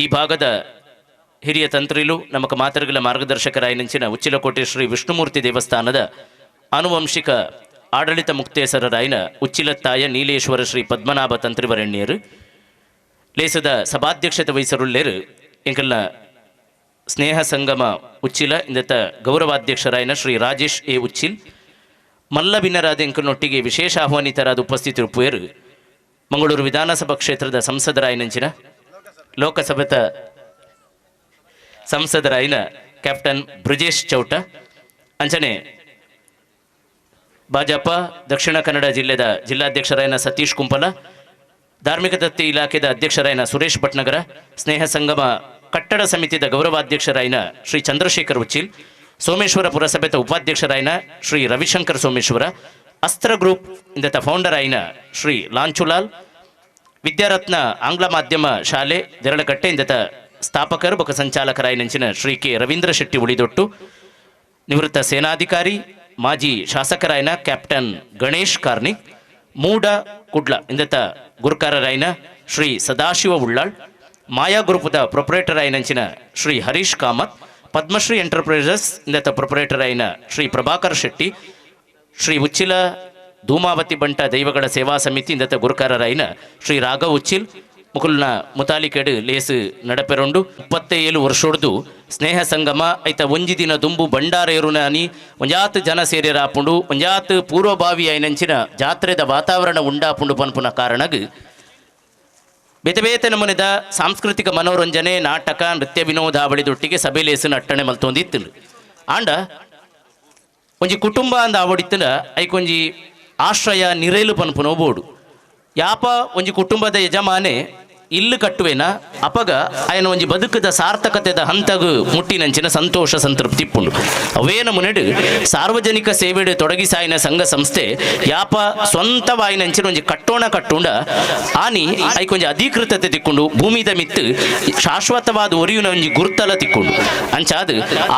ಈ ಭಾಗದ ಹಿರಿಯ ತಂತ್ರಿಲು, ನಮಕ ಮಾತೃಗಳ ಮಾರ್ಗದರ್ಶಕರಾಯಿನಂಚಿನ ಉಚ್ಚಿಲಕೋಟೆ ಶ್ರೀ ವಿಷ್ಣುಮೂರ್ತಿ ದೇವಸ್ಥಾನದ ಆನುವಂಶಿಕ ಆಡಳಿತ ಮುಕ್ತೇಸರರಾಯಿನ ಉಚ್ಚಿಲತ್ತಾಯ ನೀಲೇಶ್ವರ ಶ್ರೀ ಪದ್ಮನಾಭ ತಂತ್ರಿವರಣ್ಯರು. ಲೇಸದ ಸಭಾಧ್ಯಕ್ಷತೆ ವಹಿಸರುಳ್ಳೇರು ಎಂಕಲ್ನ ಸ್ನೇಹ ಸಂಗಮ ಉಚ್ಚಿಲ ಇಂದತ ಗೌರವಾಧ್ಯಕ್ಷರಾಯಿನ ಶ್ರೀ ರಾಜೇಶ್ ಎ ಉಚ್ಚಿಲ್. ಮಲ್ಲಬಿನ್ನರಾದ ಎಂಕಲ್ನೊಟ್ಟಿಗೆ ವಿಶೇಷ ಆಹ್ವಾನಿತರಾದ ಉಪಸ್ಥಿತಿರುಪ್ಪುವರು ಮಂಗಳೂರು ವಿಧಾನಸಭಾ ಕ್ಷೇತ್ರದ ಸಂಸದರಾಯಿನಂಚಿನ ಲೋಕಸಭೆತ ಸಂಸದರಾಯಿನ ಕ್ಯಾಪ್ಟನ್ ಬ್ರಿಜೇಶ್ ಚೌಟ. ಅಂಚನೆ ಭಾಜಪ ದಕ್ಷಿಣ ಕನ್ನಡ ಜಿಲ್ಲೆದ ಜಿಲ್ಲಾಧ್ಯಕ್ಷರಾಯನ ಸತೀಶ್ ಕುಂಪಲ, ಧಾರ್ಮಿಕ ದತ್ತಿ ಇಲಾಖೆದ ಅಧ್ಯಕ್ಷರಾಯನ ಸುರೇಶ್ ಭಟ್ನಗರ, ಸ್ನೇಹ ಸಂಗಮ ಕಟ್ಟಡ ಸಮಿತಿದ ಗೌರವಾಧ್ಯಕ್ಷರಾಯನ ಶ್ರೀ ಚಂದ್ರಶೇಖರ್ ಉಚ್ಚಿಲ್, ಸೋಮೇಶ್ವರ ಪುರಸಭೆತ ಉಪಾಧ್ಯಕ್ಷರಾಯನ ಶ್ರೀ ರವಿಶಂಕರ್ ಸೋಮೇಶ್ವರ, ಅಸ್ತ್ರ ಗ್ರೂಪ್ ಇಂದತ ಫೌಂಡರ್ ಆಯಿನ ಶ್ರೀ ಲಾಂಚುಲಾಲ್, ವಿದ್ಯಾರತ್ನ ಆಂಗ್ಲ ಮಾಧ್ಯಮ ಶಾಲೆ ದೇರಳಕಟ್ಟೆ ಇಂದತ ಸ್ಥಾಪಕರು ಬೊಕ ಸಂಚಾಲಕರಾಯಿನಂಚಿನ ಶ್ರೀ ಕೆ ರವೀಂದ್ರ ಶೆಟ್ಟಿ ಉಳಿದೊಟ್ಟು, ನಿವೃತ್ತ ಸೇನಾಧಿಕಾರಿ ಮಾಜಿ ಶಾಸಕರಾಯನ ಕ್ಯಾಪ್ಟನ್ ಗಣೇಶ್ ಕಾರ್ನಿಕ್, ಮೂಡ ಕುಡ್ಲ ಇಂದತ ಗುರುಕಾರರಾಯನ ಶ್ರೀ ಸದಾಶಿವ ಉಳ್ಳಾಳ್, ಮಾಯಾ ಗ್ರೂಪದ ಪ್ರೊಪರೇಟರ್ ಆಯಿನಂಚಿನ ಶ್ರೀ ಹರೀಶ್ ಕಾಮತ್, ಪದ್ಮಶ್ರೀ ಎಂಟರ್ಪ್ರೈಸಸ್ ಇಂದತ ಪ್ರೊಪರೇಟರ್ ಆಯಿನ ಶ್ರೀ ಪ್ರಭಾಕರ್ ಶೆಟ್ಟಿ, ಶ್ರೀ ಉಚ್ಚಿಲ ಧೂಮಾವತಿ ಬಂಟ ದೈವಗಳ ಸೇವಾ ಸಮಿತಿ ಇಂದತ ಗುರುಕಾರರಾಯಿನ ಶ್ರೀ ರಾಘವ್ ಉಚ್ಚಿಲ್ ಮುಕುಲ್ನ ಮುತಾಲಿಕೆಡು ಲೇಸು ನಡಪೆರೊಂಡು. 37 ವರ್ಷೊಡ್ದು ಸ್ನೇಹ ಸಂಗಮ ಐತ ಒಂಜಿ ದಿನ ದುಂಬು ಭಂಡಾರ ಏರುನಾನಿ ಒಂಜಾತ್ ಜನ ಸೇರಿರಾಪುಂಡು, ಒಂಜಾತ್ ಪೂರ್ವಭಾವಿ ಐನಂಚಿನ ಜಾತ್ರೆದ ವಾತಾವರಣ ಉಂಡಾಪುಂಡು ಪನ್ಪುನ ಕಾರಣಗ್ ಬೇತೆ ಬೇತೆ ನಮೂನೆದ ಸಾಂಸ್ಕೃತಿಕ ಮನೋರಂಜನೆ, ನಾಟಕ, ನೃತ್ಯ ವಿನೋದಾವಳಿದೊಟ್ಟಿಗೆ ಸಭೆ ಲೇಸಿನ ಅಟ್ಟಣೆ ಮಲ್ತೊಂದಿತ್ತು. ಆಂಡ ಒಂಜಿ ಕುಟುಂಬ ಅಂದ ಆವಡಿತ್ತನ ಐಕೊಂಜಿ ಆಶ್ರಯ ನಿರೇಲು ಪನ್ಪುನೋ ಬೋಡು. ಯಾಪ ಒಂಜಿ ಕುಟುಂಬದ ಯಜಮಾನೆ ಇಲ್ಲು ಕಟ್ಟುವೆನ ಅಪಗ ಆಯನ ಒಂಜಿ ಬದುಕದ ಸಾರ್ಥಕತೆದ ಹಂತಗು ಮುಟ್ಟಿನಂಚಿನ ಸಂತೋಷ ಸಂತೃಪ್ತಿ ಇಪ್ಪುಂಡು. ಅವೇನ ಮುನೆಡು ಸಾರ್ವಜನಿಕ ಸೇವೆಡು ತೊಡಗಿಸಾಯಿನ ಸಂಘ ಸಂಸ್ಥೆ ಯಾಪ ಸ್ವಂತವಾಯಿನಂಚಿನ ಒಂಜಿ ಕಟ್ಟೋಣ ಕಟ್ಟುಂಡ ಆನಿ ಐಕೊಂಜಿ ಅಧಿಕೃತತೆ ತಿಕ್ಕೊಂಡು ಭೂಮಿದ ಮಿತ್ತು ಶಾಶ್ವತವಾದ ಒರಿಯುನ ಒಂಜಿ ಗುರ್ತಲ ತಿಕ್ಕೊಂಡು. ಅಂಚಾದ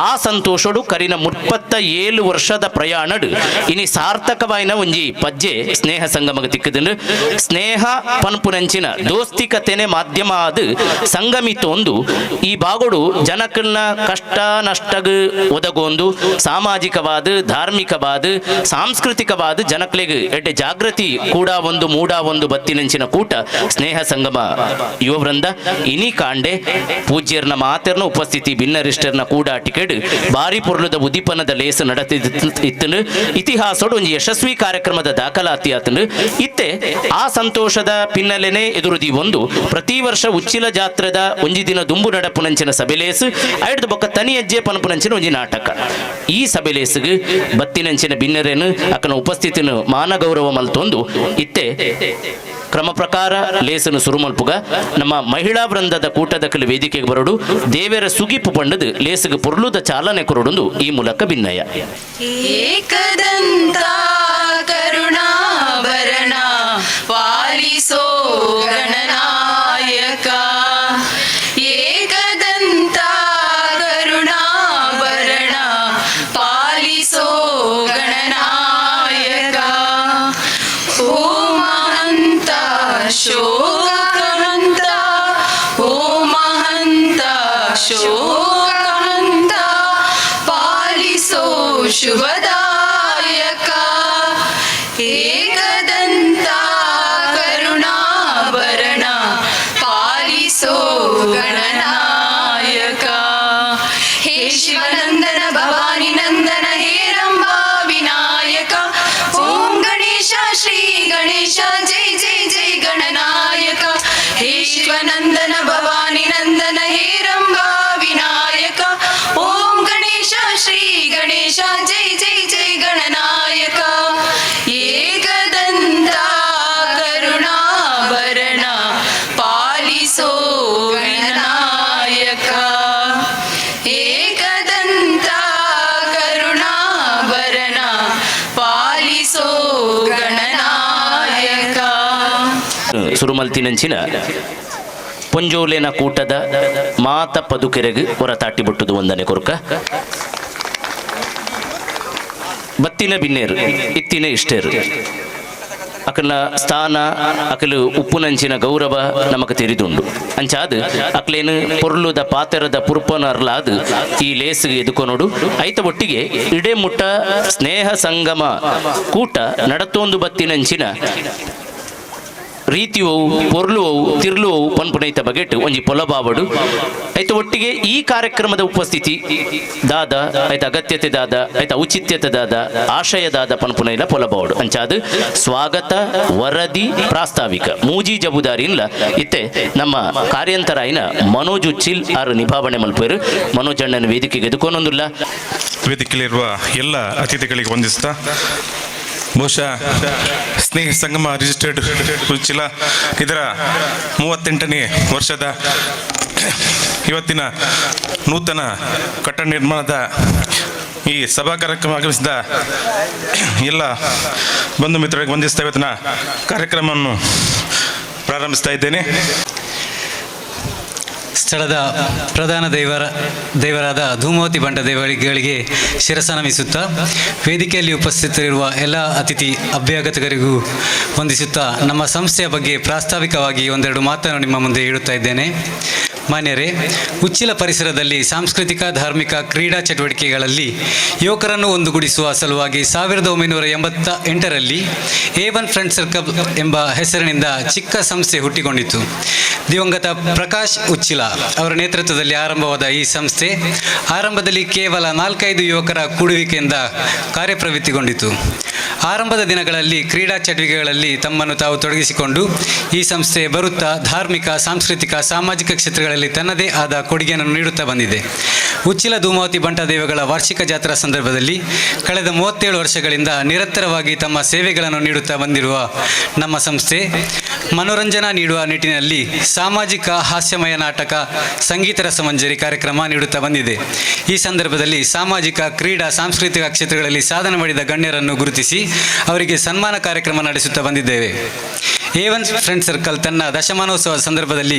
ಆ ಸಂತೋಷಡು ಕರಿನ 37 ವರ್ಷದ ಪ್ರಯಾಣಡು ಇನಿ ಸಾರ್ಥಕವಾಯಿನ ಒಂಜಿ ಪಜ್ಜೆ ಸ್ನೇಹ ಸಂಗಮಗ ತಿಕ್ಕದಂಡು. ಸ್ನೇಹ ಪನ್ಪುನಂಚಿನ ದೋಸ್ತಿಕತೆನೆ ಮಾಧ್ಯಮ ಅದು ಸಂಗಮಿತೊಂದು ಈ ಬಾಗೋಡು ಜನಕಲ್ನ ಕಷ್ಟ ನಷ್ಟಗ್ ಒದಗೊಂದು ಸಾಮಾಜಿಕವಾದ, ಧಾರ್ಮಿಕವಾದ, ಸಾಂಸ್ಕೃತಿಕವಾದ ಜನಕ್ಲೆಗ್ ಎಡ್ಡೆ ಜಾಗೃತಿ ಕೂಡ ಒಂದು ಮೂಡ ಒಂದು ಬತ್ತಿನಂಚಿನ ಕೂಟ ಸ್ನೇಹ ಸಂಗಮ ಯುವವೃಂದ. ಇನಿ ಕಾಂಡೆ ಪೂಜ್ಯರ್ನ ಮಾತೆರ್ನ ಉಪಸ್ಥಿತಿ ಭಿನ್ನರಿಷ್ಟರ್ನ ಕೂಡ ಟಿಕೆಟ್ ಬಾರಿ ಪೊರ್ಲುದ ಉದೀಪನದ ಲೇಸು ನಡತಿತ್ತು. ಇತಿಹಾಸೋಡು ಒಂಜಿ ಯಶಸ್ವಿ ಕಾರ್ಯಕ್ರಮದ ದಾಖಲಾತಿ ಆತನು. ಇತ್ತೆ ಆ ಸಂತೋಷದ ಪಿನ್ನಲೆನೆ ಎದುರುದಿ ಒಂದು ಪ್ರತಿ ವರ್ಷ ಉಚ್ಚಿಲ ಜಾತ್ರೆದ ಒಂಜಿ ದಿನ ದುಂಬು ನಡಪುನಂಚಿನ ಸಬೆಲೇಸು ಐಡ್ದು ಬೊಕ್ಕ ತನಿ ಅಜ್ಜೆ ಪನಪುನಂಚಿನ ಒಂಜಿ ನಾಟಕ. ಈ ಸಬೆಲೇಸುಗು ಬತ್ತಿನಂಚಿನ ಬಿನ್ನರೇನು ಅಕ್ಕನ ಉಪಸ್ಥಿತಿನ ಮಾನ ಗೌರವ ಮಲ್ತೊಂದು ಇತ್ತೆ ಕ್ರಮ ಪ್ರಕಾರ ಲೇಸನು ಸುರುಮಲ್ಪುಗ. ನಮ್ಮ ಮಹಿಳಾ ವೃಂದದ ಕೂಟದ ಕಲು ವೇದಿಕೆಗೆ ಬರೋಡು ದೇವರ ಸುಗಿಪು ಪಂಡದು ಲೇಸುಗು ಪೊರ್ಲುದ ಚಾಲನೆ ಕೊರಡುಂದು ಈ ಮೂಲಕ ಭಿನ್ನಯ. ಏಕದಂತ ಕರುಣಾಭರಣ ಪಾಲಿಸೋ ಗಣನಾಯಕ, ಏಕದಂತ ಕರುಣಾಭರಣ ಪಾಲಿಸೋ ಗಣನಾಯಕ, ಓಂ ಅಹಂತ ಶೋಕಹಂತ, ಓಂ ಅಹಂತ ಶೋಕಹಂತ ಪಾಲಿಸೋ ಶುಭದಾಯಕ, ಏಕದಂತ ಕರುಣಾಭರಣ ಪಾಲಿಸೋ ಗಣನಾಯಕ. ಹೇ ಶಿವನಂದನ ಭವಾನಿ ನಂದನ ಹೇರಂಬಾ ವಿನಾಯಕ, ಓಂ ಗಣೇಶ ಶ್ರೀ ಗಣೇಶ ಜೈ ಜೈ ಜೈ ಗಣನಾಯಕ. ಹೇ ಶಿವನಂದನ ಭವಾನಿ ನಂದನ ಹೇರಂಬಾ ವಿನಾಯಕ, ಓಂ ಗಣೇಶ ಶ್ರೀ ಗಣೇಶ ಜೈ ಜೈ ಜೈ ಗಣನಾಯಕ. ಏಕದಂತ ಕರುಣಾಭರಣ ಪಾಲಿಸೋ ವಿನಾಯಕ, ಏಕದಂತ ಕರುಣಾಭರಣ ಪಾಲಿಸೋ ಗಣನಾಯಕ. ಸುರುಮಲ್ತಿನಂಚಿನ ಪೊಂಜೋಲೆನ ಕೂಟದ ಮಾತ ಪದುಕೆರೆಗ್ ಹೊರತಾಟಿ ಬಿಟ್ಟುದು ಒಂದನೆ ಕೊರ್ಕ. ಬತ್ತಿನ ಬಿನ್ನೇರು ಇತ್ತಿನ ಇಷ್ಟೇರು ಅಕಲ್ನ ಸ್ಥಾನ ಅಕಲು ಉಪ್ಪುನಂಚಿನ ಗೌರವ ನಮಕ್ ತೆರಿದುಂಡು. ಅಂಚಾದ್ ಅಕ್ಲೇನು ಪೊರ್ಲುದ ಪಾತೆರದ ಪುರ್ಪನರ್ಲಾದ್ ಈ ಲೇಸ್ಗೆ ಎದುಕೊನೊಡು. ಐತ ಒಟ್ಟಿಗೆ ಇಡೆ ಮುಟ್ಟ ಸ್ನೇಹ ಸಂಗಮ ಕೂಟ ನಡತೊಂದು ಬತ್ತಿನಂಚಿನ ರೀತಿಯವು ಪೊರ್ಲುವವು ತಿರ್ಲುವವು ಪನ್ಪುನೈತ ಬಗೆಟ್ ಒಂಜಿ ಪೊಲಬಾವಡು. ಐತ ಒಟ್ಟಿಗೆ ಈ ಕಾರ್ಯಕ್ರಮದ ಉಪಸ್ಥಿತಿ ದಾದ, ಐತ ಅಗತ್ಯತೆ ದಾದ, ಐತ ಔಚಿತ್ಯತೆ ದಾದ, ಆಶಯ ದಾದ ಪನ್ಪುನೈಲ ಪೊಲಬಾವಡು. ಅಂಚಾದ್ ಸ್ವಾಗತ, ವರದಿ, ಪ್ರಾಸ್ತಾವಿಕ ಮೂಜಿ ಜಬುದಾರಿ ಇಲ್ಲ ಇತ್ತೆ ನಮ್ಮ ಕಾರ್ಯಂತರಾಯಿನ ಮನೋಜ್ ಉಚ್ಚಿಲ್ ಆರು ನಿಭಾವಣೆ ಮಲ್ಪೇರು. ಮನೋಜ್ ಅಣ್ಣನ ವೇದಿಕೆಗೆ ಎದುಕೊನೊಂದುಲ್ಲ. ವೇದಿಕೆಯಲ್ಲಿರುವ ಎಲ್ಲ ಅತಿಥಿಗಳಿಗೆ ವಂದಿಸ್ತಾ, ಬಹುಶಃ ಸ್ನೇಹ ಸಂಗಮ ರಿಜಿಸ್ಟರ್ಡ್ ಉಚ್ಚಿಲ ಇದರ 38ನೇ ವರ್ಷದ ಇವತ್ತಿನ ನೂತನ ಕಟ್ಟಡ ನಿರ್ಮಾಣದ ಈ ಸಭಾ ಕಾರ್ಯಕ್ರಮ ಆಗಮಿಸಿದ ಎಲ್ಲ ಬಂಧು ಮಿತ್ರರಿಗೆ ವಂದಿಸ್ತಾ ಇವತ್ತಿನ ಕಾರ್ಯಕ್ರಮವನ್ನು ಪ್ರಾರಂಭಿಸ್ತಾ ಇದ್ದೇನೆ. ಸ್ಥಳದ ಪ್ರಧಾನ ದೇವರಾದ ಧೂಮಾವತಿ ಬಂಟ ದೇವರಿಗೆ ಶಿರಸ ನಮಿಸುತ್ತಾ, ವೇದಿಕೆಯಲ್ಲಿ ಉಪಸ್ಥಿತರಿರುವ ಎಲ್ಲ ಅತಿಥಿ ಅಭ್ಯಾಗತರಿಗೂ ವಂದಿಸುತ್ತಾ, ನಮ್ಮ ಸಂಸ್ಥೆಯ ಬಗ್ಗೆ ಪ್ರಾಸ್ತಾವಿಕವಾಗಿ ಒಂದೆರಡು ಮಾತನ್ನು ನಿಮ್ಮ ಮುಂದೆ ಇಡುತ್ತಾ ಇದ್ದೇನೆ. ಮಾನ್ಯರೇ, ಉಚ್ಚಿಲ ಪರಿಸರದಲ್ಲಿ ಸಾಂಸ್ಕೃತಿಕ, ಧಾರ್ಮಿಕ, ಕ್ರೀಡಾ ಚಟುವಟಿಕೆಗಳಲ್ಲಿ ಯುವಕರನ್ನು ಒಂದುಗೂಡಿಸುವ ಸಲುವಾಗಿ 1988ರಲ್ಲಿ ಎ ಒನ್ ಫ್ರೆಂಡ್ ಸರ್ಕಲ್ ಎಂಬ ಹೆಸರಿನಿಂದ ಚಿಕ್ಕ ಸಂಸ್ಥೆ ಹುಟ್ಟಿಕೊಂಡಿತು. ದಿವಂಗತ ಪ್ರಕಾಶ್ ಉಚ್ಚಿಲ ಅವರ ನೇತೃತ್ವದಲ್ಲಿ ಆರಂಭವಾದ ಈ ಸಂಸ್ಥೆ ಆರಂಭದಲ್ಲಿ ಕೇವಲ ನಾಲ್ಕೈದು ಯುವಕರ ಕೂಡುವಿಕೆಯಿಂದ ಕಾರ್ಯಪ್ರವೃತ್ತಿಗೊಂಡಿತು. ಆರಂಭದ ದಿನಗಳಲ್ಲಿ ಕ್ರೀಡಾ ಚಟುವಟಿಕೆಗಳಲ್ಲಿ ತಮ್ಮನ್ನು ತಾವು ತೊಡಗಿಸಿಕೊಂಡು ಈ ಸಂಸ್ಥೆ ಬರುತ್ತಾ ಧಾರ್ಮಿಕ, ಸಾಂಸ್ಕೃತಿಕ, ಸಾಮಾಜಿಕ ಕ್ಷೇತ್ರಗಳಲ್ಲಿ ತನ್ನದೇ ಆದ ಕೊಡುಗೆಯನ್ನು ನೀಡುತ್ತಾ ಬಂದಿದೆ. ಉಚ್ಚಿಲ ಧೂಮಾವತಿ ಬಂಟ ದೇವಗಳ ವಾರ್ಷಿಕ ಜಾತ್ರಾ ಸಂದರ್ಭದಲ್ಲಿ ಕಳೆದ 37 ವರ್ಷಗಳಿಂದ ನಿರಂತರವಾಗಿ ತಮ್ಮ ಸೇವೆಗಳನ್ನು ನೀಡುತ್ತಾ ಬಂದಿರುವ ನಮ್ಮ ಸಂಸ್ಥೆ ಮನೋರಂಜನಾ ನೀಡುವ ನಿಟ್ಟಿನಲ್ಲಿ ಸಾಮಾಜಿಕ ಹಾಸ್ಯಮಯ ನಾಟಕ, ಸಂಗೀತ ರಸಮಂಜರಿ ಕಾರ್ಯಕ್ರಮ ನೀಡುತ್ತಾ ಬಂದಿದೆ. ಈ ಸಂದರ್ಭದಲ್ಲಿ ಸಾಮಾಜಿಕ, ಕ್ರೀಡಾ, ಸಾಂಸ್ಕೃತಿಕ ಕ್ಷೇತ್ರಗಳಲ್ಲಿ ಸಾಧನೆ ಮಾಡಿದ ಗಣ್ಯರನ್ನು ಗುರುತಿಸಿ ಅವರಿಗೆ ಸನ್ಮಾನ ಕಾರ್ಯಕ್ರಮ ನಡೆಸುತ್ತಾ ಬಂದಿದ್ದೇವೆ. ಎ ಒನ್ ಫ್ರೆಂಡ್ ಸರ್ಕಲ್ ತನ್ನ ದಶಮಾನೋತ್ಸವ ಸಂದರ್ಭದಲ್ಲಿ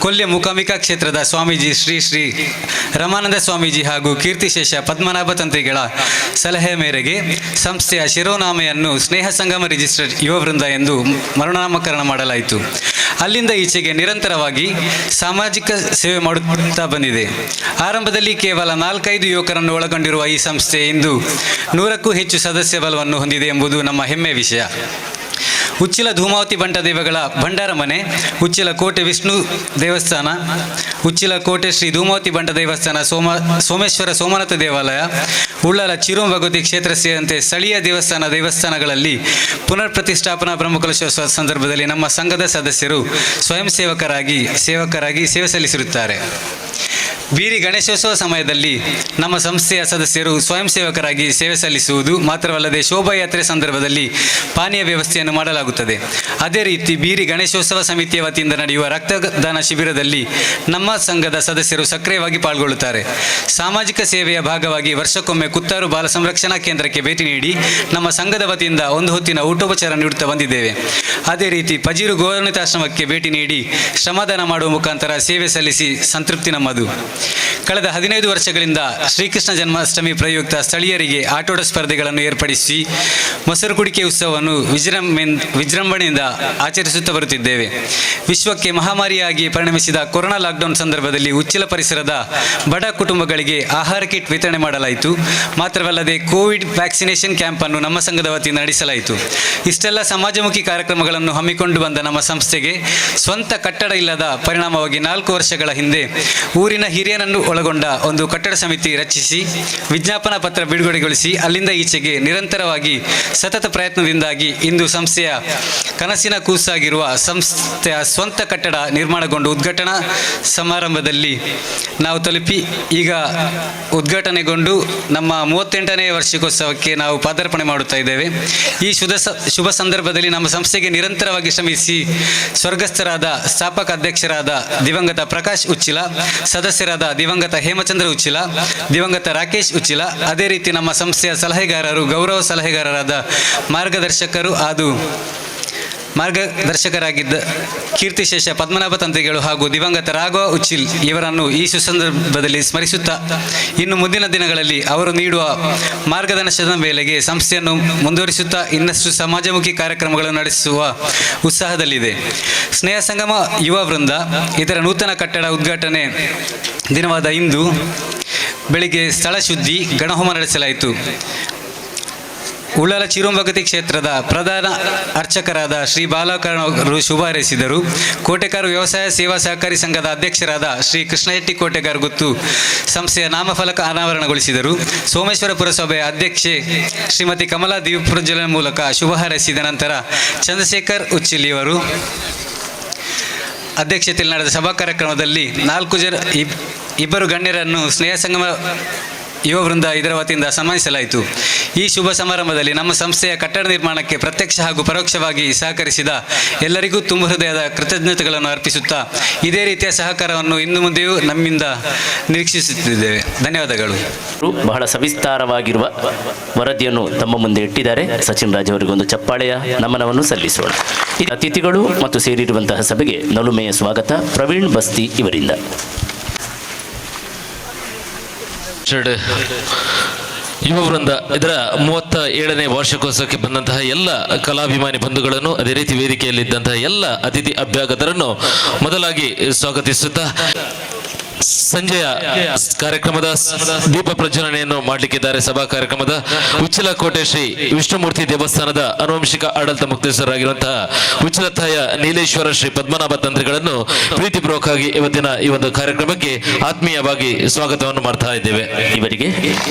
ಕೊಲ್ಯ ಮೂಕಾಂಬಿಕಾ ಕ್ಷೇತ್ರದ ಸ್ವಾಮೀಜಿ ಶ್ರೀ ಶ್ರೀ ರಮಾನಂದ ಸ್ವಾಮೀಜಿ ಹಾಗೂ ಕೀರ್ತಿಶೇಷ ಪದ್ಮನಾಭ ತಂತ್ರಿಗಳ ಸಲಹೆ ಮೇರೆಗೆ ಸಂಸ್ಥೆಯ ಶಿರೋನಾಮೆಯನ್ನು ಸ್ನೇಹ ಸಂಗಮ ರಿಜಿಸ್ಟರ್ಡ್ ಯುವ ವೃಂದ ಎಂದು ಮರುನಾಮಕರಣ ಮಾಡಲಾಯಿತು. ಅಲ್ಲಿಂದ ಈಚೆಗೆ ನಿರಂತರವಾಗಿ ಸಾಮಾಜಿಕ ಸೇವೆ ಮಾಡುತ್ತಾ ಬಂದಿದೆ. ಆರಂಭದಲ್ಲಿ ಕೇವಲ ನಾಲ್ಕೈದು ಯುವಕರನ್ನು ಒಳಗೊಂಡಿರುವ ಈ ಸಂಸ್ಥೆ ಇಂದು 100ಕ್ಕೂ ಹೆಚ್ಚು ಸದಸ್ಯ ಬಲವನ್ನು ಹೊಂದಿದೆ ಎಂಬುದು ನಮ್ಮ ಹೆಮ್ಮೆಯ ವಿಷಯ. ಉಚ್ಚಿಲ ಧೂಮಾವತಿ ಬಂಟ ದೇವಗಳ ಭಂಡಾರ ಮನೆ, ಉಚ್ಚಿಲ ಕೋಟೆ ವಿಷ್ಣು ದೇವಸ್ಥಾನ, ಉಚ್ಚಿಲ ಕೋಟೆ ಶ್ರೀ ಧೂಮಾವತಿ ಬಂಟ ದೇವಸ್ಥಾನ, ಸೋಮೇಶ್ವರ ಸೋಮನಾಥ ದೇವಾಲಯ, ಉಳ್ಳಾಲ ಚಿರುಮ ಭಗವತಿ ಕ್ಷೇತ್ರ ಸೇರಿದಂತೆ ಸ್ಥಳೀಯ ದೇವಸ್ಥಾನಗಳಲ್ಲಿ ಪುನರ್ ಪ್ರತಿಷ್ಠಾಪನಾ ಬ್ರಹ್ಮಕಲಶೋತ್ಸವ ಸಂದರ್ಭದಲ್ಲಿ ನಮ್ಮ ಸಂಘದ ಸದಸ್ಯರು ಸ್ವಯಂ ಸೇವಕರಾಗಿ ಸೇವಕರಾಗಿ ಸೇವೆ ಸಲ್ಲಿಸಿರುತ್ತಾರೆ. ಬೀರಿ ಗಣೇಶೋತ್ಸವ ಸಮಯದಲ್ಲಿ ನಮ್ಮ ಸಂಸ್ಥೆಯ ಸದಸ್ಯರು ಸ್ವಯಂ ಸೇವಕರಾಗಿ ಸೇವೆ ಸಲ್ಲಿಸುವುದು ಮಾತ್ರವಲ್ಲದೆ ಶೋಭಾಯಾತ್ರೆ ಸಂದರ್ಭದಲ್ಲಿ ಪಾನೀಯ ವ್ಯವಸ್ಥೆಯನ್ನು ಮಾಡಲಾಗುತ್ತದೆ. ಅದೇ ರೀತಿ ಬೀರಿ ಗಣೇಶೋತ್ಸವ ಸಮಿತಿಯ ವತಿಯಿಂದ ನಡೆಯುವ ರಕ್ತದಾನ ಶಿಬಿರದಲ್ಲಿ ನಮ್ಮ ಸಂಘದ ಸದಸ್ಯರು ಸಕ್ರಿಯವಾಗಿ ಪಾಲ್ಗೊಳ್ಳುತ್ತಾರೆ. ಸಾಮಾಜಿಕ ಸೇವೆಯ ಭಾಗವಾಗಿ ವರ್ಷಕ್ಕೊಮ್ಮೆ ಕುತ್ತಾರು ಬಾಲ ಸಂರಕ್ಷಣಾ ಕೇಂದ್ರಕ್ಕೆ ಭೇಟಿ ನೀಡಿ ನಮ್ಮ ಸಂಘದ ವತಿಯಿಂದ ಒಂದು ಹೊತ್ತಿನ ಊಟೋಪಚಾರ ನೀಡುತ್ತಾ ಬಂದಿದ್ದೇವೆ. ಅದೇ ರೀತಿ ಪಜೀರು ಗೋವನಿತಾಶ್ರಮಕ್ಕೆ ಭೇಟಿ ನೀಡಿ ಶ್ರಮದಾನ ಮಾಡುವ ಮುಖಾಂತರ ಸೇವೆ ಸಲ್ಲಿಸಿ ಸಂತೃಪ್ತಿ ನಮ್ಮದು. ಕಳೆದ 15 ವರ್ಷಗಳಿಂದ ಶ್ರೀಕೃಷ್ಣ ಜನ್ಮಾಷ್ಟಮಿ ಪ್ರಯುಕ್ತ ಸ್ಥಳೀಯರಿಗೆ ಆಟೋಟ ಸ್ಪರ್ಧೆಗಳನ್ನು ಏರ್ಪಡಿಸಿ ಮೊಸರು ಕುಡಿಕೆ ಉತ್ಸವವನ್ನು ವಿಜೃಂಭಣೆಯಿಂದ ಆಚರಿಸುತ್ತಾ ಬರುತ್ತಿದ್ದೇವೆ. ವಿಶ್ವಕ್ಕೆ ಮಹಾಮಾರಿಯಾಗಿ ಪರಿಣಮಿಸಿದ ಕೊರೋನಾ ಲಾಕ್ಡೌನ್ ಸಂದರ್ಭದಲ್ಲಿ ಉಚ್ಚಿಲ ಪರಿಸರದ ಬಡ ಕುಟುಂಬಗಳಿಗೆ ಆಹಾರ ಕಿಟ್ ವಿತರಣೆ ಮಾಡಲಾಯಿತು. ಮಾತ್ರವಲ್ಲದೆ ಕೋವಿಡ್ ವ್ಯಾಕ್ಸಿನೇಷನ್ ಕ್ಯಾಂಪನ್ನು ನಮ್ಮ ಸಂಘದ ವತಿಯಿಂದ ನಡೆಸಲಾಯಿತು. ಇಷ್ಟೆಲ್ಲ ಸಮಾಜಮುಖಿ ಕಾರ್ಯಕ್ರಮಗಳನ್ನು ಹಮ್ಮಿಕೊಂಡು ಬಂದ ನಮ್ಮ ಸಂಸ್ಥೆಗೆ ಸ್ವಂತ ಕಟ್ಟಡ ಇಲ್ಲದ ಪರಿಣಾಮವಾಗಿ 4 ವರ್ಷಗಳ ಹಿಂದೆ ಊರಿನ ಹಿರಿಯರನ್ನು ಒಳಗೊಂಡ ಒಂದು ಕಟ್ಟಡ ಸಮಿತಿ ರಚಿಸಿ ವಿಜ್ಞಾಪನಾ ಪತ್ರ ಬಿಡುಗಡೆಗೊಳಿಸಿ, ಅಲ್ಲಿಂದ ಈಚೆಗೆ ನಿರಂತರವಾಗಿ ಸತತ ಪ್ರಯತ್ನದಿಂದಾಗಿ ಇಂದು ಸಂಸ್ಥೆಯ ಕನಸಿನ ಕೂಸಾಗಿರುವ ಸಂಸ್ಥೆಯ ಸ್ವಂತ ಕಟ್ಟಡ ನಿರ್ಮಾಣಗೊಂಡು ಉದ್ಘಾಟನಾ ಸಮಾರಂಭದಲ್ಲಿ ನಾವು ತಲುಪಿ, ಈಗ ಉದ್ಘಾಟನೆಗೊಂಡು ನಮ್ಮ 38ನೇ ವಾರ್ಷಿಕೋತ್ಸವಕ್ಕೆ ನಾವು ಪಾದಾರ್ಪಣೆ ಮಾಡುತ್ತಾ ಇದ್ದೇವೆ. ಈ ಶುಭ ಸಂದರ್ಭದಲ್ಲಿ ನಮ್ಮ ಸಂಸ್ಥೆಗೆ ನಿರಂತರವಾಗಿ ಶ್ರಮಿಸಿ ಸ್ವರ್ಗಸ್ಥರಾದ ಸ್ಥಾಪಕ ಅಧ್ಯಕ್ಷರಾದ ದಿವಂಗತ ಪ್ರಕಾಶ್ ಉಚ್ಚಿಲ, ಸದಸ್ಯರಾದ ದಿವಂಗತ ಹೇಮಚಂದ್ರ ಉಚ್ಚಿಲ, ದಿವಂಗತ ರಾಕೇಶ್ ಉಚ್ಚಿಲ, ಅದೇ ರೀತಿ ನಮ್ಮ ಸಂಸ್ಥೆಯ ಸಲಹೆಗಾರರು, ಗೌರವ ಸಲಹೆಗಾರರಾದ ಮಾರ್ಗದರ್ಶಕರು ಅದು ಮಾರ್ಗದರ್ಶಕರಾಗಿದ್ದ ಕೀರ್ತಿಶೇಷ ಪದ್ಮನಾಭ ತಂತ್ರಿಗಳು ಹಾಗೂ ದಿವಂಗತ ರಾಘವ ಉಚ್ಚಿಲ್ ಇವರನ್ನು ಈ ಸುಸಂದರ್ಭದಲ್ಲಿ ಸ್ಮರಿಸುತ್ತಾ ಇನ್ನು ಮುಂದಿನ ದಿನಗಳಲ್ಲಿ ಅವರು ನೀಡುವ ಮಾರ್ಗದರ್ಶನದ ಮೇರೆಗೆ ಸಂಸ್ಥೆಯನ್ನು ಮುಂದುವರಿಸುತ್ತಾ ಇನ್ನಷ್ಟು ಸಮಾಜಮುಖಿ ಕಾರ್ಯಕ್ರಮಗಳನ್ನು ನಡೆಸುವ ಉತ್ಸಾಹದಲ್ಲಿದೆ. ಸ್ನೇಹ ಸಂಗಮ ಯುವ ವೃಂದ ಇದರ ನೂತನ ಕಟ್ಟಡ ಉದ್ಘಾಟನೆ ದಿನವಾದ ಇಂದು ಬೆಳಿಗ್ಗೆ ಸ್ಥಳ ಶುದ್ಧಿ, ಗಣಹೋಮ ನಡೆಸಲಾಯಿತು. ಉಳ್ಳಾಲ ಚೀರುಂಭಗತಿ ಕ್ಷೇತ್ರದ ಪ್ರಧಾನ ಅರ್ಚಕರಾದ ಶ್ರೀ ಬಾಲಕರ್ಣ ಅವರು ಶುಭ ಹಾರೈಸಿದರು. ಕೋಟೆಕಾರು ವ್ಯವಸಾಯ ಸೇವಾ ಸಹಕಾರಿ ಸಂಘದ ಅಧ್ಯಕ್ಷರಾದ ಶ್ರೀ ಕೃಷ್ಣಶೆಟ್ಟಿ ಕೋಟೆಗಾರ್ ಗುತ್ತು ಸಂಸ್ಥೆಯ ನಾಮಫಲಕ ಅನಾವರಣಗೊಳಿಸಿದರು. ಸೋಮೇಶ್ವರ ಪುರಸಭೆಯ ಅಧ್ಯಕ್ಷೆ ಶ್ರೀಮತಿ ಕಮಲಾ ದೀಪ ಪ್ರಜ್ವಲನೆ ಮೂಲಕ ಶುಭ ಹಾರೈಸಿದ ನಂತರ ಚಂದ್ರಶೇಖರ್ ಉಚ್ಚಿಲಿಯವರು ಅಧ್ಯಕ್ಷತೆಯಲ್ಲಿ ನಡೆದ ಸಭಾ ಕಾರ್ಯಕ್ರಮದಲ್ಲಿ ನಾಲ್ಕು ಜನ ಇಬ್ಬರು ಗಣ್ಯರನ್ನು ಸ್ನೇಹ ಸಂಗಮ ಯುವ ವೃಂದ ಇದರ ವತಿಯಿಂದ ಸನ್ಮಾನಿಸಲಾಯಿತು. ಈ ಶುಭ ಸಮಾರಂಭದಲ್ಲಿ ನಮ್ಮ ಸಂಸ್ಥೆಯ ಕಟ್ಟಡ ನಿರ್ಮಾಣಕ್ಕೆ ಪ್ರತ್ಯಕ್ಷ ಹಾಗೂ ಪರೋಕ್ಷವಾಗಿ ಸಹಕರಿಸಿದ ಎಲ್ಲರಿಗೂ ತುಂಬ ಹೃದಯದ ಕೃತಜ್ಞತೆಗಳನ್ನು ಅರ್ಪಿಸುತ್ತಾ, ಇದೇ ರೀತಿಯ ಸಹಕಾರವನ್ನು ಇನ್ನು ಮುಂದೆಯೂ ನಮ್ಮಿಂದ ನಿರೀಕ್ಷಿಸುತ್ತಿದ್ದೇವೆ. ಧನ್ಯವಾದಗಳು. ಬಹಳ ಸವಿಸ್ತಾರವಾಗಿರುವ ವರದಿಯನ್ನು ತಮ್ಮ ಮುಂದೆ ಇಟ್ಟಿದ್ದಾರೆ. ಸಚಿನ್ ರಾಜ್ ಅವರಿಗೆ ಒಂದು ಚಪ್ಪಾಳೆಯ ನಮನವನ್ನು ಸಲ್ಲಿಸೋಣ. ಈ ಅತಿಥಿಗಳು ಮತ್ತು ಸೇರಿರುವಂತಹ ಸಭೆಗೆ ನಲುಮೆಯ ಸ್ವಾಗತ ಪ್ರವೀಣ್ ಬಸ್ತಿ ಇವರಿಂದ. ಶೆಡ್ ಯುವ ವೃಂದ ಇದರ 37ನೇ ವಾರ್ಷಿಕೋತ್ಸವಕ್ಕೆ ಬಂದಂತಹ ಎಲ್ಲ ಕಲಾಭಿಮಾನಿ ಬಂಧುಗಳನ್ನು, ಅದೇ ರೀತಿ ವೇದಿಕೆಯಲ್ಲಿದ್ದಂತಹ ಎಲ್ಲ ಅತಿಥಿ ಅಭ್ಯಾಗತರನ್ನು ಮೊದಲಾಗಿ ಸ್ವಾಗತಿಸುತ್ತಾ, ಸಂಜೆಯ ಕಾರ್ಯಕ್ರಮದ ದೀಪ ಪ್ರಜ್ವಲನೆಯನ್ನು ಮಾಡಲಿಕ್ಕಿದ್ದಾರೆ. ಸಭಾ ಕಾರ್ಯಕ್ರಮದ ಉಚ್ಚಿಲಕೋಟೆ ಶ್ರೀ ವಿಷ್ಣುಮೂರ್ತಿ ದೇವಸ್ಥಾನದ ಆನುವಂಶಿಕ ಆಡಳಿತ ಮುಕ್ತೇಶ್ವರಾಗಿರುವಂತಹ ಉಚ್ಚಿಲತ್ತಾಯ ನೀಲೇಶ್ವರ ಶ್ರೀ ಪದ್ಮನಾಭ ತಂತ್ರಿಗಳನ್ನು ಪ್ರೀತಿಪೂರ್ವಕವಾಗಿ ಇವತ್ತಿನ ಈ ಒಂದು ಕಾರ್ಯಕ್ರಮಕ್ಕೆ ಆತ್ಮೀಯವಾಗಿ ಸ್ವಾಗತವನ್ನು ಮಾಡ್ತಾ ಇದ್ದೇವೆ. ಇವರಿಗೆ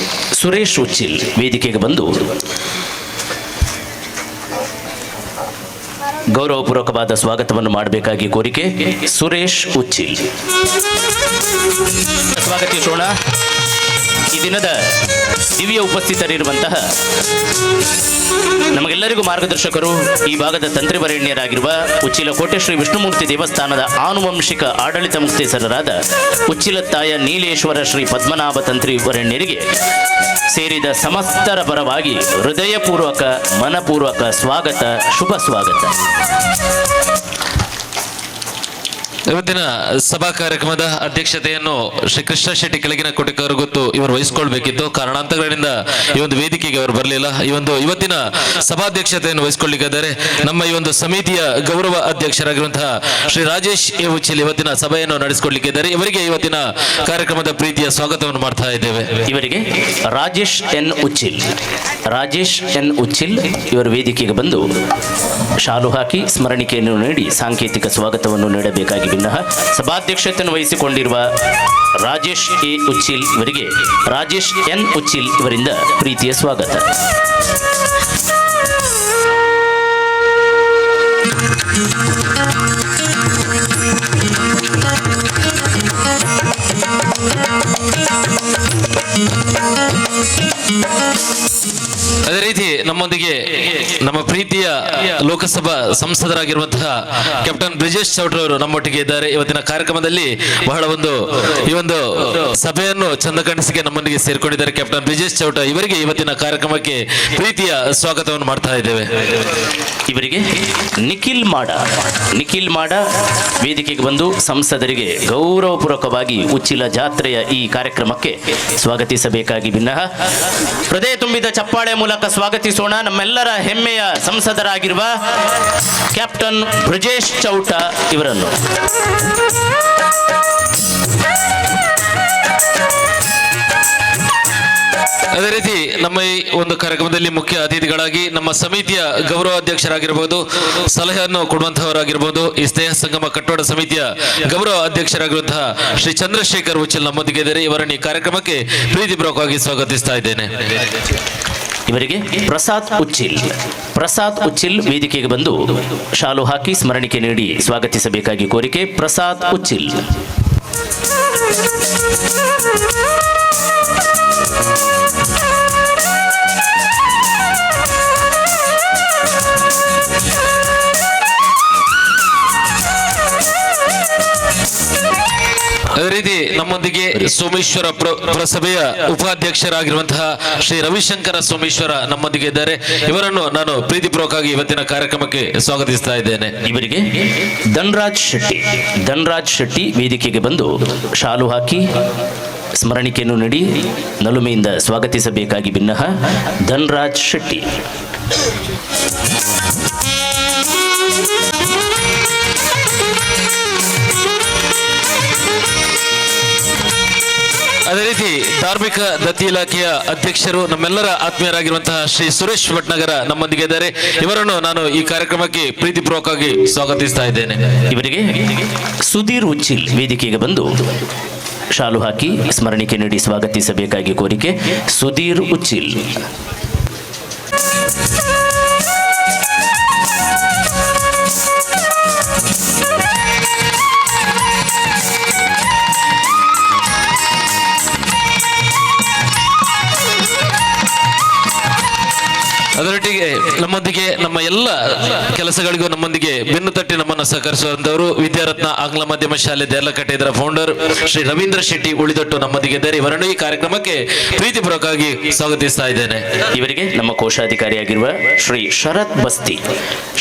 ಸುರೇಶ್ ಉಚ್ಚಿಲ್ ವೇದಿಕೆಗೆ ಬಂದು ಗೌರವಪೂರ್ವಕವಾದ ಸ್ವಾಗತವನ್ನು ಮಾಡಬೇಕಾಗಿ ಕೋರಿಕೆ. ಸುರೇಶ್ ಉಚ್ಚಿಲ್ ಸ್ವಾಗತಿಸೋಣ. ಈ ದಿನದ ದಿವ್ಯ ಉಪಸ್ಥಿತರಿರುವಂತಹ ನಮಗೆಲ್ಲರಿಗೂ ಮಾರ್ಗದರ್ಶಕರು, ಈ ಭಾಗದ ತಂತ್ರಿವರೇಣ್ಯರಾಗಿರುವ ಉಚ್ಚಿಲಕೋಟೆ ಶ್ರೀ ವಿಷ್ಣುಮೂರ್ತಿ ದೇವಸ್ಥಾನದ ಆನುವಂಶಿಕ ಆಡಳಿತ ಮುಕ್ತೇಸರರಾದ ಉಚ್ಚಿಲತ್ತಾಯ ನೀಲೇಶ್ವರ ಶ್ರೀ ಪದ್ಮನಾಭ ತಂತ್ರಿ ವರೇಣ್ಯರಿಗೆ ಸೇರಿದ ಸಮಸ್ತರ ಪರವಾಗಿ ಹೃದಯಪೂರ್ವಕ ಮನಪೂರ್ವಕ ಸ್ವಾಗತ, ಶುಭ ಸ್ವಾಗತ. ಇವತ್ತಿನ ಸಭಾ ಕಾರ್ಯಕ್ರಮದ ಅಧ್ಯಕ್ಷತೆಯನ್ನು ಶ್ರೀ ಕೃಷ್ಣ ಶೆಟ್ಟಿ ಕೆಳಗಿನ ಕೋಟೆಕಾರು ಗೊತ್ತು ಇವರು ವಹಿಸಿಕೊಳ್ಬೇಕಿತ್ತು. ಕಾರಣಾಂತರಗಳಿಂದ ಈ ಒಂದು ವೇದಿಕೆಗೆ ಅವರು ಬರಲಿಲ್ಲ. ಈ ಒಂದು ಇವತ್ತಿನ ಸಭಾಧ್ಯಕ್ಷತೆಯನ್ನು ವಹಿಸಿಕೊಳ್ಳಿಕ್ಕಿದ್ದಾರೆ ನಮ್ಮ ಈ ಒಂದು ಸಮಿತಿಯ ಗೌರವ ಅಧ್ಯಕ್ಷರಾಗಿರುವಂತಹ ಶ್ರೀ ರಾಜೇಶ್ ಎ ಉಚ್ಚಿಲ್ ಇವತ್ತಿನ ಸಭೆಯನ್ನು ನಡೆಸಿಕೊಳ್ಳಿಕ್ಕಿದ್ದಾರೆ. ಇವರಿಗೆ ಇವತ್ತಿನ ಕಾರ್ಯಕ್ರಮದ ಪ್ರೀತಿಯ ಸ್ವಾಗತವನ್ನು ಮಾಡ್ತಾ ಇದ್ದೇವೆ. ಇವರಿಗೆ ರಾಜೇಶ್ ಎನ್ ಉಚ್ಚಿಲ್, ರಾಜೇಶ್ ಎನ್ ಉಚ್ಚಿಲ್ ಇವರು ವೇದಿಕೆಗೆ ಬಂದು ಶಾಲು ಹಾಕಿ ಸ್ಮರಣಿಕೆಯನ್ನು ನೀಡಿ ಸಾಂಕೇತಿಕ ಸ್ವಾಗತವನ್ನು ನೀಡಬೇಕಾಗಿ ವಿನಃ. ಸಭಾಧ್ಯಕ್ಷತೆಯನ್ನು ವಹಿಸಿಕೊಂಡಿರುವ ರಾಜೇಶ್ ಎ ಉಚ್ಚಿಲ್ ಇವರಿಗೆ ರಾಜೇಶ್ ಎನ್ ಉಚ್ಚಿಲ್ ಇವರಿಂದ ಪ್ರೀತಿಯ ಸ್ವಾಗತ. ಅದೇ ರೀತಿ ನಮ್ಮೊಂದಿಗೆ ನಮ್ಮ ಪ್ರೀತಿಯ ಲೋಕಸಭಾ ಸಂಸದರಾಗಿರುವಂತಹ ಕ್ಯಾಪ್ಟನ್ ಬ್ರಿಜೇಶ್ ಚೌಟ್ರಿ ಅವರು ನಮ್ಮೊಟ್ಟಿಗೆ ಇದ್ದಾರೆ. ಇವತ್ತಿನ ಕಾರ್ಯಕ್ರಮದಲ್ಲಿ ಬಹಳ ಒಂದು ಈ ಒಂದು ಸಭೆಯನ್ನು ಚಂದ ಕಾಣಿಸಿಕೆ ನಮ್ಮೊಂದಿಗೆ ಸೇರಿಕೊಂಡಿದ್ದಾರೆ. ಕ್ಯಾಪ್ಟನ್ ಬ್ರಿಜೇಶ್ ಚೌಟ ಇವರಿಗೆ ಇವತ್ತಿನ ಕಾರ್ಯಕ್ರಮಕ್ಕೆ ಪ್ರೀತಿಯ ಸ್ವಾಗತವನ್ನು ಮಾಡ್ತಾ ಇದ್ದೇವೆ. ಇವರಿಗೆ ನಿಖಿಲ್ ಮಾಡ, ನಿಖಿಲ್ ಮಾಡ ವೇದಿಕೆಗೆ ಬಂದು ಸಂಸದರಿಗೆ ಗೌರವಪೂರ್ವಕವಾಗಿ ಉಚ್ಚಿಲ ಜಾತ್ರೆಯ ಈ ಕಾರ್ಯಕ್ರಮಕ್ಕೆ ಸ್ವಾಗತಿಸಬೇಕಾಗಿ ವಿನಃ. ಹೃದಯ ತುಂಬಿದ ಚಪ್ಪಾಳೆ ಮೂಲಕ ಸ್ವಾಗತಿಸೋಣ ನಮ್ಮೆಲ್ಲರ ಹೆಮ್ಮೆಯ ಸಂಸದರಾಗಿರುವ ಕ್ಯಾಪ್ಟನ್ ಬ್ರಿಜೇಶ್ ಚೌಟ ಇವರನ್ನು. ಅದೇ ರೀತಿ ನಮ್ಮ ಈ ಒಂದು ಕಾರ್ಯಕ್ರಮದಲ್ಲಿ ಮುಖ್ಯ ಅತಿಥಿಗಳಾಗಿ ನಮ್ಮ ಸಮಿತಿಯ ಗೌರವಾಧ್ಯಕ್ಷರಾಗಿರ್ಬೋದು, ಸಲಹೆಯನ್ನು ಕೊಡುವಂತಹವರಾಗಿರ್ಬೋದು, ಈ ಸ್ನೇಹ ಸಂಗಮ ಕಟ್ಟೋಡ ಸಮಿತಿಯ ಗೌರವ ಅಧ್ಯಕ್ಷರಾಗಿರುವಂತಹ ಶ್ರೀ ಚಂದ್ರಶೇಖರ್ ಉಚ್ಚಿಲ್ ನಮ್ಮೊಂದಿಗೆ ಇದ್ದಾರೆ. ಇವರನ್ನು ಈ ಕಾರ್ಯಕ್ರಮಕ್ಕೆ ಪ್ರೀತಿಪೂರ್ವಕವಾಗಿ ಸ್ವಾಗತಿಸ್ತಾ ಇದ್ದೇನೆ. ಇವರಿಗೆ ಪ್ರಸಾದ್ ಉಚ್ಚಿಲ್, ಪ್ರಸಾದ್ ಉಚ್ಚಿಲ್ ವೇದಿಕೆಗೆ ಬಂದು ಶಾಲು ಹಾಕಿ ಸ್ಮರಣಿಕೆ ನೀಡಿ ಸ್ವಾಗತಿಸಬೇಕಾಗಿ ಕೋರಿಕೆ. ಪ್ರಸಾದ್ ಉಚ್ಚಿಲ್. ಅದೇ ರೀತಿ ನಮ್ಮೊಂದಿಗೆ ಸೋಮೇಶ್ವರ ಪುರಸಭೆಯ ಉಪಾಧ್ಯಕ್ಷರಾಗಿರುವಂತಹ ಶ್ರೀ ರವಿಶಂಕರ ಸೋಮೇಶ್ವರ ನಮ್ಮೊಂದಿಗೆ ಇದ್ದಾರೆ. ಇವರನ್ನು ನಾನು ಪ್ರೀತಿಪೂರ್ವಕವಾಗಿ ಇವತ್ತಿನ ಕಾರ್ಯಕ್ರಮಕ್ಕೆ ಸ್ವಾಗತಿಸ್ತಾ ಇದ್ದೇನೆ. ಇವರಿಗೆ ಧನ್ರಾಜ್ ಶೆಟ್ಟಿ, ಧನ್ರಾಜ್ ಶೆಟ್ಟಿ ವೇದಿಕೆಗೆ ಬಂದು ಶಾಲು ಹಾಕಿ ಸ್ಮರಣಿಕೆಯನ್ನು ನೀಡಿ ನಲುಮೆಯಿಂದ ಸ್ವಾಗತಿಸಬೇಕಾಗಿ ಭಿನ್ನಹ. ಧನ್ರಾಜ್ ಶೆಟ್ಟಿ. ಅದೇ ರೀತಿ ಧಾರ್ಮಿಕ ದತ್ತಿ ಇಲಾಖೆಯ ಅಧ್ಯಕ್ಷರು ನಮ್ಮೆಲ್ಲರ ಆತ್ಮೀಯರಾಗಿರುವಂತಹ ಶ್ರೀ ಸುರೇಶ್ ಭಟ್ನಗರ ನಮ್ಮೊಂದಿಗೆ ಇದ್ದಾರೆ. ಇವರನ್ನು ನಾನು ಈ ಕಾರ್ಯಕ್ರಮಕ್ಕೆ ಪ್ರೀತಿಪೂರ್ವಕವಾಗಿ ಸ್ವಾಗತಿಸ್ತಾ ಇದ್ದೇನೆ. ಇವರಿಗೆ ಸುಧೀರ್ ಉಚ್ಚಿಲ್ ವೇದಿಕೆಗೆ ಬಂದು ಶಾಲು ಹಾಕಿ ಸ್ಮರಣಿಕೆ ನೀಡಿ ಸ್ವಾಗತಿಸಬೇಕಾಗಿ ಕೋರಿಕೆ. ಸುಧೀರ್ ಉಚ್ಚಿಲ್. ಅದರೊಟ್ಟಿಗೆ ನಮ್ಮೊಂದಿಗೆ ನಮ್ಮ ಎಲ್ಲ ಕೆಲಸಗಳಿಗೂ ನಮ್ಮೊಂದಿಗೆ ಬೆನ್ನು ತಟ್ಟಿ ನಮ್ಮನ್ನು ಸಹಕರಿಸುವಂತವರು ವಿದ್ಯಾರತ್ನ ಆಂಗ್ಲ ಮಾಧ್ಯಮ ಶಾಲೆ ದೇರ್ಲಕಟ್ಟೆ ಇದರ ಫೌಂಡರ್ ಶ್ರೀ ರವೀಂದ್ರ ಶೆಟ್ಟಿ ಉಳಿದೊಟ್ಟು ನಮ್ಮೊಂದಿಗೆ ಇದ್ದಾರೆ. ಇವರನ್ನು ಈ ಕಾರ್ಯಕ್ರಮಕ್ಕೆ ಪ್ರೀತಿಪೂರ್ವಕವಾಗಿ ಸ್ವಾಗತಿಸ್ತಾ ಇದ್ದೇನೆ. ಇವರಿಗೆ ನಮ್ಮ ಕೋಶಾಧಿಕಾರಿಯಾಗಿರುವ ಶ್ರೀ ಶರತ್ ಬಸ್ತಿ,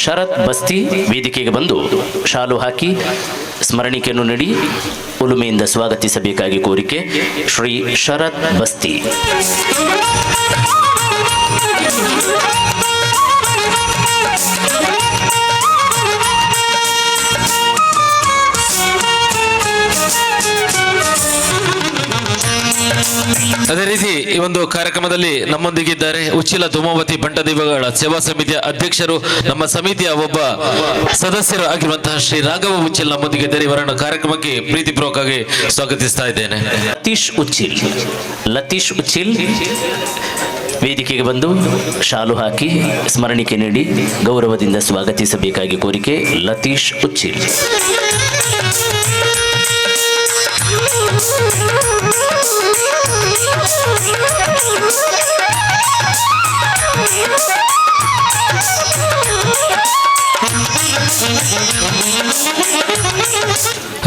ಶರತ್ ಬಸ್ತಿ ವೇದಿಕೆಗೆ ಬಂದು ಶಾಲು ಹಾಕಿ ಸ್ಮರಣಿಕೆಯನ್ನು ನೀಡಿ ಉಲುಮೆಯಿಂದ ಸ್ವಾಗತಿಸಬೇಕಾಗಿ ಕೋರಿಕೆ. ಶ್ರೀ ಶರತ್ ಬಸ್ತಿ. ಅದೇ ರೀತಿ ಈ ಒಂದು ಕಾರ್ಯಕ್ರಮದಲ್ಲಿ ನಮ್ಮೊಂದಿಗಿದ್ದಾರೆ ಉಚ್ಚಿಲ ಧೂಮಾವತಿ ಬಂಟದೈವಗಳ ಸೇವಾ ಸಮಿತಿಯ ಅಧ್ಯಕ್ಷರು, ನಮ್ಮ ಸಮಿತಿಯ ಒಬ್ಬ ಸದಸ್ಯರು ಆಗಿರುವಂತಹ ಶ್ರೀ ರಾಘವ ಉಚ್ಚಿಲ್ ನಮ್ಮೊಂದಿಗಿದ್ದಾರೆ. ಇವರನ್ನು ಕಾರ್ಯಕ್ರಮಕ್ಕೆ ಪ್ರೀತಿಪೂರ್ವಕವಾಗಿ ಸ್ವಾಗತಿಸ್ತಾ ಇದ್ದೇನೆ. ಲತೀಶ್ ಉಚ್ಚಿಲ್, ಲತೀಶ್ ಉಚ್ಚಿಲ್ ವೇದಿಕೆಗೆ ಬಂದು ಶಾಲು ಹಾಕಿ ಸ್ಮರಣಿಕೆ ನೀಡಿ ಗೌರವದಿಂದ ಸ್ವಾಗತಿಸಬೇಕಾಗಿ ಕೋರಿಕೆ. ಲತೀಶ್ ಉಚ್ಚಿಲ್.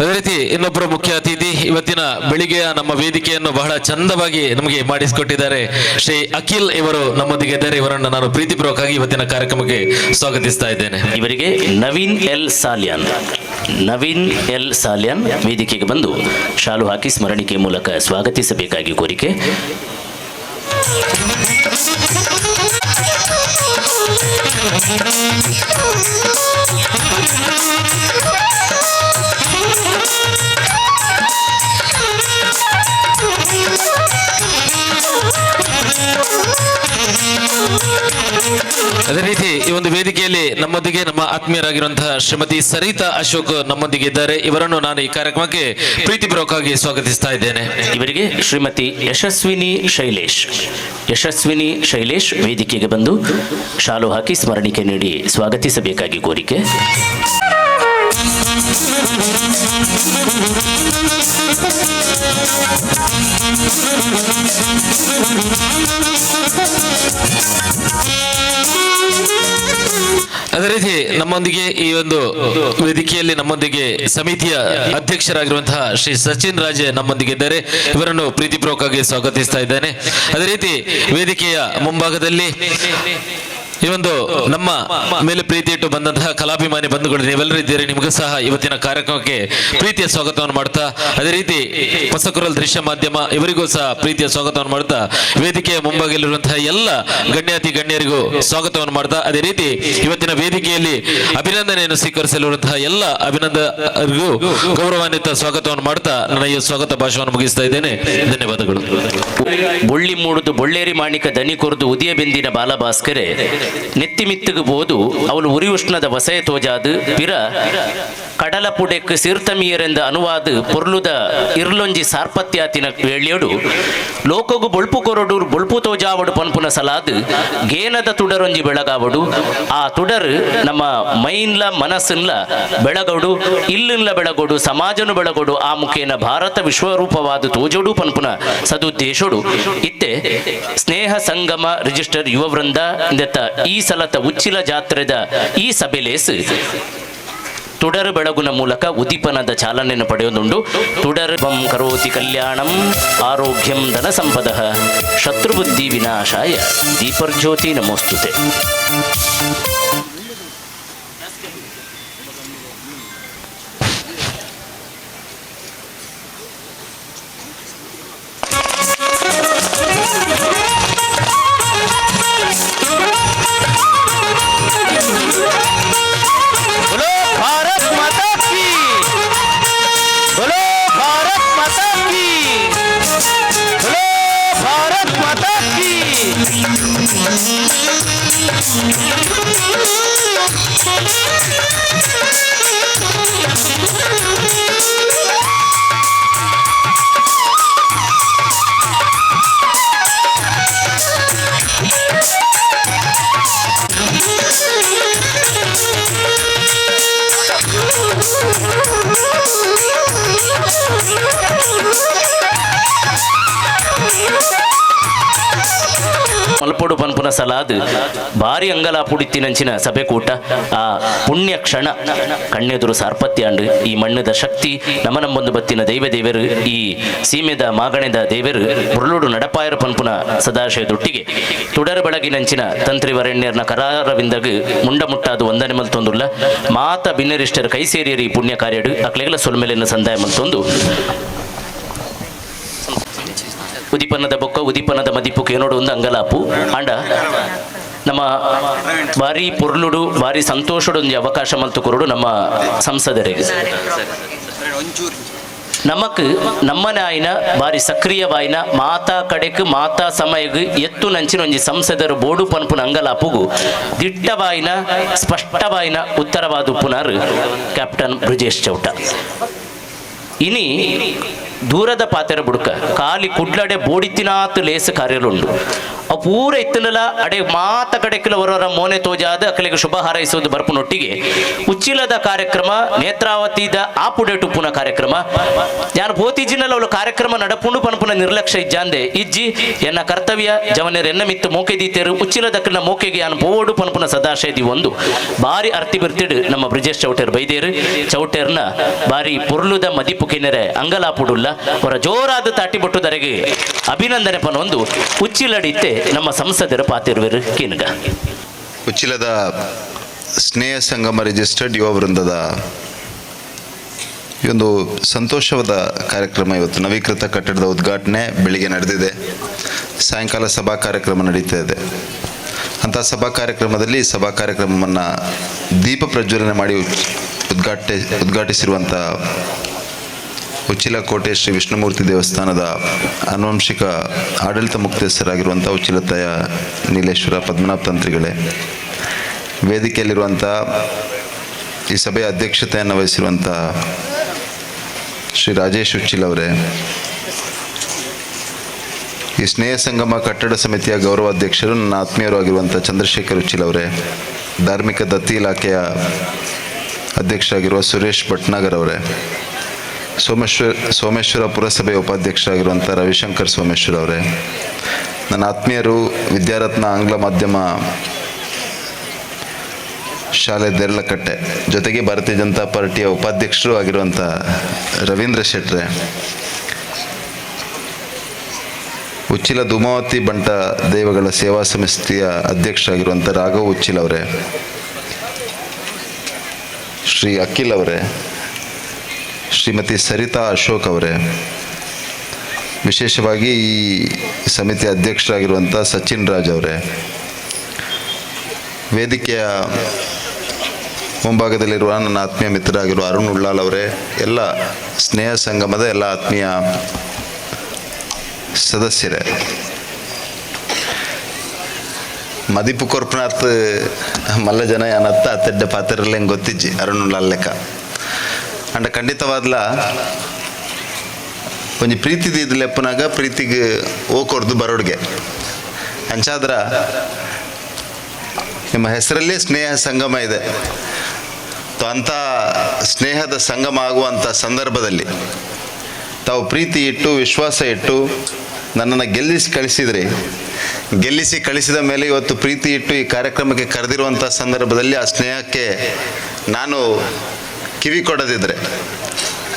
ಅದೇ ರೀತಿ ಇನ್ನೊಬ್ಬರು ಮುಖ್ಯ ಅತಿಥಿ ಇವತ್ತಿನ ಬೆಳಿಗ್ಗೆಯ ನಮ್ಮ ವೇದಿಕೆಯನ್ನು ಬಹಳ ಚಂದವಾಗಿ ನಮಗೆ ಮಾಡಿಸಿಕೊಟ್ಟಿದ್ದಾರೆ ಶ್ರೀ ಅಖಿಲ್ ಇವರು ನಮ್ಮೊಂದಿಗೆ ಇದ್ದಾರೆ. ಇವರನ್ನು ನಾನು ಪ್ರೀತಿಪೂರ್ವಕವಾಗಿ ಇವತ್ತಿನ ಕಾರ್ಯಕ್ರಮಕ್ಕೆ ಸ್ವಾಗತಿಸ್ತಾ ಇದ್ದೇನೆ. ಇವರಿಗೆ ನವೀನ್ ಎಲ್ ಸಾಲ್ಯಾನ್, ನವೀನ್ ಎಲ್ ಸಾಲ್ಯಾನ್ ವೇದಿಕೆಗೆ ಬಂದು ಶಾಲು ಹಾಕಿ ಸ್ಮರಣಿಕೆ ಮೂಲಕ ಸ್ವಾಗತಿಸಬೇಕಾಗಿ ಕೋರಿಕೆ. ಅದೇ ರೀತಿ ಈ ಒಂದು ವೇದಿಕೆಯಲ್ಲಿ ನಮ್ಮೊಂದಿಗೆ ನಮ್ಮ ಆತ್ಮೀಯರಾಗಿರುವಂತಹ ಶ್ರೀಮತಿ ಸರಿತಾ ಅಶೋಕ್ ನಮ್ಮೊಂದಿಗೆ ಇದ್ದಾರೆ. ಇವರನ್ನು ನಾನು ಈ ಕಾರ್ಯಕ್ರಮಕ್ಕೆ ಪ್ರೀತಿಪೂರ್ವಕವಾಗಿ ಸ್ವಾಗತಿಸ್ತಾ ಇದ್ದೇನೆ. ಇವರಿಗೆ ಶ್ರೀಮತಿ ಯಶಸ್ವಿನಿ ಶೈಲೇಶ್, ಯಶಸ್ವಿನಿ ಶೈಲೇಶ್ ವೇದಿಕೆಗೆ ಬಂದು ಶಾಲು ಹಾಕಿ ಸ್ಮರಣಿಕೆ ನೀಡಿ ಸ್ವಾಗತಿಸಬೇಕಾಗಿ ಕೋರಿಕೆ. ಅದೇ ರೀತಿ ನಮ್ಮೊಂದಿಗೆ ಈ ಒಂದು ವೇದಿಕೆಯಲ್ಲಿ ನಮ್ಮೊಂದಿಗೆ ಸಮಿತಿಯ ಅಧ್ಯಕ್ಷರಾಗಿರುವಂತಹ ಶ್ರೀ ಸಚಿನ್ ರಾಜೆ ನಮ್ಮೊಂದಿಗೆ ಇದ್ದಾರೆ. ಇವರನ್ನು ಪ್ರೀತಿಪೂರ್ವಕವಾಗಿ ಸ್ವಾಗತಿಸ್ತಾ ಇದ್ದೇನೆ. ಅದೇ ರೀತಿ ವೇದಿಕೆಯ ಮುಂಭಾಗದಲ್ಲಿ ಈ ಒಂದು ನಮ್ಮ ಮೇಲೆ ಪ್ರೀತಿ ಇಟ್ಟು ಬಂದಂತಹ ಕಲಾಭಿಮಾನಿ ಬಂಧುಗಳು ನೀವೆಲ್ಲರೂ ಇದ್ದೀರಿ. ನಿಮಗೂ ಸಹ ಇವತ್ತಿನ ಕಾರ್ಯಕ್ರಮಕ್ಕೆ ಪ್ರೀತಿಯ ಸ್ವಾಗತವನ್ನು ಮಾಡ್ತಾ, ಅದೇ ರೀತಿ ಹೊಸಕುರಲ್ ದೃಶ್ಯ ಮಾಧ್ಯಮ ಇವರಿಗೂ ಸಹ ಪ್ರೀತಿಯ ಸ್ವಾಗತವನ್ನು ಮಾಡ್ತಾ, ವೇದಿಕೆಯ ಮುಂಭಾಗದಲ್ಲಿರುವಂತಹ ಎಲ್ಲ ಗಣ್ಯಾತಿ ಗಣ್ಯರಿಗೂ ಸ್ವಾಗತವನ್ನು ಮಾಡ್ತಾ, ಅದೇ ರೀತಿ ಇವತ್ತಿನ ವೇದಿಕೆಯಲ್ಲಿ ಅಭಿನಂದನೆಯನ್ನು ಸ್ವೀಕರಿಸಲಿರುವಂತಹ ಎಲ್ಲ ಅಭಿನಂದರಿಗೂ ಗೌರವಾನ್ವಿತ ಸ್ವಾಗತವನ್ನು ಮಾಡ್ತಾ ನನ್ನ ಈ ಸ್ವಾಗತ ಭಾಷಣವನ್ನು ಮುಗಿಸ್ತಾ ಇದ್ದೇನೆ. ಧನ್ಯವಾದಗಳು. ಬೊಳ್ಳಿ ಮೂಡುದು ಬೊಳ್ಳೇರಿ ಮಾಣಿಕ ದನಿ ಕೊರ್ದು ಉದಿಯ ಬೆಂದಿನ ಬಾಲಭಾಸ್ಕರೆ ನೆತ್ತಿಮಿತ್ತುಗು ಬೋದು ಅವಳು ಉರಿ ಉಷ್ಣದ ವಸಯ ತೋಜಾದು ಪಿರ ಕಡಲ ಪುಡೆಕ್ ಸೀರ್ತಮೀಯರೆಂದ ಅನುವಾದ ಪೊರ್ಲುದ ಇರ್ಲೊಂಜಿ ಸಾರ್ಪತ್ಯಾತಿನ ವೇಳ್ಯಡು ಲೋಕಗು ಬೊಳ್ಪು ಕೊರಡು ಬೊಳ್ಪು ತೋಜಾವಡು ಪನ್ಪುನ ಸಲಾದ್ ಗೇನದ ತುಡರೊಂಜಿ ಬೆಳಗಾವಡು ಆ ತುಡರು ನಮ್ಮ ಮೈನ್ಲ ಮನಸ್ಸಿನ್ಲ ಬೆಳಗೋಡು ಇಲ್ಲಿನ್ಲ ಬೆಳಗೋಡು ಸಮಾಜನು ಬೆಳಗೋಡು ಆ ಮುಖೇನ ಭಾರತ ವಿಶ್ವರೂಪವಾದ ತೋಜೋಡು ಪನ್ಪುನ ಸದುದ್ದೇಶೋಡು ಇತ್ತೆ ಸ್ನೇಹ ಸಂಗಮ ರಿಜಿಸ್ಟರ್ ಯುವ ವೃಂದ ಇಂದತ್ತ ಈ ಸಲತ ಉಚ್ಚಿಲ ಜಾತ್ರೆದ ಈ ಸಭೆಲೇಸ್ ತುಡರು ಬೆಳಗುನ ಮೂಲಕ ಉದ್ದೀಪನದ ಚಾಲನೆಯನ್ನು ಪಡೆಯುವುದುಂಡು. ತುಡರ್ ಬಂ ಕರೋತಿ ಕಲ್ಯಾಣಂ ಆರೋಗ್ಯಂ ಧನ ಸಂಪದ ಶತ್ರುಬುದ್ಧಿ ವಿನಾಶಾಯ ದೀಪರ್ಜ್ಯೋತಿ ನಮೋಸ್ತುತೆ. बोलो भारत माता की, बोलो भारत माता की, बोलो भारत माता की. ಮಲ್ಪೊಡು ಪನ್ಪುನ ಸಲಾದ್ ಬಾರಿ ಅಂಗಲಾಪುಡಿತ್ತಿನಂಚಿನ ಸಭೆ ಕೂಟ ಆ ಪುಣ್ಯ ಕ್ಷಣ ಕಣ್ಣೆದುರು ಸಾರ್ಪತ್ಯಾಂಡು. ಈ ಮಣ್ಣದ ಶಕ್ತಿ ನಮ ನಂಬೊಂದು ಬತ್ತಿನ ದೈವ ದೇವರು, ಈ ಸೀಮೆದ ಮಾಗಣೆದ ದೇವರು ಬುರುಳುಡು ನಡಪಾಯರ ಪನ್ಪುನ ಸದಾಶಯದೊಟ್ಟಿಗೆ ತುಡರ ಬೆಳಗಿನಂಚಿನ ತಂತ್ರಿ ವರೆಣ್ಯರ್ನ ಕರಾರವಿಂದಗ್ ಮುಂಡ ಮುಟ್ಟಾದು ವಂದನೆ ಮಲ್ತೊಂದುಲ್ಲ. ಮಾತ ಬಿನ್ನರಿಷ್ಟರ ಕೈ ಸೇರಿಯರಿ ಈ ಪುಣ್ಯ ಕಾರ್ಯಡು ಅಕ್ಲೆಗಲ ಸೊಲ್ಮೆಲೆಯನ್ನು ಸಂದಾಯ ಮಲ್ತೊಂದು ಉದಿಪನ್ನದ ಬೊಕ್ಕ ಉದಿಪನ್ನದ ಮದಿಪು ಕೇನೋಡು ಒಂದು ಅಂಗಲಾಪು. ಅಂಡ ನಮ್ಮ ಬಾರಿ ಪೊರ್ಲುಡು ಬಾರಿ ಸಂತೋಷಡು ಒಂಜಿ ಅವಕಾಶ ಮಲ್ತು ಕೊರಡು ನಮ್ಮ ಸಂಸದರಿಗೆ. ನಮಕ್ ನಮ್ಮನೆ ಆಯ್ನ ಬಾರಿ ಸಕ್ರಿಯವಾಯ್ನ ಮಾತಾ ಕಡೆಕ್ ಮಾತಾ ಸಮಯಗ್ ಎತ್ತು ನಂಚಿನ ಒಂಜಿ ಸಂಸದರು ಬೋಡು ಪನ್ಪುನ ಅಂಗಲಾಪುಗು ದಿಟ್ಟವಾಯ್ನ ಸ್ಪಷ್ಟವಾಯ್ನ ಉತ್ತರವಾದ ಉಪ್ಪುನಾರು ಕ್ಯಾಪ್ಟನ್ ಬ್ರಿಜೇಶ್ ಚೌಟ. ಇನಿ ದೂರದ ಪಾತೆರ ಬುಡ್ಕ ಕಾಲಿ ಕುಡ್ಲಡೆ ಬೋಡಿತಿನಾತ್ ಲೇಸ್ ಕಾರ್ಯಲುಂಡು. ಅವು ಪೂರ ಇತ್ತನಲ ಅಡೆ ಮಾತ ಕಡೆಕ್ಲ ಹೊರವರ ಮೋನೆ ತೋಜಾದ ಅಕಲಿಗೆ ಶುಭ ಹಾರೈಸುವುದು ಬರ್ಪುನೊಟ್ಟಿಗೆ ಉಚ್ಚಿಲದ ಕಾರ್ಯಕ್ರಮ ನೇತ್ರಾವತಿದ ಆಪುಡೇಟುಪ್ಪುನ ಕಾರ್ಯಕ್ರಮ ಯಾನು ಪೋತಿಜಿನಲ್ಲ ಅವಳು ಕಾರ್ಯಕ್ರಮ ನಡಪುಂಡು ಪನ್ಪುನ ನಿರ್ಲಕ್ಷ್ಯ ಇಜ್ಜಾಂದೆ ಇಜ್ಜಿ ಎನ್ನ ಕರ್ತವ್ಯ ಜವನೆರ್ ಎನ್ನ ಮಿತ್ತು ಮೋಕೆ ದೀತೆರು ಉಚ್ಚಿಲದಕ್ಕನ ಮೋಕೆಗೆ ಯಾನು ಪೋವಡು ಪನ್ಪುನ ಸದಾಶಯದಿ ಒಂದು ಬಾರಿ ಅರ್ತಿ ಬಿರ್ತಿಡು ನಮ್ಮ ಬ್ರಿಜೇಶ್ ಚೌಟೇರ್ ಬೈದೇರು. ಚೌಟೇರ್ನ ಬಾರಿ ಪೊರ್ಲುದ ಮದಿಪು ಕೆನೆರೆ ಅಂಗಲಾಪುಡುಲ್ಲ ಅವರ ಜೋರಾದ ತಾಟಿಬೊಟ್ಟುದರೆಗೆ ಅಭಿನಂದನೆ ಪನೊಂದು ಉಚ್ಚಿಲಡಿತ್ತೆ ನಮ್ಮ ಸಂಸದರ ಪಾತಿರುವರು ಕೀನ್ಗ. ಉಚ್ಚಿಲದ ಸ್ನೇಹ ಸಂಗಮ ರಿಜಿಸ್ಟರ್ಡ್ ಯುವ ವೃಂದದ ಈ ಒಂದು ಸಂತೋಷವಾದ ಕಾರ್ಯಕ್ರಮ ಇವತ್ತು ನವೀಕೃತ ಕಟ್ಟಡದ ಉದ್ಘಾಟನೆ ಬೆಳಿಗ್ಗೆ ನಡೆದಿದೆ. ಸಾಯಂಕಾಲ ಸಭಾ ಕಾರ್ಯಕ್ರಮ ನಡೀತಾ ಇದೆ. ಅಂಥ ಸಭಾ ಕಾರ್ಯಕ್ರಮದಲ್ಲಿ ಸಭಾ ಕಾರ್ಯಕ್ರಮವನ್ನು ದೀಪ ಪ್ರಜ್ವಲನೆ ಮಾಡಿ ಉದ್ಘಾಟಿಸಿರುವಂಥ ಉಚ್ಚಿಲ ಕೋಟೆ ಶ್ರೀ ವಿಷ್ಣುಮೂರ್ತಿ ದೇವಸ್ಥಾನದ ಆನುವಂಶಿಕ ಆಡಳಿತ ಮುಕ್ತಸ್ಥರಾಗಿರುವಂಥ ಉಚ್ಚಿಲತಾಯ ನೀಲೇಶ್ವರ ಪದ್ಮನಾಭ ತಂತ್ರಿಗಳೇ, ವೇದಿಕೆಯಲ್ಲಿರುವಂಥ ಈ ಸಭೆಯ ಅಧ್ಯಕ್ಷತೆಯನ್ನು ವಹಿಸಿರುವಂಥ ಶ್ರೀ ರಾಜೇಶ್ ಉಚ್ಚಿಲ್ ಅವರೇ, ಈ ಸ್ನೇಹ ಸಂಗಮ ಕಟ್ಟಡ ಸಮಿತಿಯ ಗೌರವಾಧ್ಯಕ್ಷರು ನನ್ನ ಆತ್ಮೀಯರು ಆಗಿರುವಂಥ ಚಂದ್ರಶೇಖರ್ ಉಚ್ಚಿಲ್ ಅವರೇ, ಧಾರ್ಮಿಕ ದತ್ತಿ ಇಲಾಖೆಯ ಅಧ್ಯಕ್ಷರಾಗಿರುವ ಸುರೇಶ್ ಭಟ್ನಾಗರ್ ಅವರೇ, ಸೋಮೇಶ್ವರ ಪುರಸಭೆಯ ಉಪಾಧ್ಯಕ್ಷರಾಗಿರುವಂಥ ರವಿಶಂಕರ್ ಸೋಮೇಶ್ವರ ಅವರೇ, ನನ್ನ ಆತ್ಮೀಯರು ವಿದ್ಯಾರತ್ನ ಆಂಗ್ಲ ಮಾಧ್ಯಮ ಶಾಲೆ ದೇರ್ಲಕಟ್ಟೆ ಜೊತೆಗೆ ಭಾರತೀಯ ಜನತಾ ಪಾರ್ಟಿಯ ಉಪಾಧ್ಯಕ್ಷರು ಆಗಿರುವಂಥ ರವೀಂದ್ರ ಶೆಟ್ರೆ, ಉಚ್ಚಿಲ ಧೂಮಾವತಿ ಬಂಟ ದೈವಗಳ ಸೇವಾ ಸಮಿತಿಯ ಅಧ್ಯಕ್ಷರಾಗಿರುವಂಥ ರಾಘವ್ ಉಚ್ಚಿಲ್ ಅವರೇ, ಶ್ರೀ ಅಖಿಲ್ ಅವರೇ, ಶ್ರೀಮತಿ ಸರಿತಾ ಅಶೋಕ್ ಅವರೇ, ವಿಶೇಷವಾಗಿ ಈ ಸಮಿತಿಯ ಅಧ್ಯಕ್ಷರಾಗಿರುವಂಥ ಸಚಿನ್ ರಾಜ್ ಅವರೇ, ವೇದಿಕೆಯ ಮುಂಭಾಗದಲ್ಲಿರುವ ನನ್ನ ಆತ್ಮೀಯ ಮಿತ್ರರಾಗಿರುವ ಅರುಣ್ ಉಳ್ಳಾಲ್ ಅವರೇ, ಎಲ್ಲ ಸ್ನೇಹ ಸಂಗಮದ ಎಲ್ಲ ಆತ್ಮೀಯ ಸದಸ್ಯರೇ, ಮದಿಪು ಕೊರ್ಪನಾಥ್ ಮಲ್ಲ ಜನ ಏನತ್ತ ಅತ್ತೆಡ್ಡ ಪಾತ್ರರಲ್ಲಿ ಹೆಂಗೆ ಗೊತ್ತಿಜ್ಜಿ ಅರುಣ್ ಉಳ್ಳಾಲ್ ಲೆಕ್ಕ. ಅಂಡ ಖಂಡಿತವಾದ್ಲ ಒಂಜಿ ಪ್ರೀತಿದ ಲೆಪ್ಪನಾಗ ಪ್ರೀತಿಗೆ ಓಕೊರ್ದು ಬರೋಡ್ಗೆ ಅಂಚಾದ್ರ ನಿಮ್ಮ ಹೆಸರಲ್ಲೇ ಸ್ನೇಹ ಸಂಗಮ ಇದೆ. ಅಂಥ ಸ್ನೇಹದ ಸಂಗಮ ಆಗುವಂಥ ಸಂದರ್ಭದಲ್ಲಿ ತಾವು ಪ್ರೀತಿ ಇಟ್ಟು ವಿಶ್ವಾಸ ಇಟ್ಟು ನನ್ನನ್ನು ಗೆಲ್ಲಿಸಿ ಕಳಿಸಿದ್ರಿ. ಗೆಲ್ಲಿಸಿ ಕಳಿಸಿದ ಮೇಲೆ ಇವತ್ತು ಪ್ರೀತಿ ಇಟ್ಟು ಈ ಕಾರ್ಯಕ್ರಮಕ್ಕೆ ಕರೆದಿರುವಂಥ ಸಂದರ್ಭದಲ್ಲಿ ಆ ಸ್ನೇಹಕ್ಕೆ ನಾನು ಕಿವಿ ಕೊಡದಿದ್ದರೆ,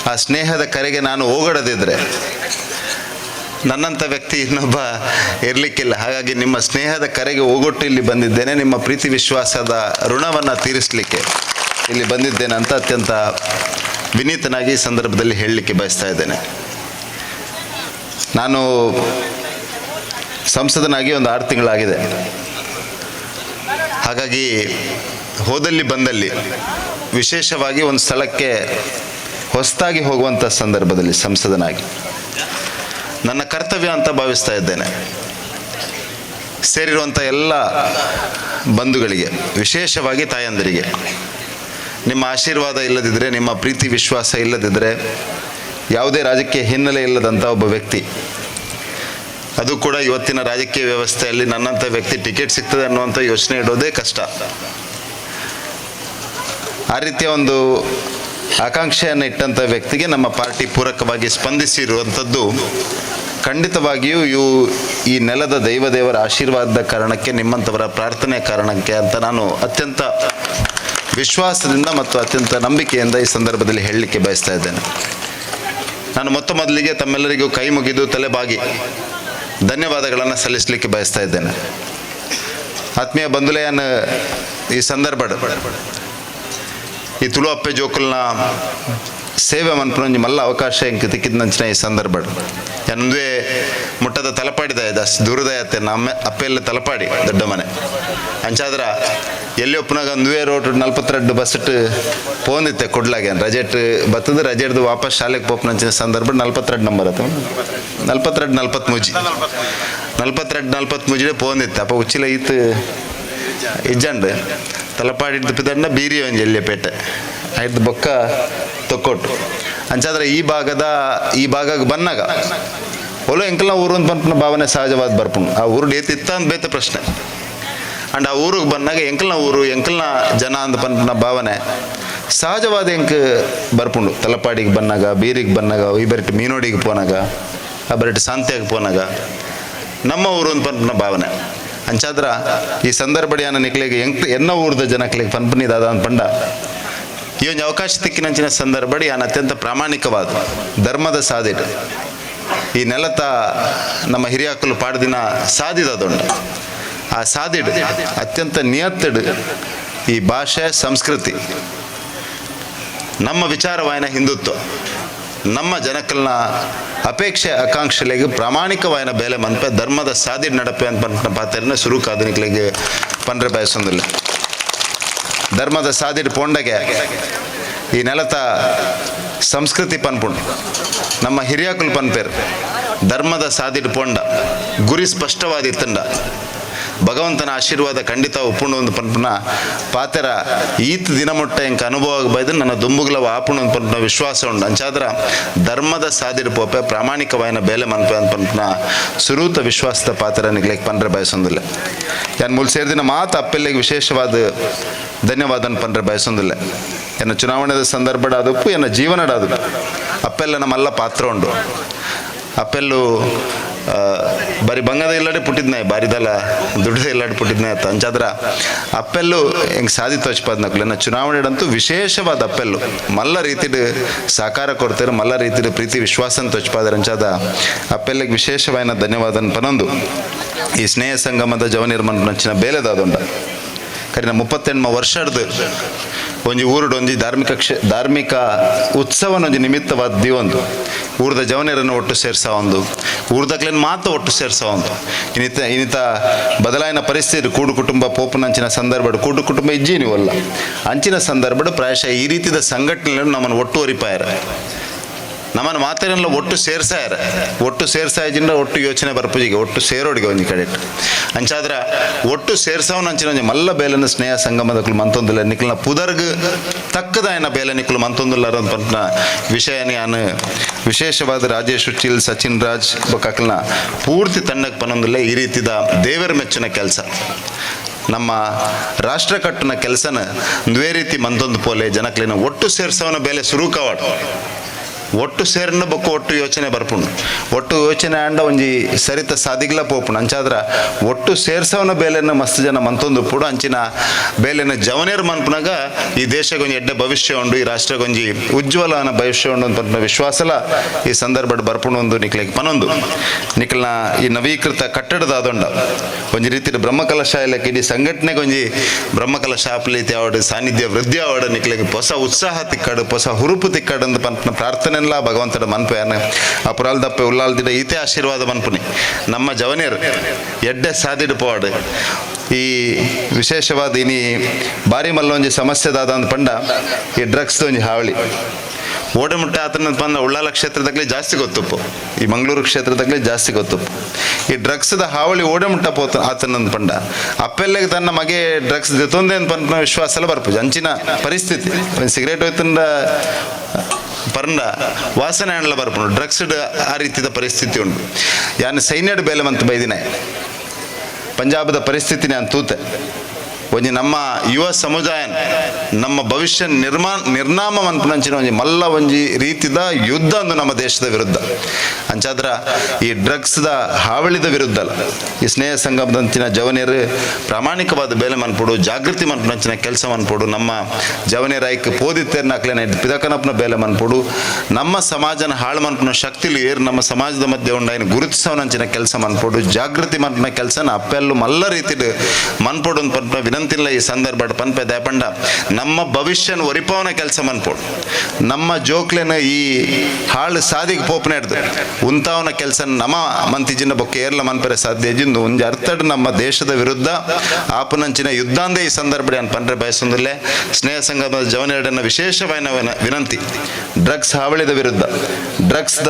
ಆ ಸ್ನೇಹದ ಕರೆಗೆ ನಾನು ಓಗಡದಿದ್ದರೆ ನನ್ನಂಥ ವ್ಯಕ್ತಿ ಇನ್ನೊಬ್ಬ ಇರಲಿಕ್ಕಿಲ್ಲ. ಹಾಗಾಗಿ ನಿಮ್ಮ ಸ್ನೇಹದ ಕರೆಗೆ ಓಗೊಟ್ಟು ಇಲ್ಲಿ ಬಂದಿದ್ದೇನೆ, ನಿಮ್ಮ ಪ್ರೀತಿ ವಿಶ್ವಾಸದ ಋಣವನ್ನು ತೀರಿಸಲಿಕ್ಕೆ ಇಲ್ಲಿ ಬಂದಿದ್ದೇನೆ ಅಂತ ಅತ್ಯಂತ ವಿನೀತನಾಗಿ ಈ ಸಂದರ್ಭದಲ್ಲಿ ಹೇಳಲಿಕ್ಕೆ ಬಯಸ್ತಾ ಇದ್ದೇನೆ. ನಾನು ಸಂಸದನಾಗಿ ಒಂದು 6 ತಿಂಗಳಾಗಿದೆ. ಹಾಗಾಗಿ ಹೋದಲ್ಲಿ ಬಂದಲ್ಲಿ ವಿಶೇಷವಾಗಿ ಒಂದು ಸ್ಥಳಕ್ಕೆ ಹೊಸದಾಗಿ ಹೋಗುವಂಥ ಸಂದರ್ಭದಲ್ಲಿ ಸಂಸದನಾಗಿ ನನ್ನ ಕರ್ತವ್ಯ ಅಂತ ಭಾವಿಸ್ತಾ ಇದ್ದೇನೆ. ಸೇರಿರುವಂಥ ಎಲ್ಲ ಬಂಧುಗಳಿಗೆ, ವಿಶೇಷವಾಗಿ ತಾಯಂದಿರಿಗೆ, ನಿಮ್ಮ ಆಶೀರ್ವಾದ ಇಲ್ಲದಿದ್ದರೆ, ನಿಮ್ಮ ಪ್ರೀತಿ ವಿಶ್ವಾಸ ಇಲ್ಲದಿದ್ದರೆ, ಯಾವುದೇ ರಾಜಕೀಯ ಹಿನ್ನೆಲೆ ಇಲ್ಲದಂಥ ಒಬ್ಬ ವ್ಯಕ್ತಿ, ಅದು ಕೂಡ ಇವತ್ತಿನ ರಾಜಕೀಯ ವ್ಯವಸ್ಥೆಯಲ್ಲಿ ನನ್ನಂಥ ವ್ಯಕ್ತಿ ಟಿಕೆಟ್ ಸಿಗ್ತದೆ ಅನ್ನುವಂಥ ಯೋಚನೆ ಇಡೋದೇ ಕಷ್ಟ. ಆ ರೀತಿಯ ಒಂದು ಆಕಾಂಕ್ಷೆಯನ್ನು ಇಟ್ಟಂಥ ವ್ಯಕ್ತಿಗೆ ನಮ್ಮ ಪಾರ್ಟಿ ಪೂರಕವಾಗಿ ಸ್ಪಂದಿಸಿರುವಂಥದ್ದು ಖಂಡಿತವಾಗಿಯೂ ಇವು ಈ ನೆಲದ ದೈವದೇವರ ಆಶೀರ್ವಾದದ ಕಾರಣಕ್ಕೆ, ನಿಮ್ಮಂಥವರ ಪ್ರಾರ್ಥನೆ ಕಾರಣಕ್ಕೆ ಅಂತ ನಾನು ಅತ್ಯಂತ ವಿಶ್ವಾಸದಿಂದ ಮತ್ತು ಅತ್ಯಂತ ನಂಬಿಕೆಯಿಂದ ಈ ಸಂದರ್ಭದಲ್ಲಿ ಹೇಳಲಿಕ್ಕೆ ಬಯಸ್ತಾ ಇದ್ದೇನೆ. ನಾನು ಮೊತ್ತ ಮೊದಲಿಗೆ ತಮ್ಮೆಲ್ಲರಿಗೂ ಕೈ ಮುಗಿದು ತಲೆಬಾಗಿ ಧನ್ಯವಾದಗಳನ್ನು ಸಲ್ಲಿಸಲಿಕ್ಕೆ ಬಯಸ್ತಾ ಇದ್ದೇನೆ. ಆತ್ಮೀಯ ಬಂಧುಲೆಯನ್ನು ಈ ಸಂದರ್ಭ ಈ ತುಳು ಅಪ್ಪೆ ಜೋಕುಲ್ನ ಸೇವೆ ಮನ್ಪುನೊಂಜಿ ಮಲ್ಲ ಅವಕಾಶ ಎಂಕ್ ತಿಕ್ಕಿದ ಈ ಸಂದರ್ಭ ಎಂದುವೆ ಮುಟ್ಟದ ತಲಪಾಡಿದ ದಸ್ ದೂರದ ಅತ್ತೆ ನಮ್ಮ ಅಪ್ಪೆಲ್ಲ ತಲಪಾಡಿ ದೊಡ್ಡ ಮನೆ ಅಂಚಾದ್ರ ಎಲ್ಲಿ ಒಪ್ಪನಾಗ ಒಂದುವೆ ರೋಡ್ 42 ಬಸ್ ಪೋಂದಿತ್ತೆ ಕೊಡ್ಲಾಗೆ ರಜೆಟ್ ಬತ್ತದ ರಜೆಡ್ದು ವಾಪಸ್ ಶಾಲೆಗೆ ಪೋಪನಂಚಿನ ಸಂದರ್ಭ 42 ನಂಬರ್ ಆತ 42 43 42 43 ಪೋಂದಿತ್ತೆ. ಅಪ್ಪ ಉಚ್ಚಿಲ ಈತ್ ಇಜ್ಜಂಡ್ ತಲಪಾಡಿದ್ದು ಪಿದಂಡ ಬೀರಿ ಒಂಜಿ ಎಲ್ಲಿಯ ಪೇಟೆ ಆಯ್ತು ಬೊಕ್ಕ ತೊಕ್ಕೊಟ್ಟು ಅಂಚಾದ್ರೆ ಈ ಭಾಗದ ಈ ಭಾಗಕ್ಕೆ ಬನ್ನಾಗ ಒಲೋ ಎಂಕಲ್ನ ಊರು ಅಂತ ಪನ್ಪುನ ಭಾವನೆ ಸಹಜವಾದ ಬರ್ಪುಂಡು. ಆ ಊರು ಏತಿತ್ತ ಅಂತ ಬೇತೆ ಪ್ರಶ್ನೆ. ಅಂಡ್ ಆ ಊರಿಗೆ ಬಂದಾಗ ಎಂಕಲ್ನ ಊರು ಎಂಕಲ್ನ ಜನ ಅಂತ ಪನ್ಪುನ ಭಾವನೆ ಸಹಜವಾದ ಎಂಕ್ ಬರ್ಪುಂಡು. ತಲಪಾಡಿಗೆ ಬನ್ನಾಗ, ಬೀರಿಗೆ ಬನ್ನಾಗ, ಈ ಬರಿಟ್ ಮೀನೋಡಿಗೆ ಪೋನಾಗ, ಆ ಬರಿಟ್ ಸಾಂತ್ಯಾಗ ಪೋನಾಗ ನಮ್ಮ ಊರು ಅಂತ ಪನ್ಪುನ ಭಾವನೆ. ಅಂಚಾದ್ರ ಈ ಸಂದರ್ಭಡಿಯಾನ ನಿಕ್ಲೆಗೆ ಎಂಕ್ ಎನ್ನ ಊರ್ದ ಜನಕ್ಲೆಗೆ ಪನ್ಪುನಿ ದಾದ ಅಂತ ಪಂಡ ಈ ಒಂದು ಅವಕಾಶ ತಿಕ್ಕಿನಂಚಿನ ಸಂದರ್ಭಡಿ ಯಾನ್ ಅತ್ಯಂತ ಪ್ರಾಮಾಣಿಕವಾದ ಧರ್ಮದ ಸಾದಿಟ್ ಈ ನೆಲತ ನಮ್ಮ ಹಿರಿಯಾಕಲು ಪಾಡ್ದಿನ ಸಾದಿದದೊಂಡ ಆ ಸಾದಿಡ್ ಅತ್ಯಂತ ನಿಯತ್ತಿಡ್ ಈ ಭಾಷೆ ಸಂಸ್ಕೃತಿ ನಮ್ಮ ವಿಚಾರವಾಯನ ಹಿಂದುತ್ವ ನಮ್ಮ ಜನಕಲ್ನ ಅಪೇಕ್ಷೆ ಆಕಾಂಕ್ಷೆಲೆಗೆ ಪ್ರಾಮಾಣಿಕವಾಯನ ಬೇಲೆ ಮನ್ಪೆ ಧರ್ಮದ ಸಾದಿಡ್ ನಡಪೆ ಅಂತ ಪನ್ಪುನ ಪಾತ್ರನ ಸುರುಕಾದನಿಕ್ಲೆಗೆ ಪನ್ರೆ ಬಯಸೊಂದಿಲ್ಲ. ಧರ್ಮದ ಸಾದಿಡ್ ಪೋಂಡಗೆ ಈ ನೆಲತ ಸಂಸ್ಕೃತಿ ಪನ್ಪುಂಡು ನಮ್ಮ ಹಿರಿಯಾಕುಲ್ ಪನ್ಪೇರ್ ಧರ್ಮದ ಸಾದಿಡ್ ಪೋಂಡ ಗುರಿ ಸ್ಪಷ್ಟವಾದಿತ್ತಂಡ ಭಗವಂತನ ಆಶೀರ್ವಾದ ಖಂಡಿತ ಉಪ್ಪುಂಡು ಒಂದು ಪನ್ಪುನ ಪಾತೆರ ಈತ್ ದಿನ ಮುಟ್ಟ ಎಂಕ ಅನುಭವ ಬೈದು ನನ್ನ ದುಂಬುಗ್ಲವ ಆಪುಂಡು ಒಂದು ಪನ್ಪುನ ವಿಶ್ವಾಸ ಉಂಡು. ಅಂಚಾದ್ರ ಧರ್ಮದ ಸಾದಿಡ್ ಪೋಪೆ ಪ್ರಾಮಾಣಿಕವಾಯಿನ ಬೇಲೆ ಮನ್ಪೆ ಅಂತ ಪನ್ಪುನ ಸುರೂತ ವಿಶ್ವಾಸದ ಪಾತ್ರ ನಿಗ್ಲೆಕ್ ಪನ್ರೆ ಬಯಸೊಂದಿಲ್ಲ. ಯಾನ್ ಮೂಲ ಸೇರಿದಿನ ಮಾತು ಅಪ್ಪೆಲ್ಲಿಗೆ ವಿಶೇಷವಾದ ಧನ್ಯವಾದನ ಪನ್ರೆ ಬಯಸೊಂದಿಲ್ಲ. ಎನ್ನ ಚುನಾವಣೆದ ಸಂದರ್ಭಡ ಅದಪ್ಪು ಎನ್ನ ಜೀವನಡ ಅದು ಅಪ್ಪೆಲ್ಲ ನಮ್ಮಲ್ಲ ಪಾತ್ರ ಉಂಡು. ಅಪ್ಪೆಲ್ಲು ಬಾರಿ ಬಂಗದ ಇಲ್ಲಡೆ ಪುಟ್ಟಿದ್ನ ಬಾರಿದಲ್ಲ ದುಡ್ಡದ ಇಲ್ಲಡೆ ಪುಟ್ಟಿದ್ನ ಅಂತ ಅಂಚಾದ್ರ ಅಪ್ಪೆಲ್ಲು ಹೆಂಗೆ ಸಾಧಿ ತೋಚ್ಪಾದ ನಕ್ಲು. ಎನ್ನ ಚುನಾವಣೆಡಂತೂ ವಿಶೇಷವಾದ ಅಪ್ಪೆಲ್ಲು ಮಲ್ಲ ರೀತಿಡ್ ಸಹಕಾರ ಕೊಡ್ತಾರೆ, ಮಲ್ಲ ರೀತಿಡ್ ಪ್ರೀತಿ ವಿಶ್ವಾಸನ ತೋಚ್ಪಾದ್ರ. ಅಂಚಾದ ಅಪ್ಪೆಲ್ಲಿಗೆ ವಿಶೇಷವಾದ ಧನ್ಯವಾದನ ಪನೊಂದು ಈ ಸ್ನೇಹ ಸಂಗಮದ ಜವನಿರ್ಮನ್ ನಂಚಿನ ಬೇಲೆದಾದುಂಡ ಕರಿನ 38 ವರ್ಷಡ್ದು ಒಂಜಿ ಊರುಡು ಒಂಜಿ ಧಾರ್ಮಿಕ ಧಾರ್ಮಿಕ ಉತ್ಸವನೊಂಜಿ ನಿಮಿತ್ತವಾದ ದಿವೊಂದು ಊರ್ದ ಜವನೆರನ್ನು ಒಟ್ಟು ಸೇರ್ಸ ಒಂದು ಊರ್ದಕ್ಲೇನ್ ಮಾತು ಒಟ್ಟು ಸೇರ್ಸ ಒಂದು ಇನ್ನಿತ ಇನ್ನಿತ ಬದಲಾಯಿನ ಪರಿಸ್ಥಿತಿ ಕೂಡು ಕುಟುಂಬ ಪೋಪನಂಚಿನ ಸಂದರ್ಭಡು ಕೂಡು ಕುಟುಂಬ ಇಜ್ಜಿ ನೀವಲ್ಲ ಅಂಚಿನ ಸಂದರ್ಭಡು ಪ್ರಾಯಶಃ ಈ ರೀತಿಯ ಸಂಘಟನೆಗಳನ್ನು ನಮ್ಮನ್ನು ಒಟ್ಟು ಒರಿಪಾಯರ ನಮ್ಮನ್ನು ಮಾತೇನೆಲ್ಲ ಒಟ್ಟು ಸೇರ್ಸಾಯರ ಒಟ್ಟು ಸೇರ್ಸಾಯಜಿಂದ ಒಟ್ಟು ಯೋಚನೆ ಬರ್ಪುಜಿಗೆ ಒಟ್ಟು ಸೇರೋಡಿಗೆ ಒಂಜಿ ಕಡೆ ಅಂಚಾದ್ರ ಒಟ್ಟು ಸೇರ್ಸವನ ಅಂಚಿನ ಒಂಜಿ ಮಲ್ಲ ಬೇಲನ ಸ್ನೇಹ ಸಂಗಮದಕ್ಲು ಮಂತೊಂದಿಲ್ಲ ನಿಕ್ಲನ ಪುದರ್ಗ್ ತಕ್ಕದಾಯನ ಬೇಲೆ ನಿಕ್ಲು ಮಂತೊಂದಿಲ್ಲ ಪಂಪನ ವಿಷಯ ನಾನು ವಿಶೇಷವಾದ ರಾಜೇಶ್ ಉಚ್ಚಿಲ್ ಸಚಿನ್ ರಾಜ್ ಬೊಕ್ಕಲ್ನ ಪೂರ್ತಿ ತಂಡಕ್ಕೆ ಪನೊಂದಿಲ್ಲ. ಈ ರೀತಿದ ದೇವರ ಮೆಚ್ಚಿನ ಕೆಲಸ ನಮ್ಮ ರಾಷ್ಟ್ರ ಕಟ್ಟುನ ಕೆಲಸನ ದ್ವೇ ರೀತಿ ಮಂತೊಂದು ಪೋಲೆ ಜನಕ್ಲಿನ ಒಟ್ಟು ಸೇರ್ಸವನ ಬೇಲೆ ಸುರುಕಾವಾಡು. ಒಟ್ಟು ಸೇರ್ನ ಬೊಕ್ಕ ಒಟ್ಟು ಯೋಚನೆ ಬರ್ಪುಂಡು. ಒಟ್ಟು ಯೋಚನೆ ಆಂಡ ಒಂಜಿ ಸರಿತ ಸಾದಿಗ್ಲ ಪೋಪುಂಡು. ಅಂಚಾದ್ರ ಒಟ್ಟು ಸೇರ್ಸವನ ಬೇಲೆನ ಮಸ್ತ್ ಜನ ಮಂತೊಂದು ಉಪ್ಪುಡು. ಅಂಚಿನ ಬೇಲೆನ ಜವನೇರ್ ಮನ್ಪುನಾಗ ಈ ದೇಶಗೊಂಜಿ ಎಡ್ಡೆ ಭವಿಷ್ಯ ಉಂಡು, ಈ ರಾಷ್ಟ್ರಗೊಂಜಿ ಉಜ್ವಲನ ಭವಿಷ್ಯ ಉಂಡು ಅಂತ ವಿಶ್ವಾಸಲ ಈ ಸಂದರ್ಭಡ್ ಬರ್ಪುಂಡು ಒಂದು ನಿಕ್ಲೆಗ್ ಪನೊಂದು. ನಿಕ್ಲ್ನ ಈ ನವೀಕೃತ ಕಟ್ಟಡದ ಅದೊಂಡ ಒಂಜಿ ರೀತಿಯ ಬ್ರಹ್ಮಕಲಶ ಇಲಾಖೆ ಇಡೀ ಸಂಘಟನೆಗೆ ಒಂಜಿ ಬ್ರಹ್ಮಕಲಶ ಆಪ್ಲೀತಿ ಆವಡ್, ಸಾನ್ನಿಧ್ಯ ವೃದ್ಧಿ ಆವಡ್, ನಿಕ್ಲೆಗ್ ಹೊಸ ಉತ್ಸಾಹ ತಿಕ್ಕಡು, ಹೊಸ ಹುರುಪು ತಿಕ್ಕಡು ಅಂತ ಪನ್ಪುನ ಪ್ರಾರ್ಥನೆಲ್ಲ ಭಗವಂತನ ಮನ್ಪು. ಆ ಪುರಾಲ್ದಪ್ಪೆ ಉಲ್ಲಾಲ್ದಿಡ ಈತೆ ಆಶೀರ್ವಾದ ಮನ್ಪುನಿ. ನಮ್ಮ ಜವನೇರ್ ಎಡ್ಡೆ ಸಾದಿಡು ಪೋವಾಡು. ಈ ವಿಶೇಷವಾದ ಇನಿ ಬಾರಿ ಮಲ್ಲ ಒಂಜಿ ಸಮಸ್ಯೆ ದಾದ ಅಂದ್ ಪಂಡ ಈ ಡ್ರಗ್ಸ್ ಒಂಜಿ ಹಾವಳಿ ಓಡಮುಟ್ಟ ಆತನ ಪಂಡ ಉಳ್ಳಾಲ ಕ್ಷೇತ್ರದಾಗಲೇ ಜಾಸ್ತಿ ಗೊತ್ತುಪ್ಪು, ಈ ಮಂಗಳೂರು ಕ್ಷೇತ್ರದಾಗಲೇ ಜಾಸ್ತಿ ಗೊತ್ತುಪ್ಪು. ಈ ಡ್ರಗ್ಸ್ದ ಹಾವಳಿ ಓಡಮುಟ್ಟ ಪೋತ ಆತನಂದ್ ಪಂಡ ಅಪ್ಪೆಲ್ಲೆಗ್ ತನ್ನ ಮಗೆ ಡ್ರಗ್ಸ್ ದೆತ್ತೊಂದೇ ಅಂತ ಪನ್ಪುನ ವಿಶ್ವಾಸ ಎಲ್ಲ ಬರ್ಪುಜಿ. ಅಂಚಿನ ಪರಿಸ್ಥಿತಿ. ಒಂಜಿ ಸಿಗರೇಟ್ ಹೋಯ್ತಂಡ ಪರ್ಂಡ ವಾಸನೆ ಆಂಡ್ಲ ಬರ್ಪುಂಡು. ಡ್ರಗ್ಸ್ ಆ ರೀತಿದ ಪರಿಸ್ಥಿತಿ ಉಂಟು. ಯಾನ್ ಸೈನ್ಯಡ್ ಬೇಲೆ ಮಂತ್ ಬೈದಿನ ಪಂಜಾಬದ ಪರಿಸ್ಥಿತಿ ನಾನು ತೂತೆ. ಒಂಜಿ ನಮ್ಮ ಯುವ ಸಮುದಾಯ ನಮ್ಮ ಭವಿಷ್ಯ ನಿರ್ನಾಮ ಮನ್ಪುನಂಚಿನ ಒಂಜಿ ಮಲ್ಲ ಒಂಜಿ ರೀತಿದ ಯುದ್ಧ ಅಂದು ನಮ್ಮ ದೇಶದ ವಿರುದ್ಧ. ಅಂಚಾದ್ರ ಈ ಡ್ರಗ್ಸ್ದ ಹಾವಳಿದ ವಿರುದ್ಧ ಅಲ್ಲ ಈ ಸ್ನೇಹ ಸಂಗಮದಂಚಿನ ಜವನಿಯರು ಪ್ರಾಮಾಣಿಕವಾದ ಬೇಲೆ ಮನ್ಪೊಡು, ಜಾಗೃತಿ ಮನ್ಪುನಂಚಿನ ಕೆಲಸ ಮನ್ಪೊಡು. ನಮ್ಮ ಜವನಿಯರ ಐಕ್ ಪೋದಿತ್ತೇರ್ನ ಅಕ್ಲೆನ ಪಿದಕನಪ್ಪನ ಬೇಲೆ ಮನ್ಪೊಡು. ನಮ್ಮ ಸಮಾಜನ ಹಾಳು ಮನ್ಪುನ ಶಕ್ತಿಲು ಏರ್ ನಮ್ಮ ಸಮಾಜದ ಮಧ್ಯೆ ಉಂಡಾಯಿನ ಗುರುತಿಸವನಂಚಿನ ಕೆಲಸ ಮನ್ಪೊಡು. ಜಾಗೃತಿ ಮನ್ಪುನ ಕೆಲಸನ ಅಪ್ಪೆಲ್ಲು ಮಲ್ಲ ರೀತಿಡ್ ಮನ್ಪೊಡು ಅಂತ ಪನ್ಪುನ ವಿನಂತಿಲ್ಲ ಈ ಸಂದರ್ಭ ಪನ್ಪೆ. ದಯಪಂಡ ನಮ್ಮ ಭವಿಷ್ಯನ ಒರಿಪವನ ಕೆಲಸ ಮನ್ಪೊಡು. ನಮ್ಮ ಜೋಕ್ಲೆನ ಈ ಹಾಳು ಸಾದಿಗೆ ಪೋಪನೆ ಹಿಡ್ದು ಉಂತಾವನ ಕೆಲಸ ನಮ್ಮ ಮಂತಿಜಿನ ಬೊಕ್ಕ ಏರ್ಲ ಮನ್ಪೆರೆ ಸಾಧ್ಯ ಜಿಂದು ಒಂಜಿ ಅರ್ಥಡ್ ನಮ್ಮ ದೇಶದ ವಿರುದ್ಧ ಆಪನಂಚಿನ ಯುದ್ಧಾಂದೇ ಈ ಸಂದರ್ಭ ಅನ್ ಪನ್ರೆ ಬಯಸೊಂದಿಲ್ಲ. ಸ್ನೇಹ ಸಂಗಮದ ಜವನೆರಡನ್ನ ವಿಶೇಷವಾದ ವಿನಂತಿ, ಡ್ರಗ್ಸ್ ಹಾವಳಿದ ವಿರುದ್ಧ, ಡ್ರಗ್ಸ್ದ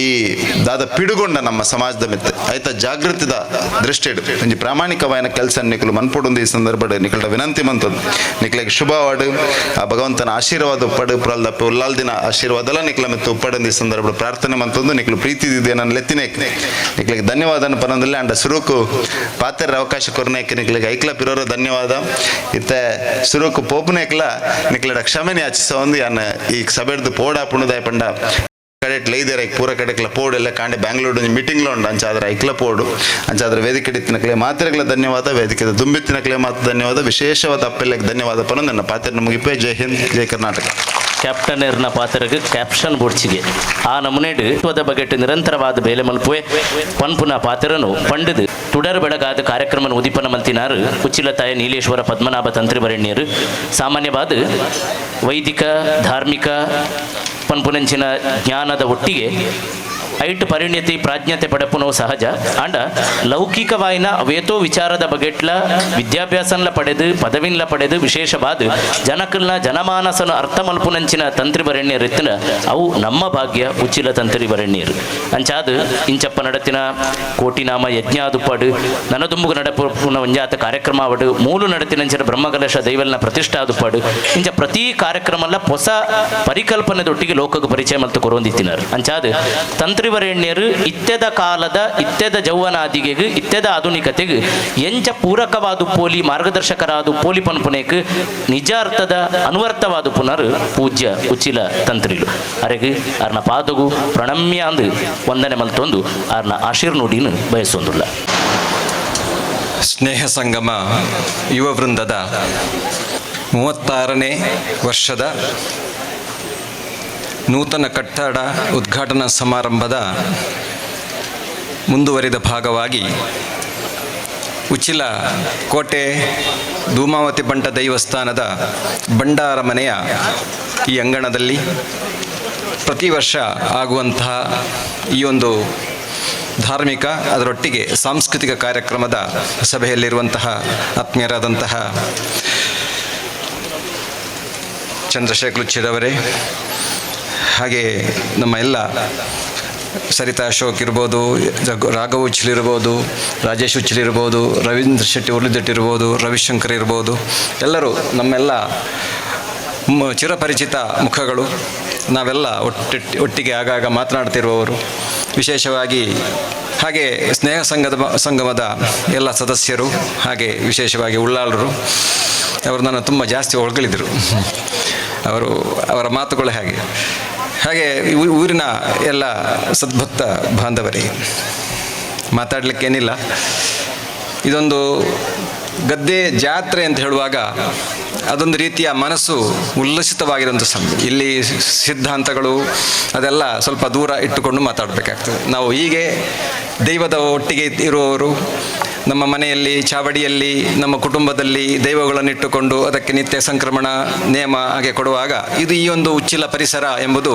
ಈ ದಾದ ಪಿಡುಗೊಂಡ ನಮ್ಮ ಸಮಾಜದ ಮಿತ್ತೆ ಆಯ್ತಾ ಜಾಗೃತಿದ ದೃಷ್ಟಿಡ್ ಒಂಜಿ ಪ್ರಾಮಾಣಿಕವಾದ ಕೆಲಸ ನಿಕಲು ಮನ್ಪೊಡುಂದು ಈ ಸಂದರ್ಭಡ್ ನಿಕಲ್ಡ ವಿನಂತಿ ಮಂತದ್ದು. ನಿಕ್ಲೆಗ್ ಶುಭವಾಡು, ಆ ಭಗವಂತನ ಆಶೀರ್ವಾದ ಉಪ್ಪಡು, ಪ್ರಲ್ದಪ್ಪ ಉಲ್ಲಾಲ್ ದಿನ ಆಶೀರ್ವಾದಲ ನಿಕ್ಲ ಮೆತ್ತು ಉಪ್ಪಡಂದು ಈ ಸಂದರ್ಭ ಪ್ರಾರ್ಥನೆ ಮಂತೊಂದು ನಿಕ್ಲು ಪ್ರೀತಿ ಇದೆ ನನ್ನ ಲೆತ್ತಿನೇಕ್ ನಿಕ್ಲೆಗ್ ಧನ್ಯವಾದ ಪನಂದಿಲ್ಲ. ಅಂಡ ಸುರುಕು ಪಾತೆರ ಅವಕಾಶ ಕೊರ್ನೇಕ್ ನಿಕ್ಲೆಗ್ ಐಕ್ಲ ಪಿರೋರ ಧನ್ಯವಾದ. ಇತ್ತೆ ಸುರುಕು ಪೋಪುನೇಕ್ಲ ನಿಕ್ಲೆಡ ಕ್ಷಮೆನೆ ಯಾಚಿಸ ಒಂದು ಯಾನ್ ಈ ಸಭೆಡ್ದು ಪೋಡ ಪುಣದಾಯ ಪಂಡ ಕಡೆಟ್ ಲೈದೇರ ಪೂರ ಕಡೆಕ್ಲ ಪೋಡು ಎಲ್ಲ ಕಾಂಡೆ ಬ್ಯಾಂಗ್ಳೂರು ಒಂಜಿ ಮೀಟಿಂಗ್ಲ ಉಂಡು. ಅಂಚಾದ್ರೆ ಐಕ್ಲ ಪೋಡು. ಅಂಚಾದ್ರೆ ವೇದಿಕೆ ಇತ್ತಿನಕ್ಲೆ ಮಾತ್ರೆಗಳ ಧನ್ಯವಾದ, ವೇದಿಕೆ ದುಂಬಿತ್ತಿನಕ್ಲೆ ಮಾತ್ರ ಧನ್ಯವಾದ, ವಿಶೇಷವಾದ ಅಪ್ಪೆಲ್ಲಕ್ಕೆ ಧನ್ಯವಾದ ಪನ ನನ್ನ ಪಾತ್ರ ಮುಗಿಪೆ. ಜೈ ಹಿಂದ್, ಜೈ ಕರ್ನಾಟಕ. ಕ್ಯಾಪ್ಟನ್ ಎರ್ನ ಪಾತ್ರಗ್ ಕ್ಯಾಪ್ಷನ್ ಬುಡ್ಚಿಗೆ ಆ ನಮೂನೆಡ್ ತ್ವದ ಬಗೆಟ್ ನಿರಂತರವಾದ ಬೇಲೆ ಮಲ್ಪುವೆ ಪನ್ಪುನ ಪಾತ್ರನು ಪಂಡದು ತುಡರ್ ಬೆಳಗಾದ ಕಾರ್ಯಕ್ರಮನ ಉದಿಪನ ಮಲ್ತಿನಾರು ಉಚ್ಚಿಲತಾಯ ನೀಲೇಶ್ವರ ಪದ್ಮನಾಭ ತಂತ್ರಿ ವರೆಣ್ಯರು. ಸಾಮಾನ್ಯವಾದ ವೈದಿಕ ಧಾರ್ಮಿಕ ಪನ್ಪುನಂಚಿನ ಜ್ಞಾನದ ಒಟ್ಟಿಗೆ ಐಟ್ ಪರಿಣಿತಿ ಪ್ರಾಜ್ಞತೆ ಪಡಪುನವು ಸಹಜ. ಆಂಡ ಲೌಕಿಕವಾಯಿನ ಅವೇತೋ ವಿಚಾರದ ಬಗೆಟ್ಲ ವಿದ್ಯಾಭ್ಯಾಸನ್ಲ ಪಡೆದು ಪದವಿನ್ಲ ಪಡೆದು ವಿಶೇಷವಾದ ಜನಕಲ್ನ ಜನಮಾನಸನ ಅರ್ಥ ಮಲ್ಪುನಂಚಿನ ತಂತ್ರಿ ಬರಣ್ಯರು ಇತ್ತಿನ ಅವು ನಮ್ಮ ಭಾಗ್ಯ ಉಚ್ಚಿಲ ತಂತ್ರಿ ಬರಣ್ಯರು. ಅಂಚಾದ ಇಂಚಪ್ಪ ನಡತಿನ ಕೋಟಿನಾಮ ಯಜ್ಞಾದುಪ್ಪಡು ನನದುಂಬುಗು ನಡಪುನ ಒಂಜಾತ ಕಾರ್ಯಕ್ರಮ ಅವಡು ಮೂಲು ನಡತಿನಂಚಿನ ಬ್ರಹ್ಮಕಲಶ ದೈವಲ್ನ ಪ್ರತಿಷ್ಠಾದುಪ್ಪಡು ಇಂಚ ಪ್ರತಿ ಕಾರ್ಯಕ್ರಮಲ್ಲ ಹೊಸ ಪರಿಕಲ್ಪನೆದೊಟ್ಟಿಗೆ ಲೋಕಕ್ಕೆ ಪರಿಚಯ ಮಲ್ತು ಕೊರೊಂದಿತ್ತಿನಾರು. ಅಂಚಾದ ತಂತ್ರಿವರೇಣ್ಯರು ಇತ್ತೆದ ಕಾಲದ ಇತ್ತೆದ ಜೌವನಾದಿಗೆಗ್ ಇತ್ತೆದ ಆಧುನಿಕತೆಗ್ ಎಂಚ ಪೂರಕವಾದ ಪೋಲಿ ಮಾರ್ಗದರ್ಶಕರಾದ ಪೋಲಿ ಪನ್ಪುನೇಕ್ ನಿಜ ಅರ್ಥದ ಅನ್ವರ್ಥವಾದ ಪುನರ್ ಪೂಜ್ಯ ಉಚ್ಚಿಲ ತಂತ್ರಿಲು ಅರೆಗ್ ಅರ್ನ ಪಾದಗು ಪ್ರಣಮ್ಯ ಅಂದು ವಂದನೆ ಮಲ್ತೊಂದು ಅರ್ನ ಆಶೀರ್ನುಡಿನ ಬಯಸೊಂದುಲ್ಲ. ಸ್ನೇಹ ಸಂಗಮ ಯುವ ವೃಂದದ 36ನೇ ವರ್ಷದ ನೂತನ ಕಟ್ಟಡ ಉದ್ಘಾಟನಾ ಸಮಾರಂಭದ ಮುಂದುವರಿದ ಭಾಗವಾಗಿ ಉಚ್ಚಿಲ ಕೋಟೆ ಧೂಮಾವತಿ ಬಂಟ ದೈವಸ್ಥಾನದ ಭಂಡಾರ ಮನೆಯ ಈ ಅಂಗಣದಲ್ಲಿ ಪ್ರತಿ ವರ್ಷ ಆಗುವಂತಹ ಈ ಒಂದು ಧಾರ್ಮಿಕ ಅದರೊಟ್ಟಿಗೆ ಸಾಂಸ್ಕೃತಿಕ ಕಾರ್ಯಕ್ರಮದ ಸಭೆಯಲ್ಲಿರುವಂತಹ ಆತ್ಮೀಯರಾದಂತಹ ಚಂದ್ರಶೇಖರ್ ಉಚ್ಚಿರವರೇ, ಹಾಗೆ ನಮ್ಮ ಎಲ್ಲ ಸರಿತಾ ಅಶೋಕ್ ಇರ್ಬೋದು, ರಾಘವ್ ಉಚ್ಚಿಲ್ ಇರ್ಬೋದು, ರಾಜೇಶ್ ಉಚ್ಚಿಲ್ ಇರ್ಬೋದು, ರವೀಂದ್ರ ಶೆಟ್ಟಿ ಉರ್ಲಿದೆಟ್ ಇರ್ಬೋದು, ರವಿಶಂಕರ್ ಇರ್ಬೋದು, ಎಲ್ಲರೂ ನಮ್ಮೆಲ್ಲ ಚಿರಪರಿಚಿತ ಮುಖಗಳು. ನಾವೆಲ್ಲ ಒಟ್ಟಿಗೆ ಆಗಾಗ ಮಾತನಾಡ್ತಿರುವವರು. ವಿಶೇಷವಾಗಿ ಹಾಗೆ ಸ್ನೇಹ ಸಂಗಮದ ಎಲ್ಲ ಸದಸ್ಯರು, ಹಾಗೆ ವಿಶೇಷವಾಗಿ ಉಳ್ಳಾಲರು, ಅವರು ನನ್ನ ತುಂಬ ಜಾಸ್ತಿ ಹೊಗಳಿದರು. ಅವರ ಮಾತುಗಳು ಹಾಗೆ. ಹಾಗೆ ಊರಿನ ಎಲ್ಲ ಸದ್ಭಕ್ತ ಬಾಂಧವರಿಗೆ ಮಾತಾಡಲಿಕ್ಕೇನಿಲ್ಲ. ಇದೊಂದು ಗದ್ದೆ ಜಾತ್ರೆ ಅಂತ ಹೇಳುವಾಗ ಅದೊಂದು ರೀತಿಯ ಮನಸ್ಸು ಉಲ್ಲಸಿತವಾಗಿರುವಂಥ ಸಮಯ. ಇಲ್ಲಿ ಸಿದ್ಧಾಂತಗಳು ಅದೆಲ್ಲ ಸ್ವಲ್ಪ ದೂರ ಇಟ್ಟುಕೊಂಡು ಮಾತಾಡಬೇಕಾಗ್ತದೆ. ನಾವು ಹೀಗೆ ದೈವದ ಒಟ್ಟಿಗೆ ಇರುವವರು, ನಮ್ಮ ಮನೆಯಲ್ಲಿ ಚಾವಡಿಯಲ್ಲಿ ನಮ್ಮ ಕುಟುಂಬದಲ್ಲಿ ದೈವಗಳನ್ನಿಟ್ಟುಕೊಂಡು ಅದಕ್ಕೆ ನಿತ್ಯ ಸಂಕ್ರಮಣ ನೇಮ ಹಾಗೆ ಕೊಡುವಾಗ ಇದು ಈ ಒಂದು ಉಚ್ಚಿಲ ಪರಿಸರ ಎಂಬುದು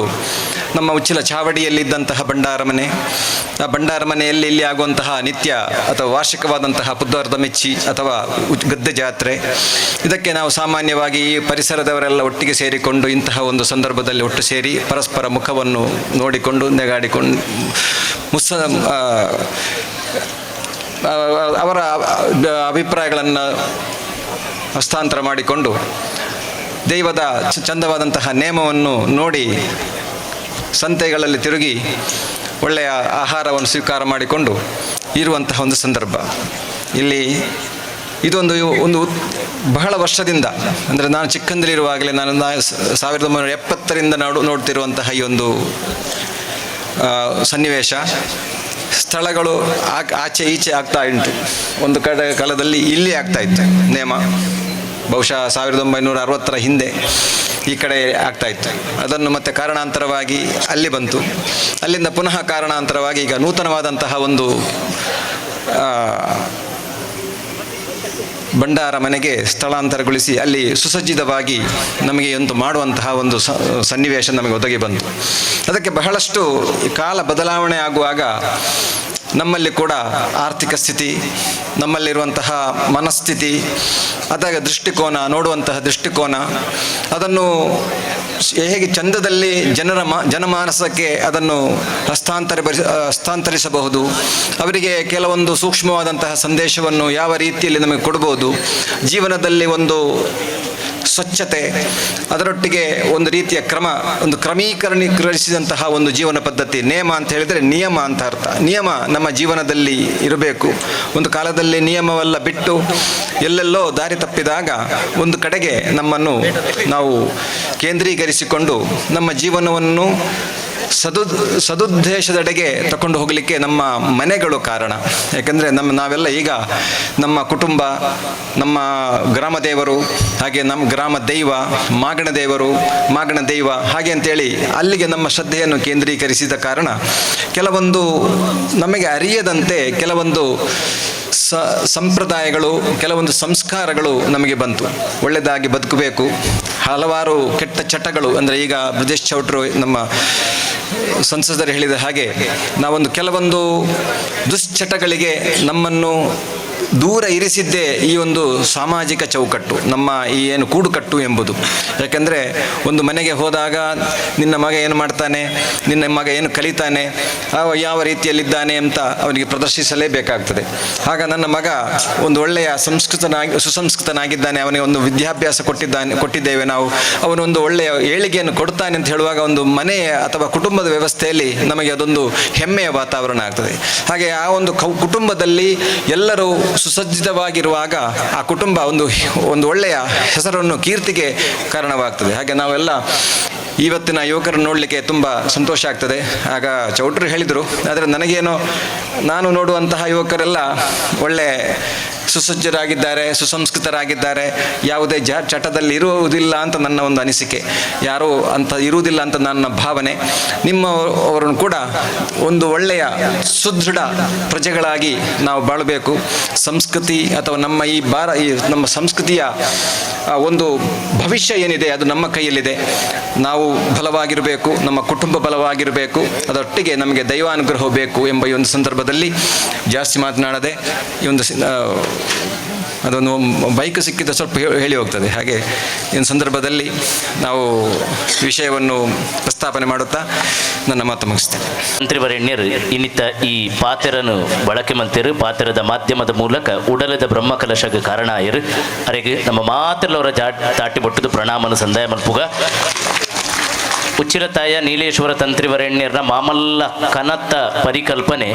ನಮ್ಮ ಉಚ್ಚಿಲ ಚಾವಡಿಯಲ್ಲಿದ್ದಂತಹ ಭಂಡಾರ ಮನೆ, ಆ ಭಂಡಾರ ಮನೆಯಲ್ಲಿ ಇಲ್ಲಿ ಆಗುವಂತಹ ನಿತ್ಯ ಅಥವಾ ವಾರ್ಷಿಕವಾದಂತಹ ಪುದ್ದಾರದ ಮೆಚ್ಚಿ ಅಥವಾ ಗದ್ದೆ ಜಾತ್ರೆ, ಇದಕ್ಕೆ ನಾವು ಸಾಮಾನ್ಯವಾಗಿ ಈ ಪರಿಸರದವರೆಲ್ಲ ಒಟ್ಟಿಗೆ ಸೇರಿಕೊಂಡು ಇಂತಹ ಒಂದು ಸಂದರ್ಭದಲ್ಲಿ ಒಟ್ಟು ಸೇರಿ ಪರಸ್ಪರ ಮುಖವನ್ನು ನೋಡಿಕೊಂಡು ನೆಗಾಡಿಕೊಂಡು ಮುಸ್ಸ ಅವರ ಅಭಿಪ್ರಾಯಗಳನ್ನು ಹಸ್ತಾಂತರ ಮಾಡಿಕೊಂಡು ದೈವದ ಚಂದವಾದಂತಹ ನೇಮವನ್ನು ನೋಡಿ ಸಂತೆಗಳಲ್ಲಿ ತಿರುಗಿ ಒಳ್ಳೆಯ ಆಹಾರವನ್ನು ಸ್ವೀಕಾರ ಮಾಡಿಕೊಂಡು ಇರುವಂತಹ ಒಂದು ಸಂದರ್ಭ. ಇಲ್ಲಿ ಇದೊಂದು ಒಂದು ಬಹಳ ವರ್ಷದಿಂದ, ಅಂದರೆ ನಾನು ಚಿಕ್ಕಂದಿಲಿರುವಾಗಲೇ ನಾನು 1970ರಿಂದ ನೋಡ್ತಿರುವಂತಹ ಈ ಒಂದು ಸನ್ನಿವೇಶ. ಸ್ಥಳಗಳು ಆಚೆ ಈಚೆ ಆಗ್ತಾ ಉಂಟು. ಒಂದು ಕಡೆ ಕಾಲದಲ್ಲಿ ಇಲ್ಲಿ ಆಗ್ತಾ ಇತ್ತು ನೇಮ, ಬಹುಶಃ 1960ರ ಹಿಂದೆ ಈ ಕಡೆ ಆಗ್ತಾ ಇತ್ತು. ಅದನ್ನು ಮತ್ತೆ ಕಾರಣಾಂತರವಾಗಿ ಅಲ್ಲಿ ಬಂತು. ಅಲ್ಲಿಂದ ಪುನಃ ಕಾರಣಾಂತರವಾಗಿ ಈಗ ನೂತನವಾದಂತಹ ಒಂದು ಭಂಡಾರ ಮನೆಗೆ ಸ್ಥಳಾಂತರಗೊಳಿಸಿ ಅಲ್ಲಿ ಸುಸಜ್ಜಿತವಾಗಿ ನಮಗೆ ಒಂದು ಮಾಡುವಂತಹ ಒಂದು ಸನ್ನಿವೇಶ ನಮಗೆ ಒದಗಿ ಬಂತು. ಅದಕ್ಕೆ ಬಹಳಷ್ಟು ಕಾಲ ಬದಲಾವಣೆ ಆಗುವಾಗ ನಮ್ಮಲ್ಲಿ ಕೂಡ ಆರ್ಥಿಕ ಸ್ಥಿತಿ, ನಮ್ಮಲ್ಲಿರುವಂತಹ ಮನಸ್ಥಿತಿ, ಅದರ ದೃಷ್ಟಿಕೋನ, ನೋಡುವಂತಹ ದೃಷ್ಟಿಕೋನ, ಅದನ್ನು ಹೇಗೆ ಚಂದದಲ್ಲಿ ಜನರ ಜನಮಾನಸಕ್ಕೆ ಅದನ್ನು ಹಸ್ತಾಂತರಿಸಬಹುದು, ಅವರಿಗೆ ಕೆಲವೊಂದು ಸೂಕ್ಷ್ಮವಾದಂತಹ ಸಂದೇಶವನ್ನು ಯಾವ ರೀತಿಯಲ್ಲಿ ನಮಗೆ ಕೊಡ್ಬೋದು, ಜೀವನದಲ್ಲಿ ಒಂದು ಸ್ವಚ್ಛತೆ, ಅದರೊಟ್ಟಿಗೆ ಒಂದು ರೀತಿಯ ಕ್ರಮ, ಒಂದು ಕ್ರಮೀಕರಣೀಕರಿಸಿದಂತಹ ಒಂದು ಜೀವನ ಪದ್ಧತಿ. ನೇಮ ಅಂತ ಹೇಳಿದರೆ ನಿಯಮ ಅಂತ ಅರ್ಥ. ನಿಯಮ ನಮ್ಮ ಜೀವನದಲ್ಲಿ ಇರಬೇಕು. ಒಂದು ಕಾಲದಲ್ಲಿ ನಿಯಮವೆಲ್ಲ ಬಿಟ್ಟು ಎಲ್ಲೆಲ್ಲೋ ದಾರಿ ತಪ್ಪಿದಾಗ ಒಂದು ಕಡೆಗೆ ನಮ್ಮನ್ನು ನಾವು ಕೇಂದ್ರೀಕರಿಸಿಕೊಂಡು ನಮ್ಮ ಜೀವನವನ್ನು ಸದುದ್ದೇಶದೆಡೆಗೆ ತಗೊಂಡು ಹೋಗಲಿಕ್ಕೆ ನಮ್ಮ ಮನೆಗಳು ಕಾರಣ. ಯಾಕೆಂದರೆ ನಾವೆಲ್ಲ ಈಗ ನಮ್ಮ ಕುಟುಂಬ, ನಮ್ಮ ಗ್ರಾಮ ದೇವರು, ಹಾಗೆ ನಮ್ಮ ಗ್ರಾಮ ದೈವ, ಮಾಗಣ ದೇವರು, ಮಾಗಣ ದೈವ ಹಾಗೆ ಅಂತೇಳಿ ಅಲ್ಲಿಗೆ ನಮ್ಮ ಶ್ರದ್ಧೆಯನ್ನು ಕೇಂದ್ರೀಕರಿಸಿದ ಕಾರಣ ಕೆಲವೊಂದು ನಮಗೆ ಅರಿಯದಂತೆ ಕೆಲವೊಂದು ಸಂಪ್ರದಾಯಗಳು, ಕೆಲವೊಂದು ಸಂಸ್ಕಾರಗಳು ನಮಗೆ ಬಂತು. ಒಳ್ಳೆಯದಾಗಿ ಬದುಕಬೇಕು, ಹಲವಾರು ಕೆಟ್ಟ ಚಟಗಳು, ಅಂದರೆ ಈಗ ಬ್ರಜೇಶ್ ಚೌಟ್ರು ನಮ್ಮ ಸಂಸದರು ಹೇಳಿದ ಹಾಗೆ ನಾವೊಂದು ಕೆಲವೊಂದು ದುಶ್ಚಟಗಳಿಗೆ ನಮ್ಮನ್ನು ದೂರ ಇರಿಸಿದ್ದೇ ಈ ಒಂದು ಸಾಮಾಜಿಕ ಚೌಕಟ್ಟು, ನಮ್ಮ ಈ ಏನು ಕೂಡುಕಟ್ಟು ಎಂಬುದು. ಯಾಕೆಂದರೆ ಒಂದು ಮನೆಗೆ ಹೋದಾಗ ನಿನ್ನ ಮಗ ಏನು ಮಾಡ್ತಾನೆ, ನಿನ್ನ ಮಗ ಏನು ಕಲಿತಾನೆ, ಯಾವ ರೀತಿಯಲ್ಲಿದ್ದಾನೆ ಅಂತ ಅವನಿಗೆ ಪ್ರದರ್ಶಿಸಲೇಬೇಕಾಗ್ತದೆ. ಆಗ ನನ್ನ ಮಗ ಒಂದು ಒಳ್ಳೆಯ ಸುಸಂಸ್ಕೃತನಾಗಿದ್ದಾನೆ, ಅವನಿಗೆ ಒಂದು ವಿದ್ಯಾಭ್ಯಾಸ ಕೊಟ್ಟಿದ್ದೇವೆ ನಾವು, ಅವನೊಂದು ಒಳ್ಳೆಯ ಏಳಿಗೆಯನ್ನು ಕೊಡ್ತಾನೆ ಅಂತ ಹೇಳುವಾಗ ಒಂದು ಮನೆಯ ಅಥವಾ ಕುಟುಂಬದ ವ್ಯವಸ್ಥೆಯಲ್ಲಿ ನಮಗೆ ಅದೊಂದು ಹೆಮ್ಮೆಯ ವಾತಾವರಣ ಆಗ್ತದೆ. ಹಾಗೆ ಆ ಒಂದು ಕುಟುಂಬದಲ್ಲಿ ಎಲ್ಲರೂ ಸುಸಜ್ಜಿತವಾಗಿರುವಾಗ ಆ ಕುಟುಂಬ ಒಂದು ಒಂದು ಒಳ್ಳೆಯ ಹೆಸರನ್ನು, ಕೀರ್ತಿಗೆ ಕಾರಣವಾಗ್ತದೆ. ಹಾಗೆ ನಾವೆಲ್ಲ ಇವತ್ತಿನ ಯುವಕರನ್ನು ನೋಡಲಿಕ್ಕೆ ತುಂಬ ಸಂತೋಷ ಆಗ್ತದೆ. ಆಗ ಚೌಟ್ರು ಹೇಳಿದರು, ಆದರೆ ನನಗೇನೋ ನಾನು ನೋಡುವಂತಹ ಯುವಕರೆಲ್ಲ ಒಳ್ಳೆ ಸುಸಜ್ಜರಾಗಿದ್ದಾರೆ, ಸುಸಂಸ್ಕೃತರಾಗಿದ್ದಾರೆ, ಯಾವುದೇ ಚಟದಲ್ಲಿ ಇರುವುದಿಲ್ಲ ಅಂತ ನನ್ನ ಒಂದು ಅನಿಸಿಕೆ, ಯಾರೂ ಅಂತ ಇರುವುದಿಲ್ಲ ಅಂತ ನನ್ನ ಭಾವನೆ. ನಿಮ್ಮ ಅವರನ್ನು ಕೂಡ ಒಂದು ಒಳ್ಳೆಯ ಸುದೃಢ ಪ್ರಜೆಗಳಾಗಿ ನಾವು ಬಾಳಬೇಕು. ಸಂಸ್ಕೃತಿ ಅಥವಾ ನಮ್ಮ ಈ ಈ ನಮ್ಮ ಸಂಸ್ಕೃತಿಯ ಒಂದು ಭವಿಷ್ಯ ಏನಿದೆ ಅದು ನಮ್ಮ ಕೈಯಲ್ಲಿದೆ. ನಾವು ಬಲವಾಗಿರಬೇಕು, ನಮ್ಮ ಕುಟುಂಬ ಬಲವಾಗಿರಬೇಕು, ಅದರೊಟ್ಟಿಗೆ ನಮಗೆ ದೈವಾನುಗ್ರಹ ಬೇಕು ಎಂಬ ಈ ಒಂದು ಸಂದರ್ಭದಲ್ಲಿ ಜಾಸ್ತಿ ಮಾತನಾಡದೆ ಈ ಒಂದು ಅದೊಂದು ಬೈಕ್ ಸಿಕ್ಕಿದ ಸ್ವಲ್ಪ ಹೇಳಿ ಹೋಗ್ತದೆ. ಹಾಗೆ ಈ ಒಂದು ಸಂದರ್ಭದಲ್ಲಿ ನಾವು ವಿಷಯವನ್ನು ಪ್ರಸ್ತಾಪನೆ ಮಾಡುತ್ತಾ ನನ್ನ ಮಾತು ಮುಗಿಸ್ತೇನೆ. ಮಂತ್ರಿವರೆಣ್ಯರು ಇನ್ನಿತ ಈ ಪಾತೆರನು ಬಳಕೆ ಮಂತಿರು ಪಾತೆರದ ಮಾಧ್ಯಮದ ಮೂಲಕ ಉಡಲದ ಬ್ರಹ್ಮಕಲಶಕ್ಕೆ ಕಾರಣ ಆಯರು. ಅರೆಗೆ ನಮ್ಮ ಮಾತೆಲ್ಲವರ ತಾಟಿ ಬೊಟ್ಟದು ಪ್ರಣಾಮನು ಸಂದಾಯ ಮಲ್ಪುಗ. ಉಚ್ಚಿಲತಾಯ ನೀಲೇಶ್ವರ ತಂತ್ರಿವರೆಣ್ಯರ ಮಾಮಲ್ಲ ಕನತ್ತ ಪರಿಕಲ್ಪನೆ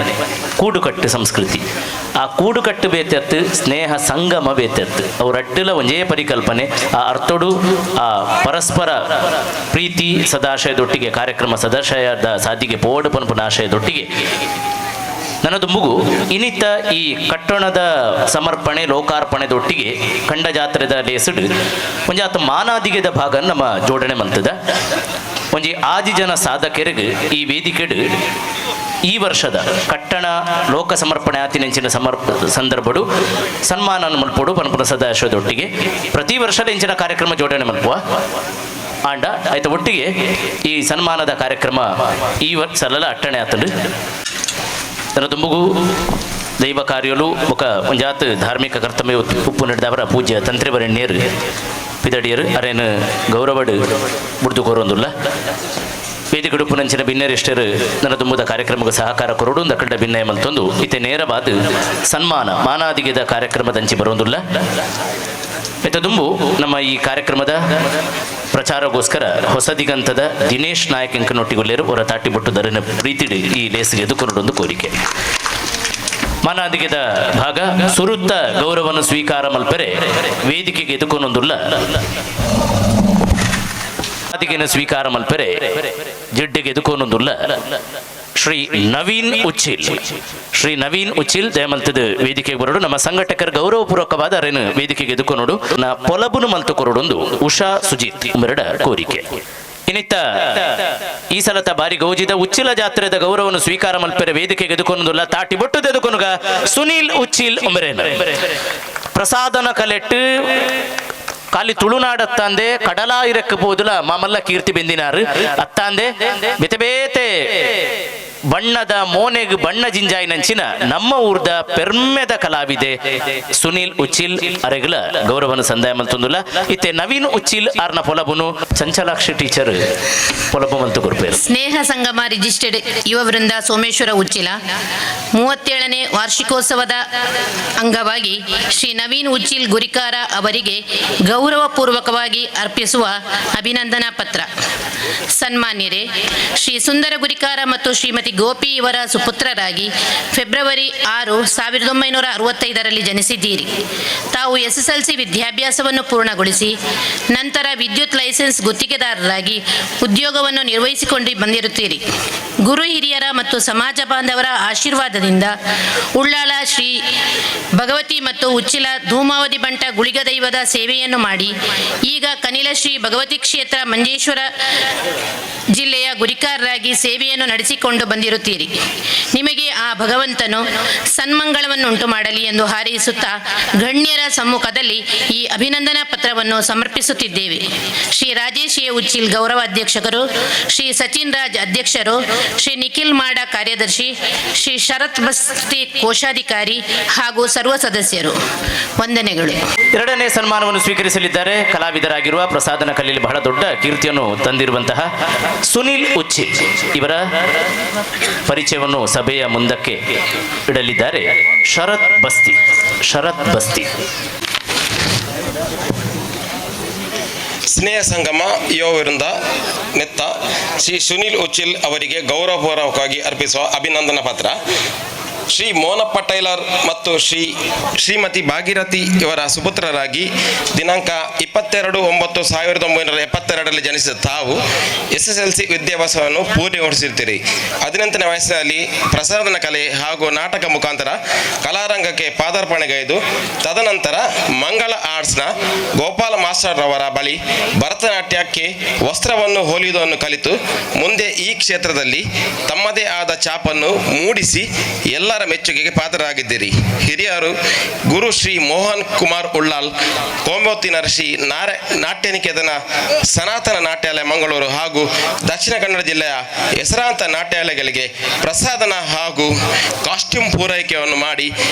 ಕೂಡುಕಟ್ಟು ಸಂಸ್ಕೃತಿ. ಆ ಕೂಡುಕಟ್ಟು ಬೇತೆತ್ತು, ಸ್ನೇಹ ಸಂಗಮ ಬೇತೆತ್ತು. ಅವರಡ್ಡಲ ಒಂದೇ ಪರಿಕಲ್ಪನೆ. ಆ ಅರ್ಥಡು ಆ ಪರಸ್ಪರ ಪ್ರೀತಿ ಸದಾಶಯದೊಟ್ಟಿಗೆ ಕಾರ್ಯಕ್ರಮ ಸದಾಶಯದ ಸಾದಿಗೆ ಪೋಡು ಪನ್ಪುನ ಆಶಯದೊಟ್ಟಿಗೆ ನನ್ನದು ಮುಗು ಇನ್ನಿತ ಈ ಕಟ್ಟಣದ ಸಮರ್ಪಣೆ ಲೋಕಾರ್ಪಣೆದೊಟ್ಟಿಗೆ ಕಂಡ ಜಾತ್ರೆದ ಲೇಸುಡು ಒಂಜಾತ ಮಾನಾದಿಗೆದ ಭಾಗ ನಮ್ಮ ಜೋಡಣೆ ಮಂತದ. ಒಂಜಿ ಆದಿ ಜನ ಸಾಧಕರಿಗೆ ಈ ವೇದಿಕೆಡು ಈ ವರ್ಷದ ಕಟ್ಟಣ ಲೋಕ ಸಮರ್ಪಣೆ ಆತಿನೆಂಚಿನ ಸಂದರ್ಭಡು ಸನ್ಮಾನ ಮಲ್ಪೊಡು ಪನ್ಪುನ ಸದಾಶಯದೊಟ್ಟಿಗೆ ಪ್ರತಿ ವರ್ಷದ ಇಂಚಿನ ಕಾರ್ಯಕ್ರಮ ಜೋಡಣೆ ಮಲ್ಪುವ ಆಂಡ ಆಯ್ತ ಒಟ್ಟಿಗೆ ಈ ಸನ್ಮಾನದ ಕಾರ್ಯಕ್ರಮ ಈ ಸಲಲ ಅಟ್ಟಣೆ ಆತಂಡು. ತನ್ನ ತುಂಬುಗು ದೈವ ಕಾರ್ಯಲು ఒక ಒಂಜಾತ್ ಧಾರ್ಮಿಕ ಕರ್ತವ್ಯ ಉಪ್ಪು ನಡೆದವರ ಪೂಜ್ಯ ತಂತ್ರಿವರೆಣ್ಯರು ಪಿದಡಿಯರು ಅರೇನು ಗೌರವಡು ಬುಡ್ದು ಕೋರೊಂದುಲ್ಲ. ವೇದಿಕೆ ಉಪ್ಪುನಂಚಿನ ಬಿನ್ನೆರಿಷ್ಟರು ನನ್ನ ತುಂಬುದ ಕಾರ್ಯಕ್ರಮಕ್ಕೆ ಸಹಕಾರ ಕೊರಡು ದಕ್ಕಂಡ ಭಿನ್ನಯ ಮಂತೊಂದು ಇತ್ತೆ ನೇರವಾದ ಸನ್ಮಾನ ಮಾನಾದಿಗೆದ ಕಾರ್ಯಕ್ರಮದಂಚಿ ಬರೋಂದುಲ್ಲ. ಇತ್ತ ದುಂಬು ನಮ್ಮ ಈ ಕಾರ್ಯಕ್ರಮದ ಪ್ರಚಾರಗೋಸ್ಕರ ಹೊಸದಿಗಂತದ ದಿನೇಶ್ ನಾಯಕ್ ಎಂಕನೊಟ್ಟಿಗೊಲ್ಲೇರು ಅವರ ತಾಟಿ ಬೊಟ್ಟು ದರಿನ ಪ್ರೀತಿಡು ಈ ಲೇಸಿಗೆ ಎದುಕೊರಡೊಂದು ಕೋರಿಕೆ. ಮಾನಾದಿಗೆದ ಭಾಗ ಸುರುತ್ತ ಗೌರವವನ್ನು ಸ್ವೀಕಾರ ಮಲ್ಪೆರೆ ವೇದಿಕೆಗೆ ಎದುಕೊನೊಂದುಲ್ಲ. ಮಾದಿಗೆನ ಸ್ವೀಕಾರ ಮಲ್ಪೆರೆ ಜಿಡ್ಡಿಗೆ ಎದುಕೊನೊಂದುಲ್ಲ ಶ್ರೀ ನವೀನ್ ಉಚ್ಚಿಲ್. ಶ್ರೀ ನವೀನ್ ಉಚ್ಚಿಲ್ ದಯಮಲ್ತದ ವೇದಿಕೆಗೆ ಬರೋಡು. ನಮ್ಮ ಸಂಘಟಕರ ಗೌರವಪೂರ್ವಕವಾದ ಅರೇನು ವೇದಿಕೆಗೆ ಎದುಕೊನೋಡು. ನ ಪೊಲಬುನು ಮಲ್ತು ಕೊರಡೊಂದು ಉಷಾ ಸುಜಿತ್ ಉಮರಡ ಕೋರಿಕೆ. ಇನ್ನಿತ್ತ ಈ ಸಲತ ಬಾರಿ ಗೌಜಿದ ಉಚ್ಚಿಲ ಜಾತ್ರೆದ ಗೌರವವನ್ನು ಸ್ವೀಕಾರ ಮಲ್ಪೆರೆ ವೇದಿಕೆಗೆ ಎದುಕೊನೊಂದುಲ್ಲ ತಾಟಿ ಬೊಟ್ಟು ಎದುಕೊನುಗ ಸುನೀಲ್ ಉಚ್ಚಿಲ್ ಉಮರೇನ. ಪ್ರಸಾದನ ಕಲೆಟ್ಟು ಖಾಲಿ ತುಳುನಾಡತ್ತಂದೆ ಕಡಲಾಯಿರಕ್ಕೆ ಪೋದುಲ ಮಾಮಲ್ಲ ಕೀರ್ತಿ ಬೆಂದಿನಾರು ಅತ್ತಾಂದೆ ಬೇತೆ ಬೇತೆ ಬಣ್ಣದ ಮೋನೆಗ್ ಬಣ್ಣ ಜಿಂಜಾಯಿನಂಚಿನ ನಮ್ಮ ಊರ್ದ ಪೆರ್ಮೆದ ಕಲಾವಿದೆ ಸುನೀಲ್ ಉಚ್ಚಿಲ್ ಅರೆಗ್ಲ ಗೌರವನ ಸಂದಾಯ ಮಲ್ತೊಂದುಲ್ಲ. ಇತ್ತೆ ನವೀನ್ ಉಚ್ಚಿಲ್ ಆರ್ನ ಪೊಲಬುನು ಚಂಚಲಾಕ್ಷಿ ಟೀಚರ್ ಪೊಲಬು ಮಲ್ತು ಕೊರ್ಪೇರು. ಸ್ನೇಹ ಸಂಗಮ ರಿಜಿಸ್ಟರ್ಡ್ ಯುವ ವೃಂದ ಸೋಮೇಶ್ವರ ಉಚ್ಚಿಲ 37ನೇ ವಾರ್ಷಿಕೋತ್ಸವದ ಅಂಗವಾಗಿ ಶ್ರೀ ನವೀನ್ ಉಚ್ಚಿಲ್ ಗುರಿಕಾರ ಅವರಿಗೆ ಗೌರವಪೂರ್ವಕವಾಗಿ ಅರ್ಪಿಸುವ ಅಭಿನಂದನಾ ಪತ್ರ. ಸನ್ಮಾನ್ಯರೇ, ಶ್ರೀ ಸುಂದರ ಗುರಿಕಾರ ಮತ್ತು ಶ್ರೀಮತಿ ಗೋಪಿ ಇವರ ಸುಪುತ್ರರಾಗಿ ಫೆಬ್ರವರಿ 6, 1965ರಲ್ಲಿ ಜನಿಸಿದ್ದೀರಿ. ತಾವು ಎಸ್ಎಸ್ಎಲ್ಸಿ ವಿದ್ಯಾಭ್ಯಾಸವನ್ನು ಪೂರ್ಣಗೊಳಿಸಿ ನಂತರ ವಿದ್ಯುತ್ ಲೈಸೆನ್ಸ್ ಗುತ್ತಿಗೆದಾರರಾಗಿ ಉದ್ಯೋಗವನ್ನು ನಿರ್ವಹಿಸಿಕೊಂಡು ಬಂದಿರುತ್ತೀರಿ. ಗುರು ಹಿರಿಯರ ಮತ್ತು ಸಮಾಜ ಬಾಂಧವರ ಆಶೀರ್ವಾದದಿಂದ ಉಳ್ಳಾಲ ಶ್ರೀ ಭಗವತಿ ಮತ್ತು ಉಚ್ಚಿಲ ಧೂಮಾವತಿ ಬಂಟ ಗುಳಿಗ ದೈವದ ಸೇವೆಯನ್ನು ಮಾಡಿ ಈಗ ಕನಿಲ ಶ್ರೀ ಭಗವತಿ ಕ್ಷೇತ್ರ, ಮಂಜೇಶ್ವರ ಜಿಲ್ಲೆಯ ಗುರಿಕಾರರಾಗಿ ಸೇವೆಯನ್ನು ನಡೆಸಿಕೊಂಡು ಬಂದಿರುತ್ತೀರಿ. ನಿಮಗೆ ಆ ಭಗವಂತನು ಸನ್ಮಂಗಳವನ್ನುಂಟು ಮಾಡಲಿ ಎಂದು ಹಾರೈಸುತ್ತಾ ಗಣ್ಯರ ಸಮ್ಮುಖದಲ್ಲಿ ಈ ಅಭಿನಂದನಾ ಪತ್ರವನ್ನು ಸಮರ್ಪಿಸುತ್ತಿದ್ದೇವೆ. ಶ್ರೀ ರಾಜೇಶ್ ಎ ಉಚ್ಚಿಲ್ ಗೌರವ ಅಧ್ಯಕ್ಷಕರು, ಶ್ರೀ ಸಚಿನ್ ರಾಜ್ ಅಧ್ಯಕ್ಷರು, ಶ್ರೀ ನಿಖಿಲ್ ಮಾಡ ಕಾರ್ಯದರ್ಶಿ, ಶ್ರೀ ಶರತ್ ಬಸ್ತಿ ಕೋಶಾಧಿಕಾರಿ ಹಾಗೂ ಸರ್ವ ಸದಸ್ಯರು. ವಂದನೆಗಳು. ಎರಡನೇ ಸನ್ಮಾನವನ್ನು ಸ್ವೀಕರಿಸಲಿದ್ದಾರೆ ಕಲಾವಿದರಾಗಿರುವ, ಪ್ರಸಾದನ ಕಲೆಯಲ್ಲಿ ಬಹಳ ದೊಡ್ಡ ಕೀರ್ತಿಯನ್ನು ತಂದಿರುವಂತಹ ಸುನೀಲ್ ಉಚ್ಚಿಲ್. ಇವರ ಪರಿಚಯವನ್ನು ಸಭೆಯ ಮುಂದಕ್ಕೆ ಇಡಲಿದ್ದಾರೆ ಶರತ್ ಬಸ್ತಿ. ಶರತ್ ಬಸ್ತಿ. ಸ್ನೇಹ ಸಂಗಮ ಯುವವೃಂದ ನೆತ್ತ ಶ್ರೀ ಸುನೀಲ್ ಉಚ್ಚಿಲ್ ಅವರಿಗೆ ಗೌರವಪೂರ್ವಕವಾಗಿ ಅರ್ಪಿಸುವ ಅಭಿನಂದನಾ ಪತ್ರ. ಶ್ರೀ ಮೋನಪ್ಪ ಟೈಲರ್ ಮತ್ತು ಶ್ರೀಮತಿ ಭಾಗೀರಥಿ ಇವರ ಸುಪುತ್ರರಾಗಿ ದಿನಾಂಕ 22-9-1972ರಲ್ಲಿ ಜನಿಸಿದ ತಾವು ಎಸ್ಎಸ್ಎಲ್ಸಿ ವಿದ್ಯಾಭ್ಯಾಸವನ್ನು ಪೂರ್ಣಗೊಳಿಸಿರ್ತೀರಿ. 18ನೇ ವಯಸ್ಸಿನಲ್ಲಿ ಪ್ರಸಾದನ ಕಲೆ ಹಾಗೂ ನಾಟಕ ಮುಖಾಂತರ ಕಲಾರಂಗಕ್ಕೆ ಪಾದಾರ್ಪಣೆಗೈದು, ತದನಂತರ ಮಂಗಳ ಆರ್ಟ್ಸ್ನ ಗೋಪಾಲ ಮಾಸ್ಟರ್ ರವರ ಬಳಿ ಭರತನಾಟ್ಯಕ್ಕೆ ವಸ್ತ್ರವನ್ನು ಹೊಲಿಯುವುದನ್ನು ಕಲಿತು, ಮುಂದೆ ಈ ಕ್ಷೇತ್ರದಲ್ಲಿ ತಮ್ಮದೇ ಆದ ಛಾಪನ್ನು ಮೂಡಿಸಿ ಎಲ್ಲರ ಮೆಚ್ಚುಗೆಗೆ ಪಾತ್ರರಾಗಿದ್ದೀರಿ. ಹಿರಿಯರು ಗುರು ಶ್ರೀ ಮೋಹನ್ ಕುಮಾರ್ ಉಳ್ಳಾಲ್, ಕೋಮೋತಿನ ಶ್ರೀ ನಾಟ್ಯನಿಕೇತನ ಸನಾತನ ನಾಟ್ಯಾಲಯ ಮಂಗಳೂರು ಹಾಗೂ ದಕ್ಷಿಣ ಕನ್ನಡ ಜಿಲ್ಲೆಯ ಹೆಸರಾಂತ ನಾಟ್ಯಾಲಯಗಳಿಗೆ ಪ್ರಸಾದನ ಹಾಗೂ ಕಾಸ್ಟ್ಯೂಮ್ ಪೂರೈಕೆಯನ್ನು ಮಾಡಿ,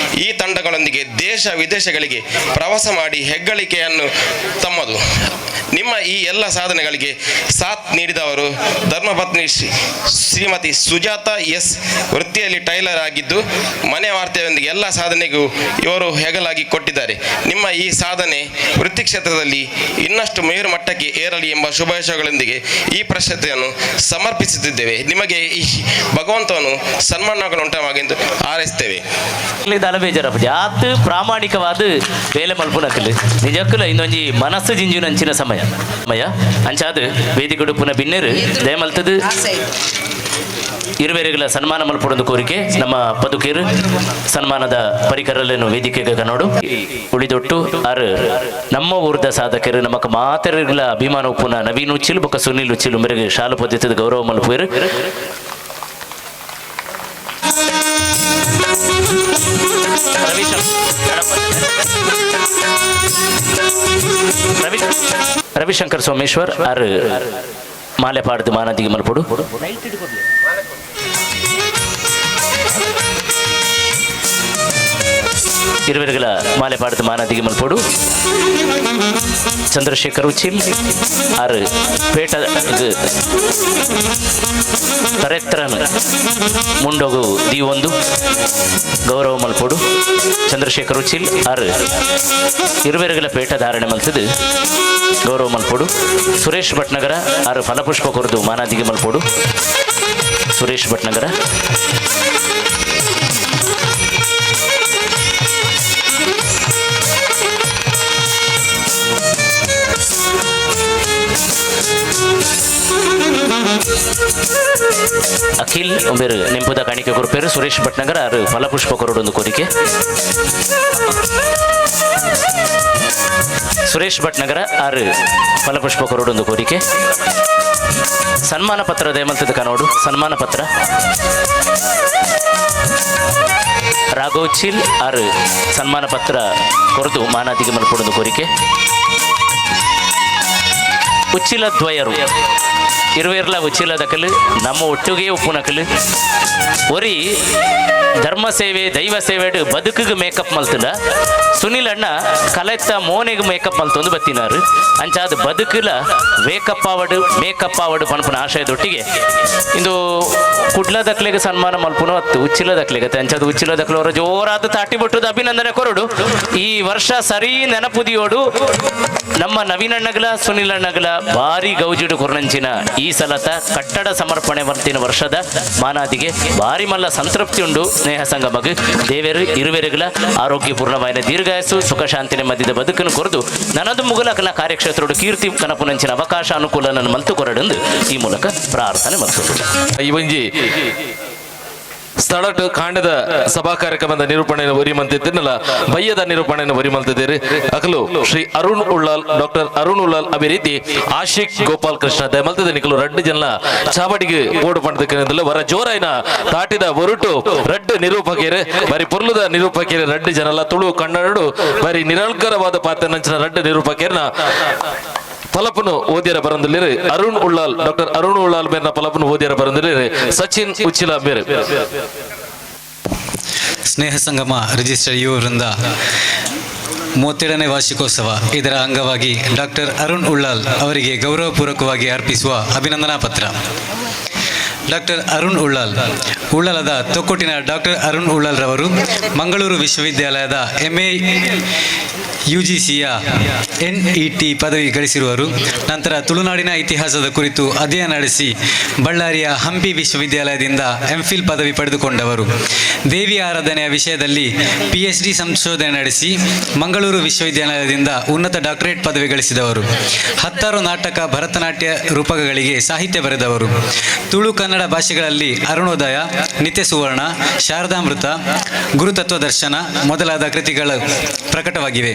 ಈ ತಂಡಗಳೊಂದಿಗೆ ದೇಶ ವಿದೇಶಗಳಿಗೆ ಪ್ರವಾಸ ಮಾಡಿ ಹೆಗ್ಗಳಿಕೆಯನ್ನು ತಮ್ಮದು. ನಿಮ್ಮ ಈ ಎಲ್ಲ ಸಾಧನೆಗಳಿಗೆ ಸಾಥ್ ನೀಡಿದವರು ಧರ್ಮಪತ್ನಿ ಶ್ರೀಮತಿ ಸುಜಾತ ಎಸ್, ವೃತ್ತಿಯಲ್ಲಿ ಟೈಲರ್ ಆಗಿದ್ದು ಮನೆ ವಾರ್ತೆಯೊಂದಿಗೆ ಎಲ್ಲ ಸಾಧನೆಗೂ ಇವರು ಹೆಗಲಾಗಿ ಕೊಟ್ಟಿದ್ದಾರೆ. ನಿಮ್ಮ ಈ ಸಾಧನೆ ವೃತ್ತಿ ಕ್ಷೇತ್ರದಲ್ಲಿ ಇನ್ನಷ್ಟು ಮೇರು ಮಟ್ಟಕ್ಕೆ ಏರಲಿ ಎಂಬ ಶುಭಾಶಯಗಳೊಂದಿಗೆ ಈ ಪ್ರಶಸ್ತಿಯನ್ನು ಸಮರ್ಪಿಸುತ್ತಿದ್ದೇವೆ. ನಿಮಗೆ ಈ ಭಗವಂತನು ಸನ್ಮಾನಗಳು ಉಂಟಾಗೆಂದು ಹಾರೈಸ್ತೇವೆ. ದಾಲ ಬೇಜಾರಪ್ಪ ಆತ್ ಪ್ರಾಮಾಣಿಕವಾದ ಬೇಲೆ ಮಲ್ಪುನಕಲ್ ನಿಜಕ್ಕಲ ಇನ್ನೊಂಜಿ ಮನಸ್ಸು ಜಿಂಜುನಂಚಿನ ಸಮಯ ಸಮಯ ಅಂಚಾದ ವೇದಿಕೆಡು ಪುನಃ ಬಿನ್ನೆರು ದಯಮಲ್ತದು ಇರುವೆರೆಗಳ ಸನ್ಮಾನ ಮಲ್ಪಡೊಂದು ಕೋರಿಕೆ. ನಮ್ಮ ಪದುಕೇರು ಸನ್ಮಾನದ ಪರಿಕರಲೇನು ವೇದಿಕೆಗೆ ಕನ್ನೋಡು ಉಳಿದೊಟ್ಟು ಆರು ನಮ್ಮ ಊರ್ದ ಸಾಧಕರು ನಮಕ್ ಮಾತೆರೆಗಳ ಅಭಿಮಾನ ಉಪ್ಪುನ ನವೀನ್ ಉಚ್ಚಿಲು ಬೊಕ್ಕ ಸುನಿಲ್ ಉಚ್ಚಿಲು ಮೇರೆಗೆ ಶಾಲು ಪದ್ಧತಿದ ಗೌರವ ಮಲ್ಪುವೆರು. ರವಿಶಂಕರ್ ಸೋಮೇಶ್ವರ್ ಆರು ಮಾಲೆ ಪಾಡ್ದು ಮಾನದಿಗೆ ಮಲ್ಪೊಡು. ಇರುವೆರುಗಳ ಮಾಲೆ ಪಾಡ್ದು ಮಾನದಿಗೆ ಮಲ್ಪೊಡು. ಚಂದ್ರಶೇಖರ್ ಉಚಿಲ್ ಆರು ಪೇಟ ತರೆತ್ರನ್ ಮುಂಡೋಗು ದೀವೊಂದು ಗೌರವ ಮಲ್ಪೊಡು. ಚಂದ್ರಶೇಖರ್ ಉಚಿಲ್ ಆರು ಇರುವೆರುಗಳ ಪೇಟ ಧಾರಣೆ ಮಲ್ತದು ಗೌರವ ಮಲ್ಪೊಡು. ಸುರೇಶ್ ಭಟ್ನಗರ ಆರು ಫಲಪುಷ್ಪ ಕೊರದು ಮಾನಾದಿಗೆ ಮಲ್ಪೊಡು. ಸುರೇಶ್ ಭಟ್ನಗರ. ಅಖಿಲ್ ಒಂಬೇರು ನೆಂಪುದ ಕಾಣಿಕೆ ಕೊರ್ಪೇರು. ಸುರೇಶ್ ಭಟ್ನಗರ ಆರು ಫಲಪುಷ್ಪ ಕೊರಡೊಂದು ಕೋರಿಕೆ. ಸುರೇಶ್ ಭಟ್ನಗರ ಆರು ಫಲಪುಷ್ಪ ಕೊರಡೊಂದು ಕೋರಿಕೆ. ಸನ್ಮಾನ ಪತ್ರ ದಯಮಲ್ತದ ಕನೋಡು. ಸನ್ಮಾನ ಪತ್ರ ರಾಘವ್ ಚಿಲ್ ಆರು ಸನ್ಮಾನ ಪತ್ರ ಕೊರದು ಮಾನಾದಿಗೆ ಮಲ್ಪಡೊಂದು ಕೋರಿಕೆ. ಉಚ್ಚಿಲ ದ್ವಯರು ಇರುವೆರ್ಲ ಉಚ್ಚಿಲ ದಕಲು ನಮ್ಮ ಒಟ್ಟುಗೆ ಉಪ್ಪುನಕಲು ಒರಿ ಧರ್ಮ ಸೇವೆ ದೈವ ಸೇವೆಡು ಬದುಕಿಗೆ ಮೇಕಪ್ ಮಲ್ತದ. ಸುನಿಲ್ ಅಣ್ಣ ಕಲೆತ್ತ ಮೋನೆಗೆ ಮೇಕಪ್ ಮಲ್ತೊಂದು ಬತ್ತಿನಾರು. ಅಂಚಾದ ಬದುಕುಲ ವೇಕಪ್ ಆವಡು ಮೇಕಪ್ ಆವಡು ಪನ್ಪುನ ಆಶಯದೊಟ್ಟಿಗೆ ಇಂದು ಕುಡ್ಲ ದಕ್ಲೆಗೆ ಸನ್ಮಾನ ಮಲ್ಪುನ ಅತ್ತು ಉಚ್ಚಿಲ ದಕ್ಲೆಗೆ ಅಂಚಾದ ಉಚ್ಚಿಲ ದಕ್ಲವರ ಜೋರಾದ ತಾಟಿ ಬಿಟ್ಟದ ಅಭಿನಂದನೆ ಕೊರಡು. ಈ ವರ್ಷ ಸರಿ ನೆನಪುದಿಯೋಡು ನಮ್ಮ ನವೀನಣ್ಣಗಲ ಸುನಿಲ್ ಅಣ್ಣಗಲ ಭಾರಿ ಗೌಜಿಡು ಕೊರ್ನಂಚಿನ ಈ ಸಲತ ಕಟ್ಟಡ ಸಮರ್ಪಣೆ ವರ್ತಿನ ವರ್ಷದ ಮಾನಾದಿಗೆ ಭಾರಿ ಮಲ್ಲ ಸಂತೃಪ್ತಿ ಉಂಡು. ಸ್ನೇಹ ಸಂಗಮಗ್ ದೇವೆರು ಇರುವೆರುಗಳ ಆರೋಗ್ಯಪೂರ್ಣವಾದ ದೀರ್ಘಾಯಸ್ಸು ಸುಖ ಶಾಂತಿ ನೆಮ್ಮದಿದ ಬದುಕನ್ನು ಕೊರದು ನನದು ಮುಗುಲಕನ ಕಾರ್ಯಕ್ಷೇತ್ರೋಡು ಕೀರ್ತಿ ಕನಪುನಂಚಿನ ಅವಕಾಶ ಅನುಕೂಲ ನನ್ನ ಮಲ್ತು ಕೊರಡೆಂದು ಈ ಮೂಲಕ ಪ್ರಾರ್ಥನೆ ಮಲ್ತು. ಈ ಒಂಜಿ ಸ್ಥಳಟ್ ಕಾಂಡದ ಸಭಾ ಕಾರ್ಯಕ್ರಮದ ನಿರೂಪಣೆಯನ್ನು ಒರಿ ಮಂತಿತ್ತಿನಲ್ಲ ಬಯ್ಯದ ನಿರೂಪಣೆಯನ್ನು ಒರಿ ಮಂತಿದ್ದೀರಿ ಅಕಲು ಶ್ರೀ ಅರುಣ್ ಉಳ್ಳಾಲ್, ಡಾಕ್ಟರ್ ಅರುಣ್ ಉಳ್ಳಾಲ್, ಅದೇ ರೀತಿ ಆಶಿಕ್ ಗೋಪಾಲ್ ಕೃಷ್ಣ ದಯಮಲ್ತದ ನಿಕಲು ರಡ್ಡು ಜನ ಚಾವಡಿಗೆ ಓಡು ಪಂಡದಕ್ಕಿಂದಲೂ ವರ ಜೋರಾಯಿನ ತಾಟಿದ ಒರುಟು ರಡ್ಡು ನಿರೂಪಕೇರು ಬರಿ ಪೊರ್ಲುದ ನಿರೂಪಕೇರು ರಡ್ಡು ಜನಲ ತುಳು ಕನ್ನಡಡು ಬರಿ ನಿರಳ್ಕರವಾದ ಪಾತ್ರ ರಡ್ಡು ನಿರೂಪಕೇರ್ನ ಫಲಪನು ಓದಿಯರ ಬರಂದಿಲ್ಲಿರಿ ಅರುಣ್ ಉಳ್ಳಾಲ್, ಡಾಕ್ಟರ್ ಅರುಣ್ ಉಳ್ಳಾಲ್ ಮೇರ್ನ ಫಲಪನು ಓದಿಯರ ಬರಂದಿಲ್ಲಿರಿ ಸಚಿನ್ ಉಚ್ಚಿಲ ಮೇರ್. ಸ್ನೇಹ ಸಂಗಮ ರಿಜಿಸ್ಟರ್ ಯುವ ವೃಂದ 37ನೇ ವಾರ್ಷಿಕೋತ್ಸವ ಇದರ ಅಂಗವಾಗಿ ಡಾಕ್ಟರ್ ಅರುಣ್ ಉಳ್ಳಾಲ್ ಅವರಿಗೆ ಗೌರವಪೂರ್ವಕವಾಗಿ ಅರ್ಪಿಸುವ ಅಭಿನಂದನಾ ಪತ್ರ. ಡಾಕ್ಟರ್ ಅರುಣ್ ಉಳ್ಳಾಲ್ ಉಳ್ಳಾಲದ ತೊಕ್ಕೊಟ್ಟಿನ ಡಾಕ್ಟರ್ ಅರುಣ್ ಉಳ್ಳಾಲ್ ರವರು ಮಂಗಳೂರು ವಿಶ್ವವಿದ್ಯಾಲಯದ MA UGCಯ NET ಪದವಿ ಗಳಿಸಿರುವರು. ನಂತರ ತುಳುನಾಡಿನ ಇತಿಹಾಸದ ಕುರಿತು ಅಧ್ಯಯನ ನಡೆಸಿ ಬಳ್ಳಾರಿಯ ಹಂಪಿ ವಿಶ್ವವಿದ್ಯಾಲಯದಿಂದ MPhil ಪದವಿ ಪಡೆದುಕೊಂಡವರು. ದೇವಿ ಆರಾಧನೆಯ ವಿಷಯದಲ್ಲಿ PhD ಸಂಶೋಧನೆ ನಡೆಸಿ ಮಂಗಳೂರು ವಿಶ್ವವಿದ್ಯಾಲಯದಿಂದ ಉನ್ನತ ಡಾಕ್ಟರೇಟ್ ಪದವಿ ಗಳಿಸಿದವರು. 10 ನಾಟಕ, ಭರತನಾಟ್ಯ ರೂಪಕಗಳಿಗೆ ಸಾಹಿತ್ಯ ಬರೆದವರು. ತುಳು ಕನ್ನಡ ಭಾಷೆಗಳಲ್ಲಿ ಅರುಣೋದಯ, ನಿತ್ಯ ಸುವರ್ಣ, ಶಾರದಾಮೃತ, ಗುರುತತ್ವ ದರ್ಶನ ಮೊದಲಾದ ಕೃತಿಗಳು ಪ್ರಕಟವಾಗಿವೆ.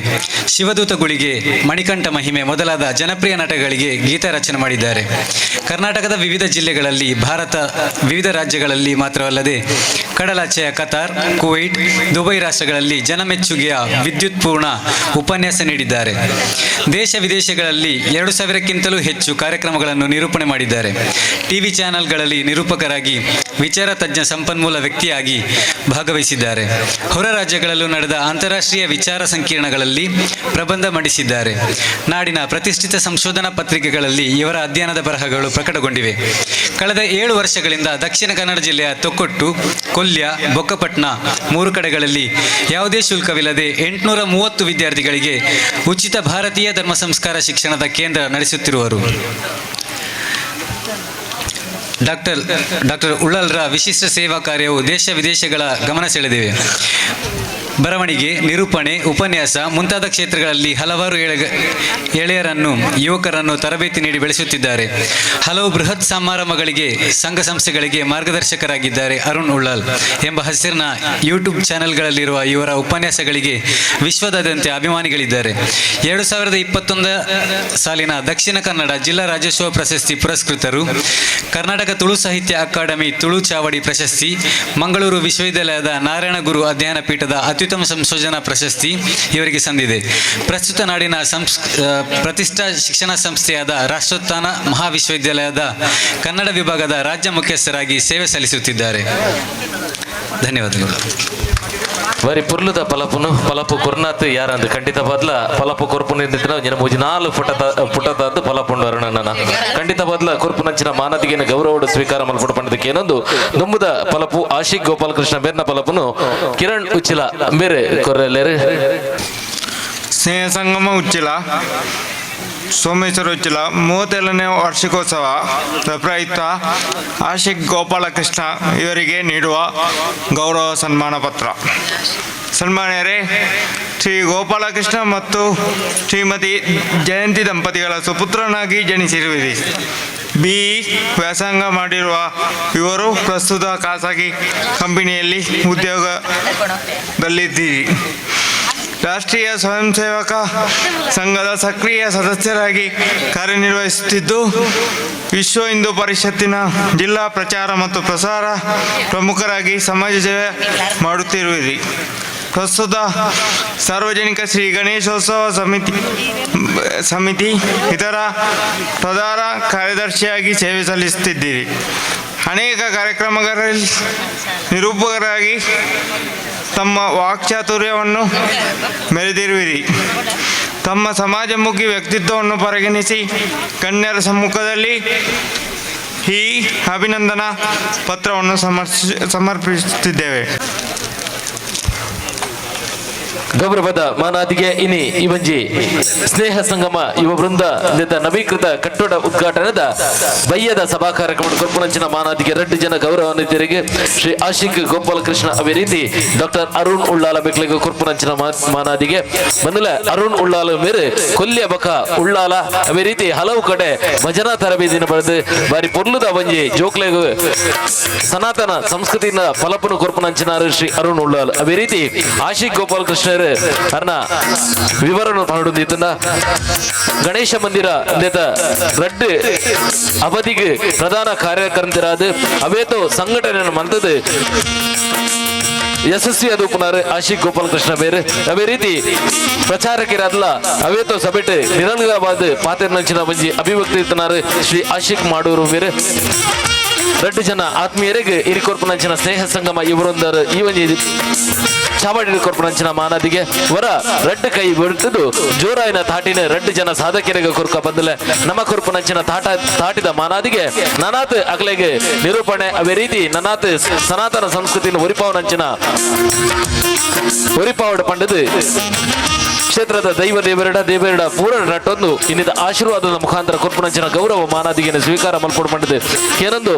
ಶಿವದೂತ ಗುಳಿಗೆ, ಮಣಿಕಂಠ ಮಹಿಮೆ ಮೊದಲಾದ ಜನಪ್ರಿಯ ನಾಟಕಗಳಿಗೆ ಗೀತ ರಚನೆ ಮಾಡಿದ್ದಾರೆ. ಕರ್ನಾಟಕದ ವಿವಿಧ ಜಿಲ್ಲೆಗಳಲ್ಲಿ, ಭಾರತ ವಿವಿಧ ರಾಜ್ಯಗಳಲ್ಲಿ ಮಾತ್ರವಲ್ಲದೆ ಕಡಲಾಚೆಯ ಕತಾರ್, ಕುವೈಟ್, ದುಬೈ ರಾಷ್ಟ್ರಗಳಲ್ಲಿ ಜನಮೆಚ್ಚುಗೆಯ ವಿದ್ಯುತ್ಪೂರ್ಣ ಉಪನ್ಯಾಸ ನೀಡಿದ್ದಾರೆ. ದೇಶ ವಿದೇಶಗಳಲ್ಲಿ 2000ಕ್ಕಿಂತಲೂ ಹೆಚ್ಚು ಕಾರ್ಯಕ್ರಮಗಳನ್ನು ನಿರೂಪಣೆ ಮಾಡಿದ್ದಾರೆ. ಟಿವಿ ಚಾನೆಲ್ಗಳಲ್ಲಿ ನಿರೂಪಕರಾಗಿ, ವಿಚಾರ ತಜ್ಞ ಸಂಪನ್ಮೂಲ ವ್ಯಕ್ತಿಯಾಗಿ ಭಾಗವಹಿಸಿದ್ದಾರೆ. ಹೊರ ರಾಜ್ಯಗಳಲ್ಲೂ ನಡೆದ ಅಂತಾರಾಷ್ಟ್ರೀಯ ವಿಚಾರ ಸಂಕಿರಣಗಳಲ್ಲಿ ಪ್ರಬಂಧ ಮಂಡಿಸಿದ್ದಾರೆ. ನಾಡಿನ ಪ್ರತಿಷ್ಠಿತ ಸಂಶೋಧನಾ ಪತ್ರಿಕೆಗಳಲ್ಲಿ ಇವರ ಅಧ್ಯಯನದ ಬರಹಗಳು ಪ್ರಕಟಗೊಂಡಿವೆ. ಕಳೆದ 7 ವರ್ಷಗಳಿಂದ ದಕ್ಷಿಣ ಕನ್ನಡ ಜಿಲ್ಲೆಯ ತೊಕ್ಕೊಟ್ಟು, ಕೊಲ್ಲಿಯೂರು Kolya, Bokkapatna 3 ಕಡೆಗಳಲ್ಲಿ ಯಾವುದೇ ಶುಲ್ಕವಿಲ್ಲದೆ 830 ವಿದ್ಯಾರ್ಥಿಗಳಿಗೆ ಉಚಿತ ಭಾರತೀಯ ಧರ್ಮ ಸಂಸ್ಕಾರ ಶಿಕ್ಷಣದ ಕೇಂದ್ರ ನಡೆಸುತ್ತಿರುವರು. ಡಾಕ್ಟರ್ ಉಳ್ಳಾಲ್ರ ವಿಶಿಷ್ಟ ಸೇವಾ ಕಾರ್ಯವು ದೇಶ ವಿದೇಶಗಳ ಗಮನ ಸೆಳೆದಿವೆ. ಬರವಣಿಗೆ, ನಿರೂಪಣೆ, ಉಪನ್ಯಾಸ ಮುಂತಾದ ಕ್ಷೇತ್ರಗಳಲ್ಲಿ ಹಲವಾರು ಎಳೆಯರನ್ನು, ಯುವಕರನ್ನು ತರಬೇತಿ ನೀಡಿ ಬೆಳೆಸುತ್ತಿದ್ದಾರೆ. ಹಲವು ಬೃಹತ್ ಸಮಾರಂಭಗಳಿಗೆ, ಸಂಘ ಸಂಸ್ಥೆಗಳಿಗೆ ಮಾರ್ಗದರ್ಶಕರಾಗಿದ್ದಾರೆ. ಅರುಣ್ ಉಳ್ಳಾಲ್ ಎಂಬ ಹೆಸರಿನ ಯೂಟ್ಯೂಬ್ ಚಾನೆಲ್ಗಳಲ್ಲಿರುವ ಇವರ ಉಪನ್ಯಾಸಗಳಿಗೆ ವಿಶ್ವದಾದ್ಯಂತ ಅಭಿಮಾನಿಗಳಿದ್ದಾರೆ. 2021 ಸಾಲಿನ ದಕ್ಷಿಣ ಕನ್ನಡ ಜಿಲ್ಲಾ ರಾಜ್ಯೋತ್ಸವ ಪ್ರಶಸ್ತಿ ಪುರಸ್ಕೃತರು, ಕರ್ನಾಟಕ ತುಳು ಸಾಹಿತ್ಯ ಅಕಾಡೆಮಿ ತುಳು ಚಾವಡಿ ಪ್ರಶಸ್ತಿ, ಮಂಗಳೂರು ವಿಶ್ವವಿದ್ಯಾಲಯದ ನಾರಾಯಣಗುರು ಅಧ್ಯಯನ ಪೀಠದ ಅತ್ಯುತ್ತಮ ಸಂಶೋಧನಾ ಪ್ರಶಸ್ತಿ ಇವರಿಗೆ ಸಂದಿದೆ. ಪ್ರಸ್ತುತ ನಾಡಿನ ಪ್ರತಿಷ್ಠಾ ಶಿಕ್ಷಣ ಸಂಸ್ಥೆಯಾದ ರಾಷ್ಟ್ರೋತ್ಥಾನ ಮಹಾವಿಶ್ವವಿದ್ಯಾಲಯದ ಕನ್ನಡ ವಿಭಾಗದ ರಾಜ್ಯ ಮುಖ್ಯಸ್ಥರಾಗಿ ಸೇವೆ ಸಲ್ಲಿಸುತ್ತಿದ್ದಾರೆ. ಧನ್ಯವಾದಗಳು. ಬರಿ ಪುರ್ಲುದ ಪಲಪುನು ಪಲಪು ಕೊರ್ನಾತ್ ಯಾರಂದು ಖಂಡಿತ ಬದ್ಲ ಪಲಪು ಕೊರ್ಪುನ ನಿನ್ನ ಮೂಜಿ ನಾಲು ಪುಟದ ಪುಟದಾದ್ದು ಪಲಪುಂಡು ಅರುಣನ ಖಂಡಿತ ಬದ್ಲ ಕೊರ್ಪುನಂಚಿನ ಮಾನದಿಗೆನ ಗೌರವಡು ಸ್ವೀಕಾರ ಮಲ್ಪುಡು ಪಂಡದಕ್ಕೆ ಏನೊಂದು ದುಂಬುದ ಪಲಪು ಆಶಿಕ್ ಗೋಪಾಲಕೃಷ್ಣ ಬೇರ್ನ ಪಲಪುನು ಕಿರಣ್ ಉಚ್ಚಿಲ ಬೇರೆ ಕೊರ್ರೆಲ್ಲೇರು. ಸ್ನೇಹ ಸಂಗಮ ಉಚ್ಚಿಲ, ಸೋಮೇಶ್ವರ ಉಚ್ಚಿಲ 37ನೇ ವಾರ್ಷಿಕೋತ್ಸವ ಪ್ರಯುಕ್ತ ಆಶಿಕ್ ಗೋಪಾಲಕೃಷ್ಣ ಇವರಿಗೆ ನೀಡುವ ಗೌರವ ಸನ್ಮಾನ ಪತ್ರ. ಸನ್ಮಾನ್ಯರೇ, ಶ್ರೀ ಗೋಪಾಲಕೃಷ್ಣ ಮತ್ತು ಶ್ರೀಮತಿ ಜಯಂತಿ ದಂಪತಿಗಳ ಸುಪುತ್ರನಾಗಿ ಜನಿಸಿರುವಿರಿ. ಬಿ ವ್ಯಾಸಂಗ ಮಾಡಿರುವ ಇವರು ಪ್ರಸ್ತುತ ಖಾಸಗಿ ಕಂಪನಿಯಲ್ಲಿ ಉದ್ಯೋಗದಲ್ಲಿದ್ದೀರಿ. ರಾಷ್ಟ್ರೀಯ ಸ್ವಯಂ ಸೇವಕ ಸಂಘದ ಸಕ್ರಿಯ ಸದಸ್ಯರಾಗಿ ಕಾರ್ಯನಿರ್ವಹಿಸುತ್ತಿದ್ದು, ವಿಶ್ವ ಹಿಂದೂ ಪರಿಷತ್ತಿನ ಜಿಲ್ಲಾ ಪ್ರಚಾರ ಮತ್ತು ಪ್ರಸಾರ ಪ್ರಮುಖರಾಗಿ ಸಮಾಜ ಸೇವೆ ಮಾಡುತ್ತಿರುವಿರಿ. ಪ್ರಸ್ತುತ ಸಾರ್ವಜನಿಕ ಶ್ರೀ ಗಣೇಶೋತ್ಸವ ಸಮಿತಿ ಸಮಿತಿ ಇದರ ಪ್ರಧಾನ ಕಾರ್ಯದರ್ಶಿಯಾಗಿ ಸೇವೆ ಸಲ್ಲಿಸುತ್ತಿದ್ದೀರಿ. ಅನೇಕ ಕಾರ್ಯಕ್ರಮಗಳಲ್ಲಿ ನಿರೂಪಕರಾಗಿ ತಮ್ಮ ವಾಕ್ಚಾತುರ್ಯವನ್ನು ಮೆರೆದಿರುವಿರಿ. ತಮ್ಮ ಸಮಾಜಮುಖಿ ವ್ಯಕ್ತಿತ್ವವನ್ನು ಪರಿಗಣಿಸಿ ಗಣ್ಯರ ಸಮ್ಮುಖದಲ್ಲಿ ಈ ಅಭಿನಂದನಾ ಪತ್ರವನ್ನು ಸಮರ್ಪಿಸುತ್ತಿದ್ದೇವೆ. ಗೌರವದ ಮಾನಾದಿಗೆ ಇನಿ ಇವಂಜಿ ಸ್ನೇಹ ಸಂಗಮ ಯುವ ವೃಂದ ನೆತ ನವೀಕೃತ ಕಟ್ಟಡ ಉದ್ಘಾಟನೆದ ಬಯ್ಯದ ಸಭಾ ಕಾರ್ಯಕ್ರಮ ಕೊರ್ಪುನಂಚಿನ ಮಾನಾದಿಗೆ 2 ಜನ ಗೌರವಾನ್ವಿತರಿಗೆ ಶ್ರೀ ಆಶಿಕ್ ಗೋಪಾಲಕೃಷ್ಣ ಅವೇ ರೀತಿ ಡಾಕ್ಟರ್ ಅರುಣ್ ಉಳ್ಳಾಲ ಬೆಕ್ಲಿಗೆ ಕೊರ್ಪುನಂಚಿನ ಮಾನಾದಿಗೆ ಬಂದಲ ಅರುಣ್ ಉಳ್ಳಾಲ ಮೇರೆ ಕೊಲ್ಯ ಬಕ ಉಳ್ಳಾಲ ಅವೇ ರೀತಿ ಹಲವು ಕಡೆ ಭಜನಾ ತರಬೇತಿನ ಪಡೆದು ಬಾರಿ ಪೊರ್ಲುದ ಒಂಜಿ ಜೋಕ್ಲೆಗ್ ಸನಾತನ ಸಂಸ್ಕೃತಿನ ಫಲಪುನು ಕೊರ್ಪುನಂಚಿನಾರು ಶ್ರೀ ಅರುಣ್ ಉಳ್ಳಾಲ್. ಅವೇ ರೀತಿ ಆಶಿಕ್ ಗೋಪಾಲಕೃಷ್ಣರು ಅರ್ನ ವಿವರಣ ಮಾಡುಂದಿತ್ತನ ಗಣೇಶ ಮಂದಿರ ನೇತ ರಡ್ಡು ಅವಧಿಗೆ ಪ್ರಧಾನ ಕಾರ್ಯಕರ್ತರಾದ ಅವೇತೋ ಸಂಘಟನೆ ಮಂತದ್ದು ಯಶಸ್ವಿ ಅದು ಪುನರ್ ಆಶಿಕ್ ಗೋಪಾಲಕೃಷ್ಣ ಬೇರೆ ಅದೇ ರೀತಿ ಪ್ರಚಾರಕಿರಲ್ಲ ಅವೇತೋ ಸಭೆಟ್ ನಿರಂತರವಾದ ಪಾತೆರ್ನಂಚಿನ ಬಂಜಿ ಅಭಿವ್ಯಕ್ತಿ ಶ್ರೀ ಆಶಿಕ್ ಮಾಡೂರು ಬೇರೆ. 2 ಜನ ಆತ್ಮೀಯರಿಗೆ ಇರಿಕೊರ್ಪುನಂಚಿನ ಸ್ನೇಹ ಸಂಗಮ ಇವರೊಂದರ ಈ ಒಂಜಿ ಚಾವಡಿ ಕೊರ್ಪುನಂಚಿನ ಮಾನದಿಗೆ ವರ 2 ಕೈ ಬಿಡ್ತದು ಜೋರಾಯಿನ ತಾಟಿನ 2 ಜನ ಸಾಧಕರಿಗೆ ಕೊರ್ಕ ಬಂದಲೆ ನಮ್ಮ ಕೊರ್ಪುನಂಚಿನ ತಾಟಿದ ಮಾನಾದಿಗೆ ನನಾತ್ ಅಗಲೆಗೆ ನಿರೂಪಣೆ ಅವೇ ರೀತಿ ನನಾತ್ ಸನಾತನ ಸಂಸ್ಕೃತಿನ ಒರಿಪಾವನಂಚಿನ ಒರಿಪಾವಡ ಪಂಡದು ಕ್ಷೇತ್ರದ ದೈವ ದೇವರಡ ದೇವರಡ ಪೂರಣ ನಟ್ಟೊಂದು ಇನ್ನಿದ ಆಶೀರ್ವಾದದ ಮುಖಾಂತರ ಕೊರ್ಪುನಂಚಿನ ಗೌರವ ಮಾನಾದಿಗೆನ ಸ್ವೀಕಾರ ಮಲ್ಪೊಡು ಪಂಡದು ಏನೊಂದು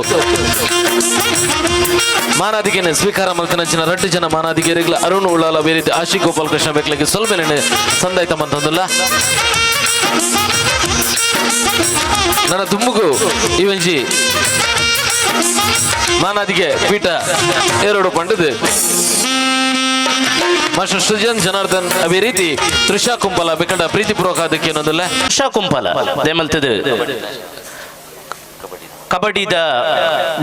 ಮಾನಾದಿಗೆನ ಸ್ವೀಕಾರ ಮಲ್ತನಂಚಿನ 2 ಜನ ಮಾನಾದಿಗೆರಿಗ್ಲ ಅರುಣ್ ಉಳ್ಳಾಲ ಬೇರೆ ಆಶಿಕ್ ಗೋಪಾಲ್ ಕೃಷ್ಣ ಬೇಕ್ಲಿಗೆ ಸೊಲ್ಮೆನೆ ಸಂದಾಯ್ತ ಮಂತಂದಲ್ಲ. ನನ್ನ ತುಂಬುಗು ಇವಂಜಿ ಮಾನಾದಿಗೆ ಪೀಠ 2 ಪಂಡದು ಮಾಸ್ಟರ್ ಸೃಜನ್ ಜನಾರ್ದನ್ ಅದೇ ರೀತಿ ತೃಷಾ ಕುಂಪಲ ಬೇಕಂಡ ಪ್ರೀತಿಪೂರ್ವಕ ಅದಕ್ಕೆ ಏನೊಂದಲ್ಲ. ತೃಷಾ ಕುಂಪಲ ದೇಮಲ್ತದು ಕಬಡ್ಡಿದ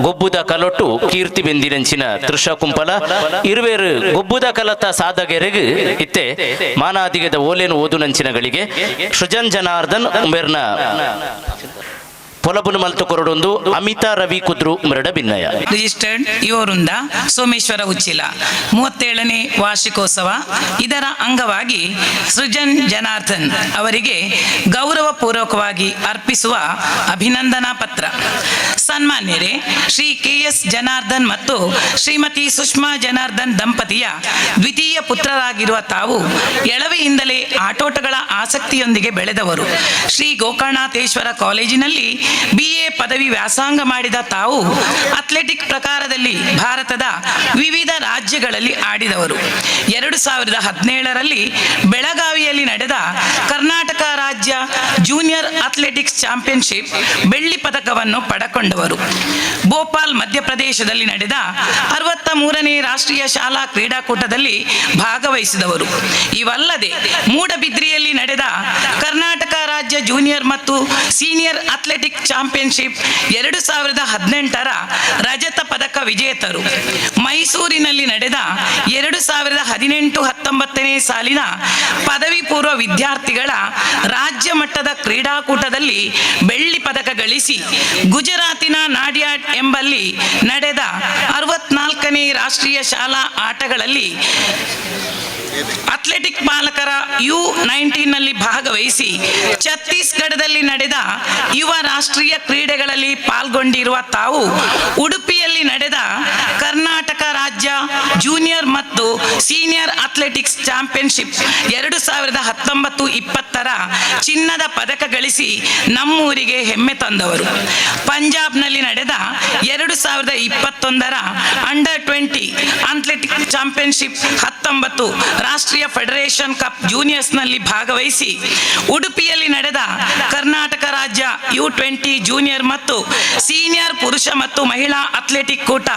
ಗೊಬ್ಬುದ ಕಲೊಟ್ಟು ಕೀರ್ತಿ ಬೆಂದಿನಂಚಿನ ತೃಷಾ ಕುಂಪಲ ಇರುವೇರು ಗೊಬ್ಬುದ ಕಲತ ಸಾಧಗೆರೆಗು ಇತ್ತೆ ಮಾನಾದಿಗದ ಓಲೇನು ಓದುನಂಚಿನಗಳಿಗೆ ಸೃಜನ್ ಜನಾರ್ದನ್ ಉಂಬೇರ್ನ ಪೊಲಬುನು ಮಲ್ತು ಕೊರಡೊಂದು ಅಮಿತಾ ರವಿ ಕುದ್ರು ಮರಡ ಭಿನ್ನಯ. ರಿಜಿಸ್ಟರ್ಡ್ ಯುವವೃಂದ ಸೋಮೇಶ್ವರ ಉಚ್ಚಿಲ 37ನೇ ವಾರ್ಷಿಕೋತ್ಸವ ಇದರ ಅಂಗವಾಗಿ ಸೃಜನ್ ಜನಾರ್ದನ್ ಅವರಿಗೆ ಗೌರವಪೂರ್ವಕವಾಗಿ ಅರ್ಪಿಸುವ ಅಭಿನಂದನಾ ಪತ್ರ. ಸನ್ಮಾನ್ಯರೇ, ಶ್ರೀ ಕೆ.ಎಸ್. ಜನಾರ್ದನ್ ಮತ್ತು ಶ್ರೀಮತಿ ಸುಷ್ಮಾ ಜನಾರ್ದನ್ ದಂಪತಿಯ ದ್ವಿತೀಯ ಪುತ್ರರಾಗಿರುವ ತಾವು ಎಳವೆಯಿಂದಲೇ ಆಟೋಟಗಳ ಆಸಕ್ತಿಯೊಂದಿಗೆ ಬೆಳೆದವರು. ಶ್ರೀ ಗೋಕರ್ಣನಾಥೇಶ್ವರ ಕಾಲೇಜಿನಲ್ಲಿ ಬಿ.ಎ. ಪದವಿ ವ್ಯಾಸಂಗ ಮಾಡಿದ ತಾವು ಅಥ್ಲೆಟಿಕ್ ಪ್ರಕಾರದಲ್ಲಿ ಭಾರತದ ವಿವಿಧ ರಾಜ್ಯಗಳಲ್ಲಿ ಆಡಿದವರು. 2017ರಲ್ಲಿ ಬೆಳಗಾವಿಯಲ್ಲಿ ನಡೆದ ಕರ್ನಾಟಕ ರಾಜ್ಯ ಜೂನಿಯರ್ ಅಥ್ಲೆಟಿಕ್ಸ್ ಚಾಂಪಿಯನ್ಶಿಪ್ ಬೆಳ್ಳಿ ಪದಕವನ್ನು ಪಡಕೊಂಡವರು. ಭೋಪಾಲ್, ಮಧ್ಯಪ್ರದೇಶದಲ್ಲಿ ನಡೆದ 63ನೇ ರಾಷ್ಟ್ರೀಯ ಶಾಲಾ ಕ್ರೀಡಾಕೂಟದಲ್ಲಿ ಭಾಗವಹಿಸಿದವರು. ಇವಲ್ಲದೆ ಮೂಡಬಿದ್ರಿಯಲ್ಲಿ ನಡೆದ ಕರ್ನಾಟಕ ರಾಜ್ಯ ಜೂನಿಯರ್ ಮತ್ತು ಸೀನಿಯರ್ ಅಥ್ಲೆಟಿಕ್ ಚಾಂಪಿಯನ್ಶಿಪ್ 2018ರ ರಜತ ಪದಕ ವಿಜೇತರು. ಮೈಸೂರಿನಲ್ಲಿ ನಡೆದ 2018-19ನೇ ಸಾಲಿನ ಪದವಿ ಪೂರ್ವ ವಿದ್ಯಾರ್ಥಿಗಳ ರಾಜ್ಯ ಮಟ್ಟದ ಕ್ರೀಡಾಕೂಟದಲ್ಲಿ ಬೆಳ್ಳಿ ಪದಕ ಗಳಿಸಿ, ಗುಜರಾತಿನ ನಾಡಿಯಾಡ್ ಎಂಬಲ್ಲಿ ನಡೆದ 64ನೇ ರಾಷ್ಟ್ರೀಯ ಶಾಲಾ ಆಟಗಳಲ್ಲಿ ಅಥ್ಲೆಟಿಕ್ ಬಾಲಕರ ಯು-19ನಲ್ಲಿ ಭಾಗವಹಿಸಿ, ಛತ್ತೀಸ್ಗಢದಲ್ಲಿ ನಡೆದ ಯುವ ರಾಷ್ಟ್ರೀಯ ಕ್ರೀಡೆಗಳಲ್ಲಿ ಪಾಲ್ಗೊಂಡಿರುವ ತಾವು ಉಡುಪಿಯಲ್ಲಿ ನಡೆದ ಕರ್ನಾಟಕ ರಾಜ್ಯ ಜೂನಿಯರ್ ಮತ್ತು ಸೀನಿಯರ್ ಅಥ್ಲೆಟಿಕ್ಸ್ ಚಾಂಪಿಯನ್ಶಿಪ್ 2019-20ರ ಚಿನ್ನದ ಪದಕ ಗಳಿಸಿ ನಮ್ಮೂರಿಗೆ ಹೆಮ್ಮೆ ತಂದವರು. ಪಂಜಾಬ್ನಲ್ಲಿ ನಡೆದ 2021ರ ಅಂಡರ್-20 ಅಥ್ಲೆಟಿಕ್ ಚಾಂಪಿಯನ್ಶಿಪ್ 19 ರಾಷ್ಟ್ರೀಯ ಫೆಡರೇಷನ್ ಕಪ್ ಜೂನಿಯರ್ಸ್ನಲ್ಲಿ ಭಾಗವಹಿಸಿ, ಉಡುಪಿಯಲ್ಲಿ ನಡೆದ ಕರ್ನಾಟಕ ರಾಜ್ಯ ಯು-20 ಜೂನಿಯರ್ ಮತ್ತು ಸೀನಿಯರ್ ಪುರುಷ ಮತ್ತು ಮಹಿಳಾ ಅಥ್ಲೆಟಿಕ್ ಕೂಟ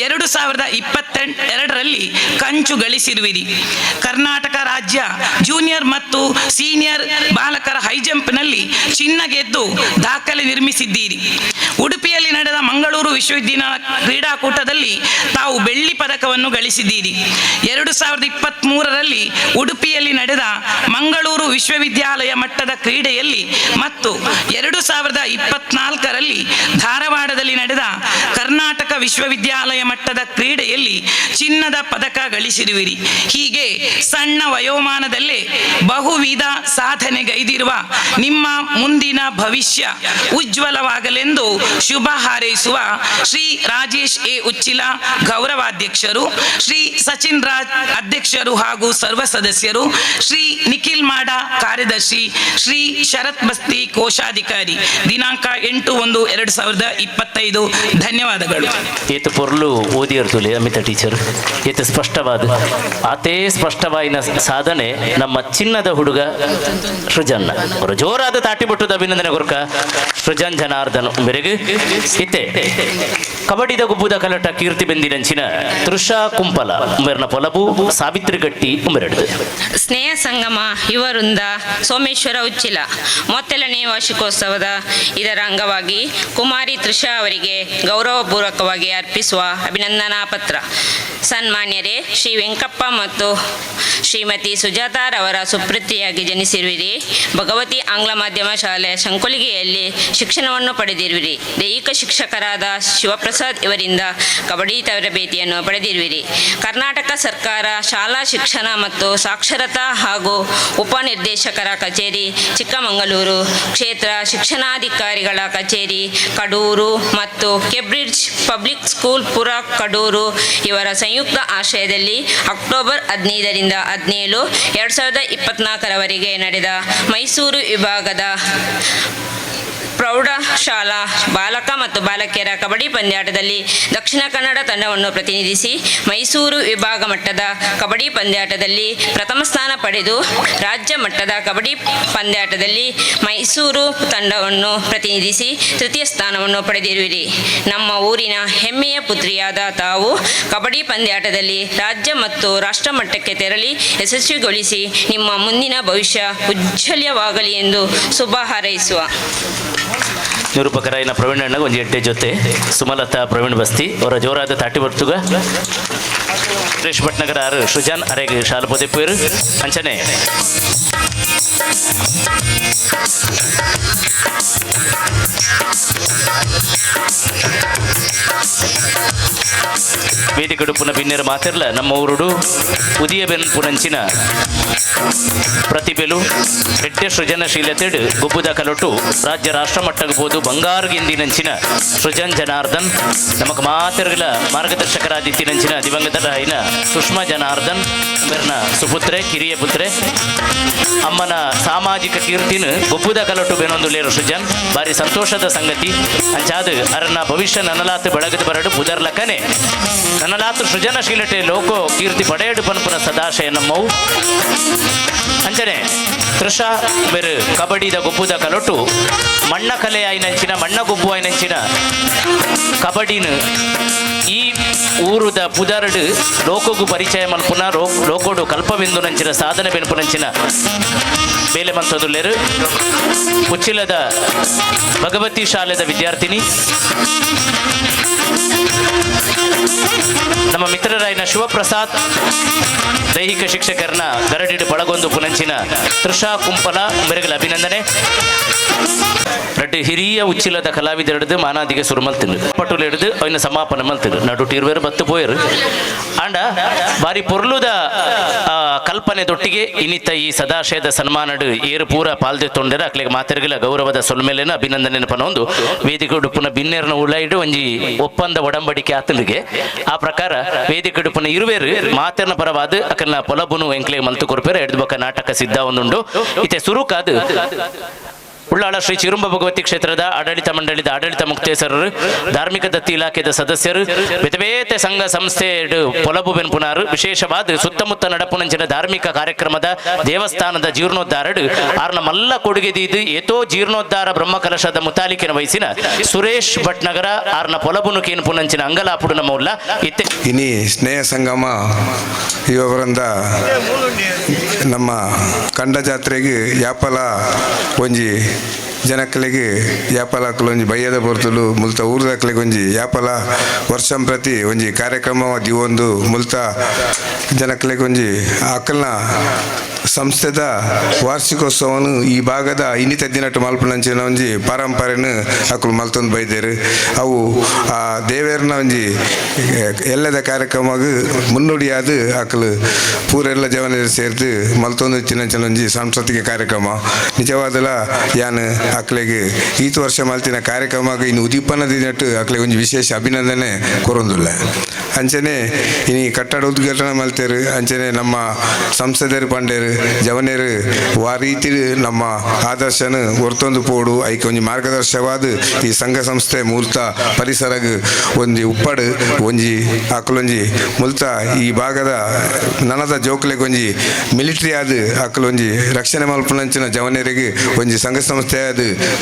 2022ರಲ್ಲಿ ಕಂಚು ಗಳಿಸಿರುವಿರಿ. ಕರ್ನಾಟಕ ರಾಜ್ಯ ಜೂನಿಯರ್ ಮತ್ತು ಸೀನಿಯರ್ ಬಾಲಕರ ಹೈ ಜಂಪ್ನಲ್ಲಿ ಚಿನ್ನ ಗೆದ್ದು ದಾಖಲೆ ನಿರ್ಮಿಸಿದ್ದೀರಿ. ಉಡುಪಿಯಲ್ಲಿ ನಡೆದ ಮಂಗಳೂರು ವಿಶ್ವವಿದ್ಯಾಲಯ ಕ್ರೀಡಾಕೂಟದಲ್ಲಿ ತಾವು ಬೆಳ್ಳಿ ಪದಕವನ್ನು ಗಳಿಸಿದ್ದೀರಿ. 2023ರಲ್ಲಿ ಉಡುಪಿಯಲ್ಲಿ ನಡೆದ ಮಂಗಳೂರು ವಿಶ್ವವಿದ್ಯಾಲಯ ಮಟ್ಟದ ಕ್ರೀಡೆಯಲ್ಲಿ ಮತ್ತು 2024ರಲ್ಲಿ ಧಾರವಾಡದಲ್ಲಿ ನಡೆದ ಕರ್ನಾಟಕ ವಿಶ್ವವಿದ್ಯಾಲಯ ಮಟ್ಟದ ಕ್ರೀಡೆಯಲ್ಲಿ ಚಿನ್ನದ ಪದಕ ಗಳಿಸಿರುವಿರಿ. ಹೀಗೆ ಸಣ್ಣ ವಯೋಮಾನದಲ್ಲೇ ಬಹುವಿಧ ಸಾಧನೆಗೈದಿರುವ ನಿಮ್ಮ ಮುಂದಿನ ಭವಿಷ್ಯ ಉಜ್ವಲವಾಗಲೆಂದು ಶುಭ ಹಾರೈಸುವ ಶ್ರೀ ರಾಜೇಶ್ ಎ ಉಚ್ಚಿಲ, ಗೌರವಾಧ್ಯಕ್ಷರು, ಶ್ರೀ ಸಚಿನ್ ರಾಜ್, ಅಧ್ಯಕ್ಷರು ಹಾಗೂ ಸರ್ವ ಸದಸ್ಯರು, ಶ್ರೀ ನಿಖಿಲ್ ಮಾಡ, ಕಾರ್ಯದರ್ಶಿ, ಶ್ರೀ ಶರತ್ ಬಸ್ತಿ, ಕೋಶಾಧಿಕಾರಿ. ದಿನಾಂಕ 8-1-2025. ಧನ್ಯವಾದಗಳು. ಏತು ಪೊರ್ಲು ಓದಿಯರ್ತುಲೆ ಅಮಿತಾ ಟೀಚರ್, ಏತು ಸ್ಪಷ್ಟವಾದ, ಆತೇ ಸ್ಪಷ್ಟವಾಯಿನ ಸಾಧನೆ ನಮ್ಮ ಚಿನ್ನದ ಹುಡುಗ ಸೃಜನ್. ಅವರು ಜೋರಾದ ತಾಟಿ ಬಿಟ್ಟದ ಅಭಿನಂದನೆ ಕೊರ್ಕ ಸೃಜನ್ ಜನಾರ್ದನ್ ಮೇರೆಗೆ. ಇತ್ತೆ ಕಬಡ್ಡಿದ ಗುಬ್ಬುದ ಕಲಟ ಕೀರ್ತಿ ಬೆಂದಿನಂಚಿನ ತೃಷಾ ಕುಂಪಲ ಉಮೇರ್ನ ಪೊಲಬು ಸಾವಿತ್ರಿ ಗಟ್ಟಿ ಉಮೆರಡು. ಸ್ನೇಹ ಸಂಗಮ ಯುವವೃಂದ ಸೋಮೇಶ್ವರ ಉಚ್ಚಿಲ 37ನೇ ವಾರ್ಷಿಕೋತ್ಸವದ ಇದರ ಅಂಗವಾಗಿ ಕುಮಾರಿ ತೃಷಾ ಅವರಿಗೆ ಗೌರವಪೂರ್ವಕವಾಗಿ ಅರ್ಪಿಸುವ ಅಭಿನಂದನಾ ಪತ್ರ. ಸನ್ಮಾನ್ಯರೇ, ಶ್ರೀ ವೆಂಕಪ್ಪ ಮತ್ತು ಶ್ರೀಮತಿ ಸುಜಾತಾರವರ ಸುಪುತ್ರಿಯಾಗಿ ಜನಿಸಿರುವಿರಿ. ಭಗವತಿ ಆಂಗ್ಲ ಮಾಧ್ಯಮ ಶಾಲೆ, ಶಂಕುಲಿಗೆಯಲ್ಲಿ ಶಿಕ್ಷಣವನ್ನು ಪಡೆದಿರುವಿರಿ. ದೈಹಿಕ ಶಿಕ್ಷಕರಾದ ಶಿವಪ್ರಸಾದ್ ಇವರಿಂದ ಕಬಡ್ಡಿ ತರಬೇತಿಯನ್ನು ಪಡೆದಿರುವಿರಿ. ಕರ್ನಾಟಕ ಸರ್ಕಾರ ಶಾಲಾ ಶಿಕ್ಷಣ ಮತ್ತು ಸಾಕ್ಷರತಾ ಹಾಗೂ ಉಪನಿರ್ದೇಶಕರ ಕಚೇರಿ, ಚಿಕ್ಕಮಗಳೂರು ಕ್ಷೇತ್ರ ಶಿಕ್ಷಣಾಧಿಕಾರಿಗಳ ಕಚೇರಿ, ಕಡೂರು ಮತ್ತು ಕೇಂಬ್ರಿಡ್ಜ್ ಪಬ್ಲಿಕ್ ಸ್ಕೂಲ್, ಪುರ, ಕಡೂರು ಇವರ ಸಂಯುಕ್ತ ಆಶ್ರಯದಲ್ಲಿ ಅಕ್ಟೋಬರ್ 15ರಿಂದ 17, 2024ರವರೆಗೆ ನಡೆದ ಮೈಸೂರು ವಿಭಾಗದ ಪ್ರೌಢಶಾಲಾ ಬಾಲಕ ಮತ್ತು ಬಾಲಕಿಯರ ಕಬಡ್ಡಿ ಪಂದ್ಯಾಟದಲ್ಲಿ ದಕ್ಷಿಣ ಕನ್ನಡ ತಂಡವನ್ನು ಪ್ರತಿನಿಧಿಸಿ ಮೈಸೂರು ವಿಭಾಗ ಮಟ್ಟದ ಕಬಡ್ಡಿ ಪಂದ್ಯಾಟದಲ್ಲಿ ಪ್ರಥಮ ಸ್ಥಾನ ಪಡೆದು, ರಾಜ್ಯ ಮಟ್ಟದ ಕಬಡ್ಡಿ ಪಂದ್ಯಾಟದಲ್ಲಿ ಮೈಸೂರು ತಂಡವನ್ನು ಪ್ರತಿನಿಧಿಸಿ ತೃತೀಯ ಸ್ಥಾನವನ್ನು ಪಡೆದಿರುವಿರಿ. ನಮ್ಮ ಊರಿನ ಹೆಮ್ಮೆಯ ಪುತ್ರಿಯಾದ ತಾವು ಕಬಡ್ಡಿ ಪಂದ್ಯಾಟದಲ್ಲಿ ರಾಜ್ಯ ಮತ್ತು ರಾಷ್ಟ್ರ ಮಟ್ಟಕ್ಕೆ ತೆರಳಿ ಯಶಸ್ವಿಗೊಳಿಸಿ ನಿಮ್ಮ ಮುಂದಿನ ಭವಿಷ್ಯ ಉಜ್ವಲವಾಗಲಿ ಎಂದು ಶುಭ ಹಾರೈಸುವ ನಿರೂಪಕರಾಯಿನ ಪ್ರವೀಣ್ ಅಣ್ಣಗ ಒಂಜಿ ಎಡ್ಡೆ ಜೊತೆ ಸುಮಲತಾ ಪ್ರವೀಣ್ ಬಸ್ತಿ ಅವರ ಜೋರಾದ ತಾಟಿ ಬರ್ತುಗ. ಸುರೇಶ್ ಭಟ್ನಗರ ಆರು ಸೃಜನ್ ಅರೆಗ್ ಶಾಲು ಪೊದೆಪೇರು ಅಂಚನೆ. ವೇದಿಕೆಡುಪ್ಪುನ ಬಿನ್ನೆರ ಮಾತಿರ್ಲ ನಮ್ಮ ಊರುಡು ಉದಿಯ ಬೆನ್ ಪುನಂಚಿನ ಪ್ರತಿಭೆಲು ಹೆಡ್ಡೆ ಸೃಜನಶೀಲತೆಡು ಗೊಬ್ಬುದ ಕಲೊಟು ರಾಜ್ಯ ರಾಷ್ಟ್ರ ಮಟ್ಟಗಬಹುದು ಬಂಗಾರು ಗೆಂದಿನಂಚಿನ ಸೃಜನ್ ಜನಾರ್ದನ್, ನಮಕ್ ಮಾತೆರ್ಗಲ ಮಾರ್ಗದರ್ಶಕರಾದಿತ್ತಿನಂಚಿನ ದಿವಂಗತರಾಯಿನ ಸುಷ್ಮಾ ಜನಾರ್ದನ್ ಮೇರ್ನ ಸುಪುತ್ರೆ ಕಿರಿಯ ಪುತ್ರೆ ಅಮ್ಮನ ಸಾಮಾಜಿಕ ಕೀರ್ತಿನ ಗೊಬ್ಬುದ ಕಲೊಟು ಬೆನೊಂದುಲೇರು ಸೃಜನ್ ಬಾರಿ ಸಂತೋಷದ ಸಂಗತಿ. ಅಂಚಾದ ಅರನ್ನ ಭವಿಷ್ಯ ನನಲಾತ್ ಬೆಳಗದ ಬರಡು ಪುದರ್ಲಕನೆ ನನಲಾತ್ ಸೃಜನಶೀಲತೆ ಲೋಕೋ ಕೀರ್ತಿ ಪಡೆಯಡು ಪನ್ಪುನ ಸದಾಶಯ ನಮ್ಮವು. ಅಂಚನೆ ತೃಷಾ ಬೇರು ಕಬಡ್ಡಿದ ಗೊಬ್ಬುದ ಕಲೊಟು ಮಣ್ಣ ಕಲೆ ಆಯ್ನಂಚಿನ ಮಣ್ಣ ಗೊಬ್ಬು ಆಯ್ನಂಚಿನ ಕಬಡ್ಡಿನ ಈ ಊರುದ ಪುದರ್ಡು ಲೋಕಗು ಪರಿಚಯ ಮಲ್ಪುನ ಲೋಕೋಡು ಕಲ್ಪಬಿಂದು ನಂಚಿನ ಸಾಧನೆ ಬೆನ್ಪುನಂಚಿನ ಬೇಲೆ ಮಂತದುಲ್ಲೇರು ಉಚ್ಚಿಲದ ಭಗವತಿ ಶಾಲೆದ ವಿದ್ಯಾರ್ಥಿನಿ ನಮ್ಮ ಮಿತ್ರರಾಯಿನ ಶಿವಪ್ರಸಾದ್ ದೈಹಿಕ ಶಿಕ್ಷಕರನ್ನ ಗರಡಿಡು ಬಳಗೊಂದು ಪುನಂಚಿನ ತೃಷಾ ಕುಂಪಲ ಮೆರುಗಲ ಅಭಿನಂದನೆ. ರಡ್ಡು ಹಿರಿಯ ಉಚ್ಚಿಲದ ಕಲಾವಿದರೆಡ್ದು ಮಾನಾದಿಗೆ ಸುರು ಮಲ್ತಿಂದು ಪಟುಲು ಹಿಡಿದು ಅವನ ಸಮಾಪನ ಮಲ್ತಿರು ನಡು ಟೀರ್ವೇರು ಬತ್ತು ಪೋಯರು ಆಂಡ ಬಾರಿ ಪೊರ್ಲುದ ಕಲ್ಪನೆ ದೊಟ್ಟಿಗೆ ಇನ್ನಿತ್ತ ಈ ಸದಾಶಯದ ಸನ್ಮಾನಡು ಏರು ಪೂರ ಪಾಲ್ದೆ ತೊಂದರೆ ಅಕ್ಲೆಗೆ ಮಾತೆರ್ಗಲ ಗೌರವದ ಸೊಲ್ಮೇಲೆನ ಅಭಿನಂದನೆ ಪನೊಂದು ವೇದಿಕೆ ಉಡುಪುನ ಬಿನ್ನೇರ್ನ ಉಳೈಡು ಒಂಜಿ ಒಪ್ಪಂದ ಒಡಂಬಡಿಕೆ ಆತಲಿಗೆ ಆ ಪ್ರಕಾರ ವೇದಿಕೆ ಉಡುಪುನ ಇರುವೇರು ಮಾತೆರ್ನ ಪರವಾದ ಅಕಲ್ನ ಪೊಲಬುನು ಎಂಕ್ಲೆಗೆ ಮಲ್ತು ಕೊರ್ಪೇರು ಎಡ್ದು ಬೊಕ್ಕ ನಾಟಕ ಸಿದ್ಧ ಒಂದುಂಡು ಇತ್ತೆ ಸುರುಕಾದು ಉಳ್ಳಾಳ ಶ್ರೀ ಚಿರುಂಬ ಭಗವತಿ ಕ್ಷೇತ್ರದ ಆಡಳಿತ ಮಂಡಳಿದ ಆಡಳಿತ ಮುಕ್ತೇಸರರು ಧಾರ್ಮಿಕ ದತ್ತಿ ಇಲಾಖೆದ ಸದಸ್ಯರು ಬೇತೆ ಬೇತೆ ಸಂಘ ಸಂಸ್ಥೆ ಪೊಲಬು ಬೆನ್ಪುನಾರು ವಿಶೇಷವಾದ ಸುತ್ತಮುತ್ತ ನಡಪುನಂಚಿನ ಧಾರ್ಮಿಕ ಕಾರ್ಯಕ್ರಮದ ದೇವಸ್ಥಾನದ ಜೀರ್ಣೋದ್ಧಾರಡು ಆರ್ನ ಮಲ್ಲ ಕೊಡುಗೆ ದೀದು ಏತೋ ಜೀರ್ಣೋದ್ಧಾರ ಬ್ರಹ್ಮಕಲಶದ ಮುತಾಲಿಕಿನ ವಯಸ್ಸಿನ ಸುರೇಶ್ ಭಟ್ನಗರ ಆರ್ನ ಪೊಲಬುನು ಕೇನ್ಪುನಂಚಿನ ಅಂಗಲಾಪುಡು ನಮ್ಮ ಉಲ್ಲ ಇತ್ತೆ ಇನಿ ಸ್ನೇಹ ಸಂಗಮ ಇವರಿಂದ ನಮ್ಮ ಕಂಡ ಜಾತ್ರೆಗೆ ಯಾಪಲ ಒಂಜಿ ಜನಕ್ಕಲಿಗೆ ಯಾಪಲ ಒಂಜಿ ಬಯ್ಯದ ಪೊರ್ತುಲು ಮುಲ್ತ ಊರುದಕ್ಲೆಗ್ ಒಂಜಿ ಯಾಪಲ ವರ್ಷಂ ಪ್ರತಿ ಒಂಜಿ ಕಾರ್ಯಕ್ರಮ ದಿವೊಂದು ಮುಲ್ತ ಜನಕ್ಕಲಿಗೆ ಒಂಜಿ ಅಕಲ್ನ ಸಂಸ್ಥೆದ ವಾರ್ಷಿಕೋತ್ಸವನು ಈ ಭಾಗದ ಇನ್ನಿತ ದಿನಟ್ಟು ಮಲ್ಪುನಂಚಿನ ಒಂಜಿ ಪರಂಪರೆನು ಅಕುಲು ಮಲ್ತೊಂದು ಬೈದೇರು. ಅವು ಆ ದೇವೇರ್ನ ಒಂಜಿ ಎಲ್ಲದ ಕಾರ್ಯಕ್ರಮಗ್ ಮುನ್ನುಡಿಯಾದ ಅಕಲು ಪೂರೆಲ್ಲ ಜವನ ಸೇರ್ದು ಮಲ್ತೊಂದು ಇತ್ತಿನಂಚಿನ ಒಂಜಿ ಸಾಂಸ್ಕೃತಿಕ ಕಾರ್ಯಕ್ರಮ ನಿಜವಾದಲ ಯಾನ್ ಅಕ್ಲೆಗ್ ಈತ ವರ್ಷ ಮಲ್ತಿನ ಕಾರ್ಯಕ್ರಮ ಇನ್ನು ಉದೀಪನ ದಿನಟ್ಟು ಅಕ್ಲೆಗ್ ಒಂಜಿ ವಿಶೇಷ ಅಭಿನಂದನೆ ಕೊರೊಂದುಲ್ಲ. ಅಂಚನೆ ಇನಿ ಕಟ್ಟಡ ಉದ್ಘಾಟನೆ ಮಲ್ತೇರು ಅಂಚನೆ ನಮ್ಮ ಸಂಸದರು ಪಂಡೇರು ಜವನೇರು ವಾ ರೀತಿ ನಮ್ಮ ಆದರ್ಶನ ಒರ್ತೊಂದು ಪೋಡು ಐಕ್ ಒಂಜಿ ಮಾರ್ಗದರ್ಶವಾದ ಈ ಸಂಘ ಸಂಸ್ಥೆ ಮೂಲ್ತ ಪರಿಸರಗ್ ಒಂಜಿ ಉಪ್ಪಡು ಒಂಜಿ ಅಕಲೊಂಜಿ ಮುಲ್ತ ಈ ಭಾಗದ ನನದ ಜೋಕ್ಲೆಗ್ ಒಂಜಿ ಮಿಲಿಟರಿ ಆದ ಅಕಲೊಂಜಿ ರಕ್ಷಣೆ ಮಲ್ಪುನಂಚಿನ ಜವನೇರಿಗೆ ಒಂಜಿ ಸಂಘ ಸಂಸ್ಥೆ ಆದ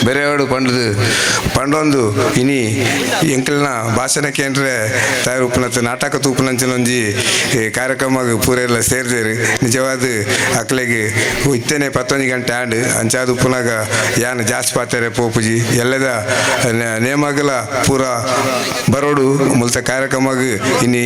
ಬೇರೆಯವರು ಪಂಡದು ಪಂಡೊಂದು ಇನಿ ಎಂಕಲ್ನ ಭಾಷಣ ಕೇಂದ್ರ ತಯಾರು ಉಪ್ಪುನಂಚ ನಾಟಕ ತೂಪುನಂಚಿನ ಒಂಜಿ ಕಾರ್ಯಕ್ರಮ ಪೂರೆಲ್ಲ ಸೇರ್ದೇರು ನಿಜವಾದ ಅಕ್ಲೆಗ್ ಇತ್ತನೆ 11 ಗಂಟೆ ಆಂಡ್ ಅಂಚಾದ ಉಪ್ಪುನಾಗ ಯಾನ್ ಜಾಸ್ತಿ ಪಾತೆರೆ ಪೋಪುಜಿ ಎಲ್ಲದ ನೇಮಗಲ ಪೂರ ಬರೋಡು ಮುಲ್ತ ಕಾರ್ಯಕ್ರಮಗ್ ಇನಿ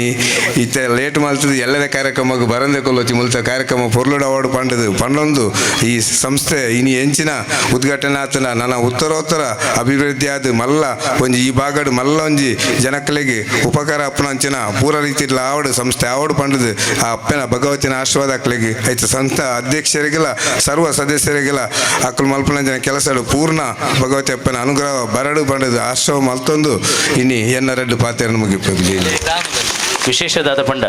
ಇತ್ತೆ ಲೇಟ್ ಮಲ್ತದ ಎಲ್ಲದ ಕಾರ್ಯಕ್ರಮಗ್ ಬರಂದೆ ಕೊಲ್ಲೊಚ್ಚಿ ಮುಲ್ತ ಕಾರ್ಯಕ್ರಮ ಪೊರ್ಲುಡ ಅವಾರ್ಡ್ ಪಂಡದು ಪಂಡೊಂದು ಈ ಸಂಸ್ಥೆ ಇನಿ ಎಂಚಿನ ಉದ್ಘಾಟನೆ ಆತನ ನನ್ನ ಉತ್ತರೋತ್ತರ ಅಭಿವೃದ್ಧಿ ಆದ ಮಲ್ಲ ಒಂಜಿ ಈ ಭಾಗಡ್ ಮಲ್ಲ ಒಂಜಿ ಜನಕ್ಕಲಿಗೆ ಉಪಕಾರ ಅಪ್ಪನಂಚಿನ ಪೂರ ರೀತಿ ಆವಡು ಸಂಸ್ಥೆ ಆವಡು ಪಂಡದು ಆ ಅಪ್ಪನ ಭಗವತಿನ ಆಶೀರ್ವಾದ ಅಕ್ಲೆಗ್ ಐತ ಸಂಸ್ಥೆ ಅಧ್ಯಕ್ಷರಿಗೆಲ್ಲ ಸರ್ವ ಸದಸ್ಯರಿಗೆಲ್ಲ ಅಕ್ಕಲು ಮಲ್ಪನಂಚಿನ ಕೆಲಸ ಪೂರ್ಣ ಭಗವತಿ ಅಪ್ಪನ ಅನುಗ್ರಹ ಬರಡು ಪಂಡದು ಆಶ್ರಮ ಮಲ್ತೊಂದು ಇನಿ ಎನ್ನ ರೆಡ್ಡು ಪಾತೆಯನ್ನು ಮುಗಿಪು. ವಿಶೇಷದಾದ ಪಂಡ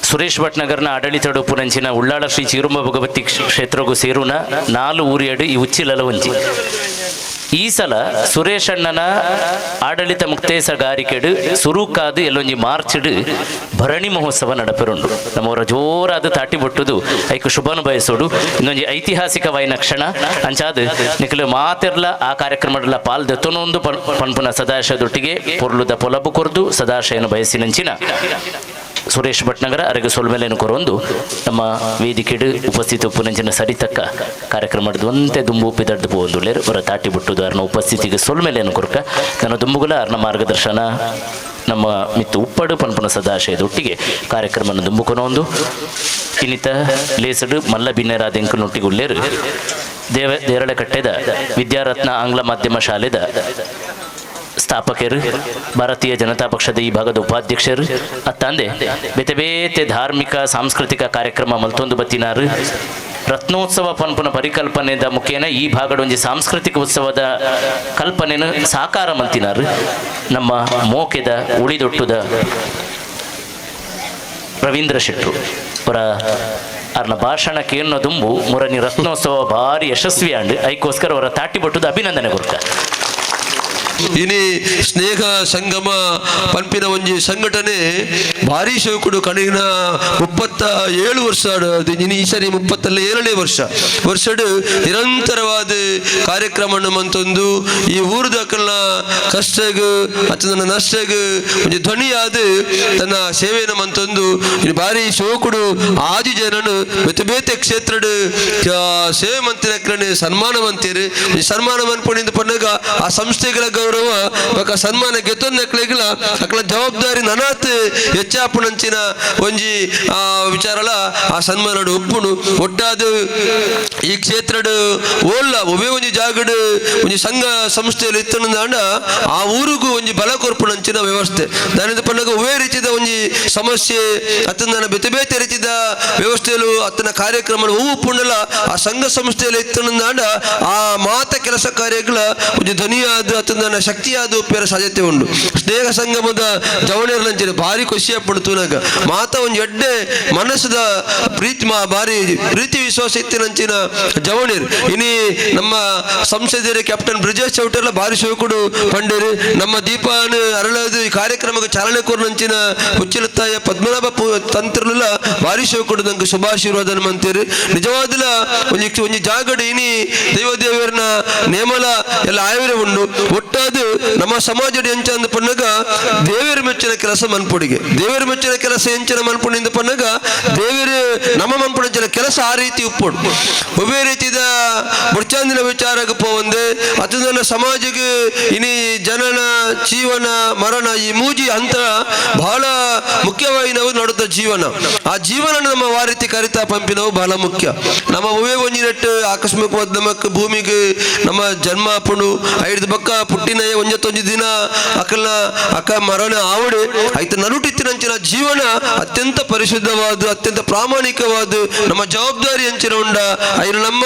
ಸುರೇಶ್ ಭಟ್ನಗರ್ನ ಆಡಳಿತ ಪುನಂಚಿನ ಉಳ್ಳಾಳ ಶ್ರೀ ಚಿರುಂಬ ಭಗವತಿ ಕ್ಷೇತ್ರಗೂ ಸೇರುನ 4 ಊರಿಯಡು ಈ ಉಚ್ಚಿಲಲ ಒಂಜಿ ಈ ಸಲ ಸುರೇಶ್ ಅಣ್ಣನ ಆಡಳಿತ ಮುಕ್ತೇಸಗಾರಿಕೆಡು ಸುರುಕಾದು ಎಲ್ಲೊಂಜಿ ಮಾರ್ಚ್ಡು ಭರಣಿ ಮಹೋತ್ಸವ ನಡಪೆರುಂಡು. ನಮ್ಮವರ ಜೋರಾದ ತಾಟಿ ಬೊಟ್ಟುದು ಐಕು ಶುಭನು ಬಯಸೋಡು ಇನ್ನೊಂಜಿ ಐತಿಹಾಸಿಕವಾಯಿನ ಕ್ಷಣ ಅಂಚಾದ ನಿಖಲು ಮಾತೆರ್ಲ ಆ ಕಾರ್ಯಕ್ರಮದಲ್ಲ ಪಾಲ್ ದೆತ್ತೊನೊಂದು ಪನ್ಪುನ ಸದಾಶಯದೊಟ್ಟಿಗೆ ಪೊರ್ಲುದ ಪೊಲಬು ಕೊರ್ದು ಸದಾಶಯನ ಬಯಸಿನಂಚಿನ ಸುರೇಶ್ ಭಟ್ನಗರ ಅರೆಗೆ ಸೊಲ್ಮೆಲೆನು ಕೊರೊಂದು ನಮ್ಮ ವೇದಿಕೆಡು ಉಪಸ್ಥಿತ ಪುನಂಚಿನ ಸರಿತಕ್ಕ ಕಾರ್ಯಕ್ರಮದ ಒಂತೆ ದುಂಬು ಪಿದಡ್ದು ಪೋವೊಂದುಲ್ಲೆರ್ ಅವರ ತಾಟಿ ಬಿಟ್ಟುದು ಅರ್ನ ಉಪಸ್ಥಿತಿಗೆ ಸೊಲ್ಮೆಲೆನು ಕೊರ್ಕ ನನ್ನ ದುಂಬುಗುಲ ಅರ್ನ ಮಾರ್ಗದರ್ಶನ ನಮ್ಮ ಮಿತ್ತು ಉಪ್ಪಡು ಪನ್ಪುನ ಸದಾಶಯದೊಟ್ಟಿಗೆ ಕಾರ್ಯಕ್ರಮನ ದುಂಬುಕೊನೊಂದು ಇನ್ನಿತ ಲೇಸಡು ಮಲ್ಲ ಬಿನ್ನೆರಾದ ಎಂಕುನೊಟ್ಟಿಗುಲ್ಲೇರು ದೇರಳಕಟ್ಟೆದ ವಿದ್ಯಾರತ್ನ ಆಂಗ್ಲ ಮಾಧ್ಯಮ ಶಾಲೆದ ಸ್ಥಾಪಕರು, ಭಾರತೀಯ ಜನತಾ ಪಕ್ಷದ ಈ ಭಾಗದ ಉಪಾಧ್ಯಕ್ಷರು, ಅತ್ತಂದೆ ಬೇತೆ ಬೇತೆ ಧಾರ್ಮಿಕ ಸಾಂಸ್ಕೃತಿಕ ಕಾರ್ಯಕ್ರಮ ಮಲ್ತೊಂದು ಬತ್ತಿನಾರು. ರತ್ನೋತ್ಸವ ಪನ್ಪುನ ಪರಿಕಲ್ಪನೆದ ಮುಖೇನ ಈ ಭಾಗದ ಒಂಜಿ ಸಾಂಸ್ಕೃತಿಕ ಉತ್ಸವದ ಕಲ್ಪನೆಯನ್ನು ಸಾಕಾರ ಮಲ್ತಿನಾರು ನಮ್ಮ ಮೋಕೆದ ಉಳಿದೊಟ್ಟುದ ರವೀಂದ್ರ ಶೆಟ್ರು ಅವರ ಅರ್ನ ಭಾಷಣ ಕೇರ್ನ ದುಂಬು ಮುರನಿ ರತ್ನೋತ್ಸವ ಭಾರಿ ಯಶಸ್ವಿ ಆಂಡ್ ಐಕೋಸ್ಕರ ಅವರ ತಾಟಿ ಬಟ್ಟುದ ಅಭಿನಂದನೆ ಕೊರ್ಕ. ಇನಿ ಸ್ನೇಹ ಸಂಗಮ ಪನ್ಪಿನ ಒಂಜಿ ಸಂಘಟನೆ ಭಾರಿ ಶೋಕುಡು ಕಣಿನ 37 ವರ್ಷ, ಇನಿ ಈ ಸರಿ 37ನೇ ವರ್ಷ ವರ್ಷಡು ನಿರಂತರವಾದ ಕಾರ್ಯಕ್ರಮ ಮಂತೊಂದು ಈ ಊರುದಕಲ್ನ ಕಷ್ಟಗ್ ಅತ್ತ ನಷ್ಟಗ್ ಒಂಜಿ ಧ್ವನಿಯಾದ ತನ್ನ ಸೇವೆಯನ್ನು ಮಂತೊಂದು ಭಾರಿ ಶೋಕುಡು ಆದಿ ಜನನು ಬೇತೆ ಬೇತೆ ಕ್ಷೇತ್ರಡ್ ಸೇವೆ ಮಂತಿನ ಸನ್ಮಾನ ಮಂತೀರು. ಸನ್ಮಾನ ಮನ್ಪುಣಿಂದ ಪನ್ನಗ ಆ ಸಂಸ್ಥೆಗಳ ಗೌರವ ಬೊಕ ಸನ್ಮಾನ ಗೆತ್ತೊಂದಕ್ಲೆಗ್ಲ ಅಕ್ಲ ಜವಾಬ್ದಾರಿ ನನಾತ್ ಹೆಚ್ಚಾಪುನಂಚಿನ ಒಂಜಿ ಆ ವಿಚಾರಲ ಆ ಸನ್ಮಾನಡು ಒಪ್ಪುನು. ಒಟ್ಟಾದ ಈ ಕ್ಷೇತ್ರಡ್ ಓಲ್ಲ ಒಬ್ಬೇ ಒಂಜಿ ಜಾಗಡ್ ಒಂಜಿ ಸಂಘ ಸಂಸ್ಥೆಯಲ್ಲಿ ಇತ್ತಂದಾಂಡ ಆ ಊರುಗು ಒಂಜಿ ಬಲ ಕೊರ್ಪುನಂಚಿನ ವ್ಯವಸ್ಥೆ ದಾನಿದ ಪನ್ನಗ ಒವೇ ರೀತಿದ ಒಂಜಿ ಸಮಸ್ಯೆ ಅತ್ತಂದನ ಬೇತೆ ಬೇತೆ ರೀತಿದ ವ್ಯವಸ್ಥೆಲು ಅತ್ತನ ಕಾರ್ಯಕ್ರಮ ಒವ್ವು ಪುಂಡಲ ಆ ಸಂಘ ಸಂಸ್ಥೆಯಲ್ಲಿ ಇತ್ತಂದಾಂಡ ಆ ಮಾತ ಕೆಲಸ ಕಾರ್ಯಗಳ ಒಂಜಿ ಧ್ವನಿಯಾದ ಅತ್ತಂದನ ಶಕ್ತಿಯಾದ ಉಪ್ಪೇರ ಸಾಧ್ಯತೆ ಉಂಡು. ಸ್ನೇಹ ಸಂಗಮದ ಜವಣಿಯರ್ಲಂಚಿನ ಭಾರಿ ಖುಷಿ ತೂನಗ ಮಾತ ಒಂಜಿ ಎಡ್ಡೆ ಮನಸ್ಸದ ಪ್ರೀತಿ ಭಾರಿ ಪ್ರೀತಿ ವಿಶ್ವಾಸ ಇತ್ತಿನಂಚಿನ ಜವಣಿಯರು. ಇನಿ ನಮ್ಮ ಸಂಸದರು ಕ್ಯಾಪ್ಟನ್ ಬ್ರಿಜೇಶ್ ಚೌಟರ್ಲ ಭಾರಿ ಶೋಕುಡು ಪಂಡೇರು. ನಮ್ಮ ದೀಪಾನ ಅರಳದು ಈ ಕಾರ್ಯಕ್ರಮಕ್ಕೆ ಚಾಲನೆ ಕೊರ್ನಂಚಿನ ಹುಚ್ಚಿಲತ್ತಾಯ ಪದ್ಮನಾಭ ತಂತ್ರಲ ಭಾರಿ ಶೋಕುಡು ನಂಗೆ ಶುಭಾಶೀರ್ವಾದನ ಮಂತೀರು. ನಿಜವಾದಲ ಒಂಜಿ ಒಂಜಿ ಜಾಗಡು ಇನಿ ದೈವದೇವರನ ನೇಮಲ ಎಲ್ಲ ಆಯವಿರ ಉಂಡು. ಒಟ್ಟಾದ ನಮ್ಮ ಸಮಾಜದ ಎಂಚ ಅಂದ ಪನ್ನಗ ದೇವರ ಮೆಚ್ಚಿನ ಕೆಲಸ ಮನ್ಪುಡಿಗೆ, ದೇವರ ಮೆಚ್ಚಿನ ಕೆಲಸ ಎಂಚಿನ ಮನ್ಪುಡಿಂದ ಪನ್ನಗ ದೇವರ ನಮ್ಮ ಮನ್ಪುಡಂಚಿನ ಕೆಲಸ ಆ ರೀತಿ ಉಪ್ಪುಡು. ಒಬ್ಬೇ ರೀತಿದ ಬುಡ್ಚಾಂದಿನ ವಿಚಾರಕ್ಕೆ ಪೋವಂದೆ ಅತನ ಸಮಾಜಕ್ಕೆ ಇನಿ ಜನನ ಜೀವನ ಮರಣ ಈ ಮೂಜಿ ಹಂತ ಬಹಳ ಮುಖ್ಯವಾಗಿ ನಾವು ನಡುತ್ತ ಜೀವನ. ಆ ಜೀವನ ನಮ್ಮ ಆ ರೀತಿ ಕರಿತಾ ಪಂಪಿನವು ಬಹಳ ಮುಖ್ಯ. ನಮ್ಮ ಒವೇ ಒಂಜಿ ನೆಟ್ಟು ಆಕಸ್ಮಿಕವಾದ ನಮಕ್ ಭೂಮಿಗೆ ನಮ್ಮ ಜನ್ಮ ಪುಣು ಐದು ಬಕ್ಕ ಪುಟ್ಟಿನ ಒಂಜತ್ತೊಂಜಿ ದಿನ ಅಕಲ್ನ ಅಕ್ಕ ಮರಣ ಆವಡೆ ಐತ ನಡುಟಿತ್ತಿನಂಚಿನ ಜೀವನ ಅತ್ಯಂತ ಪರಿಶುದ್ಧವಾದ ಅತ್ಯಂತ ಪ್ರಾಮಾಣಿಕವಾದ ನಮ್ಮ ಜವಾಬ್ದಾರಿ ಅಂಚಿನ ಉಂಡ. ಐನು ನಮ್ಮ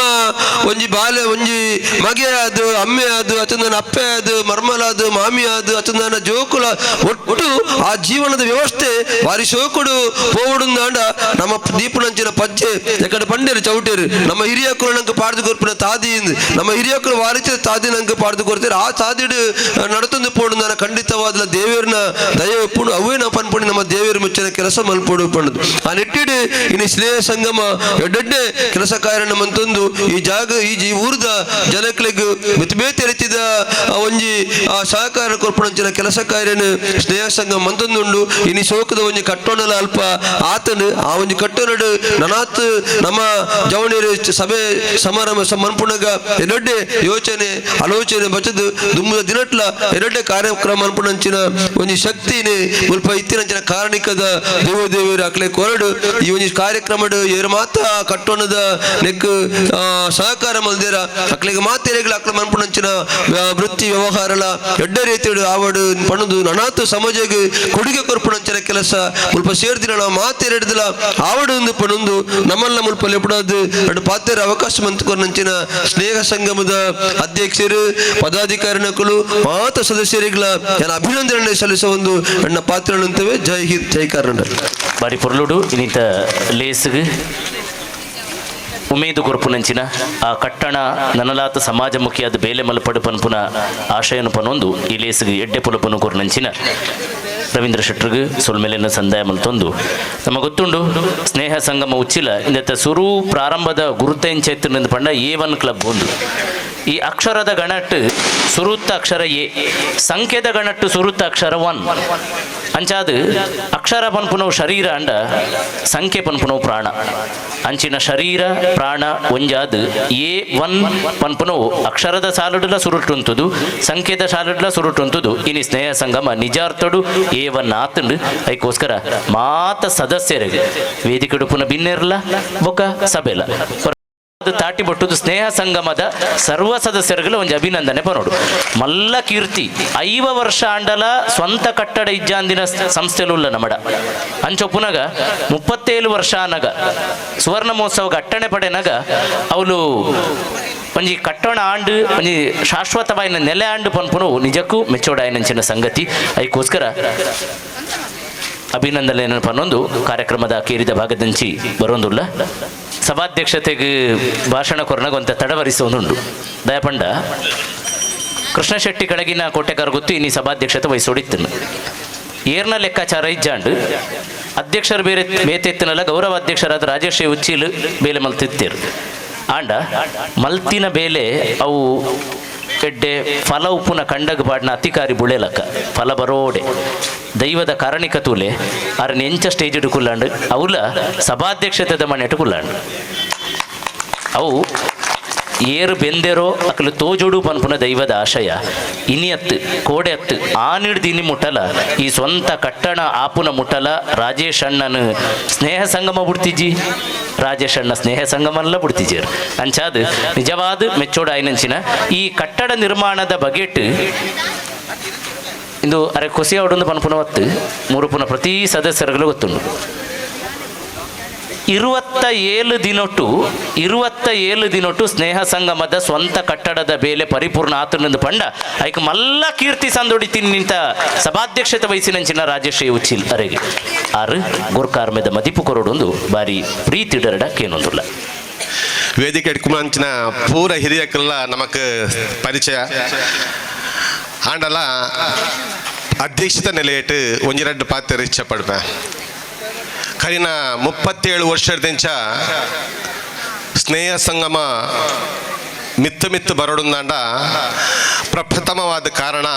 ಒಂಜಿ ಬಾಲೆ ಒಂಜಿ ಮಗೆ ಆದ ಅಮ್ಮೆ ಆದ ಅತಂದನ ಅಪ್ಪೆ ಆದ ಮರ್ಮಲಾದ ಮಾಮಿ ಆದ ಅತಂದನ ಜೋಕುಲ ಒಟ್ಟು ಆ ಜೀವನದ ವ್ಯವಸ್ಥೆ ಭಾರಿ ಶೋಕುಡು ಪೋವುಡುಂದಾಂಡ ನಮ್ಮ ದೀಪನಂಚಿನ ಪಜ್ಜೆ ಎಕಡೆ ಪಂಡೇರು ಚೌಟೇರು ನಮ್ಮ ಹಿರಿಯಕ್ಕರು ನಂಗೆ ಪಾಡ್ದು ಕೊರ್ಪಿನ ತಾದಿ ನಮ್ಮ ಹಿರಿಯಕ್ಕರು ವಾರಿಚಿದ ತಾದಿ ನಂಗೆ ಪಾಡ್ದು ಕೊರ್ತಾರೆ. ಆ ತಾದಿಡು ನಡತಂದು ಪೋಡು ಖಂಡಿತವಾದ ದೇವರನ್ನ ದಯ ಉಪ್ಪುಡು ಅವೇ ನಾವು ಪನ್ಪುಣಿ ನಮ್ಮ ದೇವರ ಮುಚ್ಚಿನ ಕೆಲಸ ಮಲ್ಪೋಡು ಪಂಡದು. ಆ ನಿಟ್ಟಿಡು ಇನ್ನು ಸ್ನೇಹ ಸಂಗಮ ಎಡ್ಡೆಡ್ಡೆ ಕೆಲಸ ಕಾರ್ಯ ನಮ್ಮಂತಂದು ಈ ಜಾಗ ಈ ಊರದ ಜನಕ್ಲೆಗ್ ಬೇತೆ ಬೇತೆ ರೀತಿದ ಒಂಜಿ ಆ ಸಹಕಾರ ಕೊರ್ಪುಣಂಚಿನ ಕೆಲಸ ಕಾರ್ಯನ ಸ್ನೇಹ ಸಂಗಮ ಮಂತೊಂದುಂಡು. ಇನಿ ಶೋಕದ ಒಂಜಿ ಕಟ್ಟೋಣಲ ಅಲ್ಪ ಆತನು ಆ ಒಂಜಿ ಕಟ್ಟೋಣಡು ನನಾತ್ ನಮ್ಮ ಜವಣಿಯರು ಸಭೆ ಸಮಾರಂಭ ಮನ್ಪುಣಗ ಎಡ್ಡೆ ಯೋಚನೆ ಆಲೋಚನೆ ಬಚದು ದುಂಬುದ ದಿನಟ್ಲ ಎರಡೇ ಕಾರ್ಯಕ್ರಮ ಅನ್ಪುಣಂಚಿನ ಒಂಜಿ ಶಕ್ತಿನಿ ಮುಲ್ಪ ಇತ್ತಿನಂಚಿನ ಕಾರಣಿಕದ ದೇವ ದೇವರು ಅಕ್ಲೆ ಕೊರಡು ಈ ಒಂಜಿ ಕಾರ್ಯಕ್ರಮಡು ಏರು ಮಾತ ಕಟ್ಟೋಣದ ನೆಕ್ ಸಹಕಾರ ಮಲ್ದೇರ ಅಕ್ಲೆಗೆ ಮಾತೆರೆಗಳ ಅಕ್ಲೆ ಮನ್ಪುಣಂಚಿನ ವೃತ್ತಿ ವ್ಯವಹಾರಲ ಎಡ್ಡೆ ರೀತಿಯಡು ಆವಡು ಪಣದು ನನಾತು ಸಮಾಜಕ್ಕೆ ಕೊಡುಗೆ ಕೊರ್ಪುಣಂಚಿನ ಕೆಲಸ ಮುಲ್ಪ ಸೇರ್ದಿನ ನಾವು ಮಾತೆರೆಡ್ದಲ ಆವಡು ಒಂದು ಪಣೊಂದು ನಮ್ಮಲ್ಲ ಮುಲ್ಪ ಲೆಪಡಾದು ಎರಡು ಪಾತೆರ ಅವಕಾಶ ಮಂತ್ಕೊರ್ನಂಚಿನ ಸ್ನೇಹ ಸಂಗಮದ ಅಧ್ಯಕ್ಷರು ಪದಾಧಿಕಾರಿನಕುಲು ಮಾತ ಸದಸ್ಯರಿಗಳ ಅಭಿನಂದನೆ ಸಲ್ಲಿಸುವ ಒಂದು ನನ್ನ ಪಾತ್ರನಂತವೆ. ಜೈ ಹಿಂದ್, ಜೈ ಕರ್ನಾಟಕ. ಬಾರಿ ಪೊರ್ಲುಡು ಇನ್ನಿತ ಲೇಸುಗು ಉಮೇದು ಕೊರ್ಪುನಂಚಿನ ಆ ಕಟ್ಟಣ ನನಲಾತ ಸಮಾಜಮುಖಿಯಾದ ಬೇಲೆ ಮಲ್ಪಡು ಪನ್ಪುನ ಆಶಯನು ಪನೊಂದು ಈ ಲೇಸುಗು ಎಡ್ಡೆ ಪುಲಪನು ಕೊರ್ನಂಚಿನ ರವೀಂದ್ರ ಶೆಟ್ಟರ್ಗು ಸೊಲ್ಮೆಲೆನ ಸಂದಾಯ ಮಲ್ತೊಂದು ನಮ್ಮ ಗೊತ್ತುಂಡು ಸ್ನೇಹ ಸಂಗಮ ಉಚ್ಚಿಲ ಇಂದತ್ತ ಸುರು ಪ್ರಾರಂಭದ ಗುರುತೆಂಚೈತನ ಪಂಡ A1 club ಒಂದು. ಈ ಅಕ್ಷರದ ಗಣಟ್ಟು ಸುರುತ್ತ ಅಕ್ಷರ ಎ, ಸಂಖ್ಯೆದ ಗಣಟ್ಟು ಸುರುತ್ತ ಅಕ್ಷರ 1. ಅಂಚಾದ ಅಕ್ಷರ ಪನ್ಪುನವು ಶರೀರ ಅಂಡ ಸಂಖ್ಯೆ ಪನ್ಪುನವು ಪ್ರಾಣ. ಅಂಚಿನ ಶರೀರ ಪ್ರಾಣ ಒಂಜಾದ ಎ 1 ಪನ್ಪುನವು ಅಕ್ಷರದ ಸಾಲುಡ್ಲ ಸುರುಟುಂತುದು, ಸಂಖ್ಯೆದ ಸಾಲುಡ್ಲ ಸುರುಟುಂತುದು. ಇನಿ ಸ್ನೇಹ ಸಂಗಮ ನಿಜಾರ್ಥಡು ಎ 1 ಆತುಂಡು. ಅದಕ್ಕೋಸ್ಕರ ಮಾತ ಸದಸ್ಯರಿಗೆ ವೇದಿಕೆ ಉಡುಪುನ ಬಿನ್ನೆರ್ಲ ಬೊಕ್ಕ ಸಭೆಲ ತಾಟಿ ಬೊಟ್ಟುದು ಸ್ನೇಹ ಸಂಗಮದ ಸರ್ವ ಸದಸ್ಯರುಗಳ ಒಂಜಿ ಅಭಿನಂದನೆ ಪನೋಡು. ಮಲ್ಲ ಕೀರ್ತಿ 50 ವರ್ಷ ಆಂಡಲ ಸ್ವಂತ ಕಟ್ಟಡ ಇಜ್ಜಾಂದಿನ ಸಂಸ್ಥೆಲುಲ್ಲ ನಮಡ. ಅಂಚೊಪ್ಪುನಗ 37 ವರ್ಷ ಆನಗ ಸುವರ್ಣ ಮಹೋತ್ಸವ ಅಟ್ಟಣೆ ಪಡೆನಗ ಅವಳು ಒಂಜಿ ಕಟ್ಟೋಣ ಆಂಡು ಒಂಜಿ ಶಾಶ್ವತವಾಯಿನ ನೆಲೆ ಆಂಡು ಪನ್ಪುನು ನಿಜಕ್ಕೂ ಮೆಚ್ಚೋಡಾಯಿನಂಚಿನ ಸಂಗತಿ. ಅದಕ್ಕೋಸ್ಕರ ಅಭಿನಂದನೆ ಪನ್ನೊಂದು ಕಾರ್ಯಕ್ರಮದ ಕೇರಿದ ಭಾಗದಂಚಿ ಬರೋಂದುಲ್ಲ. ಸಭಾಧ್ಯಕ್ಷತೆಗೆ ಭಾಷಣ ಕೊರನಗೊಂತ ತಡವರಿಸೋದುಂಡು. ದಯಪಂಡ ಕೃಷ್ಣ ಶೆಟ್ಟಿ ಕೆಳಗಿನ ಕೋಟೆಕಾರ ಗೊತ್ತು ಇನ್ನಿ ಸಭಾಧ್ಯಕ್ಷತೆ ವಹಿಸೋಡಿತ್ತನು. ಏರ್ನ ಲೆಕ್ಕಾಚಾರ ಇಜ್ಜಾಂಡು ಅಧ್ಯಕ್ಷರು ಬೇರೆ ಬೇತೆತ್ತಿನಲ್ಲ ಗೌರವ ಅಧ್ಯಕ್ಷರಾದ ರಾಜೇಶ್ ಉಚ್ಚಿಲು ಬೇಲೆ ಮಲ್ತಿತ್ತೇರು. ಆಂಡ ಮಲ್ತಿನ ಬೇಲೆ ಅವು ಎಡ್ಡೆ ಫಲ ಉಪ್ಪುನ ಕಂಡಗ ಪಾಡ್ನ ಅತಿಕಾರಿ ಬುಳೆಲಕ್ಕ ಫಲ ಬರೋಡೆ ದೈವದ ಕಾರಣಿಕ ತೂಲೆ ಅರನ್ ಎಂಚ ಸ್ಟೇಜ್ ಕುಲ್ಲಾಂಡು ಅವಲ ಸಭಾಧ್ಯಕ್ಷತೆದ ಮನೆಟು ಕುಲ್ಲಾಂಡು. ಅವು ಏರು ಬೆಂದೆರೋ ಅಕಲು ತೋಜೋಡು ಪನ್ಪುನ ದೈವದ ಆಶಯ ಇನಿಯತ್ತು ಕೋಡೆ ಅತ್ತು ಆನಿಡ್ದು ಇನಿ ಮುಟ್ಟಲ ಈ ಸ್ವಂತ ಕಟ್ಟಣ ಆಪುನ ಮುಟ್ಟಲ ರಾಜೇಶ್ ಅಣ್ಣನ ಸ್ನೇಹ ಸಂಗಮ ಬುಡ್ತಿಜ್ಜಿ, ರಾಜೇಶ್ ಅಣ್ಣ ಸ್ನೇಹ ಸಂಗಮಲ್ಲ ಬುಡ್ತಿಜ್ಜೇರು. ಅಂಚಾದ ನಿಜವಾದ ಮೆಚ್ಚೋಡ ಐನಂಚಿನ ಈ ಕಟ್ಟಡ ನಿರ್ಮಾಣದ ಬಗೆಟ್ ಇಂದು ಅರೆ ಖುಷಿ ಅವಡೊಂದು ಪನ್ಪುನ ಹೊತ್ತು ಮೂರು ಪುನ ಪ್ರತಿ ಸದಸ್ಯರುಗಳು ಗೊತ್ತುಂಡು. 27 ದಿನೊಟ್ಟು 27 ದಿನೊಟ್ಟು ಸ್ನೇಹ ಸಂಗಮದ ಸ್ವಂತ ಕಟ್ಟಡದ ಬೇಲೆ ಪರಿಪೂರ್ಣ ಆತನೊಂದು ಪಂಡ ಐಕ್ ಮಲ್ಲ ಕೀರ್ತಿ ಸಂದೊಡಿ ತಿನ್ನಿಂತ ಸಭಾಧ್ಯಕ್ಷತೆ ವಹಿಸಿನಂಚಿನ ರಾಜೇಶ್ ಉಚ್ಚಿಲ್ ಅರೆಗೆ ಆರು ಗುರ್ಕಾರ್ಮೆದ ಮದಿಪು ಕೊರಡೊಂದು ಬಾರಿ ಪ್ರೀತಿಡರಡ ಕೇನೊಂದುಲ್ಲ. ವೇದಿಕೆ ಕುಮಾಂಚಿನ ಪೂರ ಹಿರಿಯಕ್ಕೆಲ್ಲ ನಮಕ್ ಪರಿಚಯ ಆಂಡಲ ಅಧ್ಯಕ್ಷತೆ ನೆಲೆಯಟ್ಟು ಒಂಜಿರಡ್ಡು ಪಾತ್ರ ಇಚ್ಛೆ ಪಡ್ಪೆ. ಕರಿನ 37 ವರ್ಷದಿಂಚ ಸ್ನೇಹ ಸಂಗಮ ಮಿತ್ತು ಮಿತ್ತು ಬರೋಡುಂದಾಂಡ ಪ್ರಪ್ರಥಮವಾದ ಕಾರಣ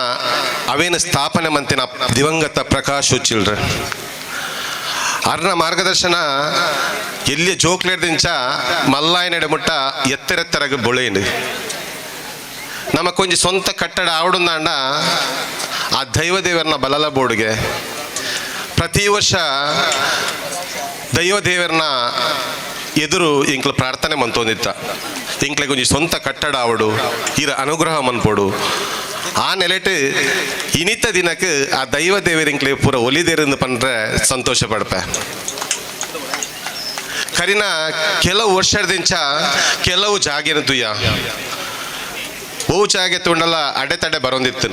ಅವೇನು ಸ್ಥಾಪನೆ ಮಂತಿನ ದಿವಂಗತ ಪ್ರಕಾಶ್ ಉಚ್ಚಿಲ್ರ ಅರ್ನ ಮಾರ್ಗದರ್ಶನ ಎಲ್ಲಿ ಜೋಕ್ಲೇಡ್ದಿಂಚ ಮಲ್ಲಾಯನಡೆ ಮುಟ್ಟ ಎತ್ತೆರೆತ್ತರಗ ಬೊಳೆನು. ನಮ್ಮ ಕೊಂಚ ಸ್ವಂತ ಕಟ್ಟಡ ಆವಡುಂದಾಂಡ ಆ ದೈವದೇವರನ್ನ ಬಲಲ ಬೋರ್ಡ್ಗೆ ಪ್ರತಿ ವರ್ಷ ದೈವದೇವರನ್ನ ಎದುರು ಇಂಕ್ಲ ಪ್ರಾರ್ಥನೆ ಮಂತೊಂದಿತ್ತ ಇಂಕ್ಲೆ ಒಂಜಿ ಸ್ವಂತ ಕಟ್ಟಡ ಆವಡು ಇರ ಅನುಗ್ರಹ ಮನ್ಪೋಡು. ಆ ನೆಲೆಟ್ ಇನಿತ ದಿನಕ್ಕೆ ಆ ದೈವ ದೇವರಿಂಕ್ಲೆ ಪೂರ ಒಲಿದೇರಿಂದ ಪಂಡ್ರೆ ಸಂತೋಷ ಪಡ್ಪೆ. ಕರಿನ ಕೆಲವು ವರ್ಷದಿಂಚ ಕೆಲವು ಜಾಗೆನ ತುಯ್ಯ ಹೂ ಜಾಗೆ ತುಂಡಲ್ಲ ಅಡೆತಡೆ ಬರೋಂದಿತ್ತು.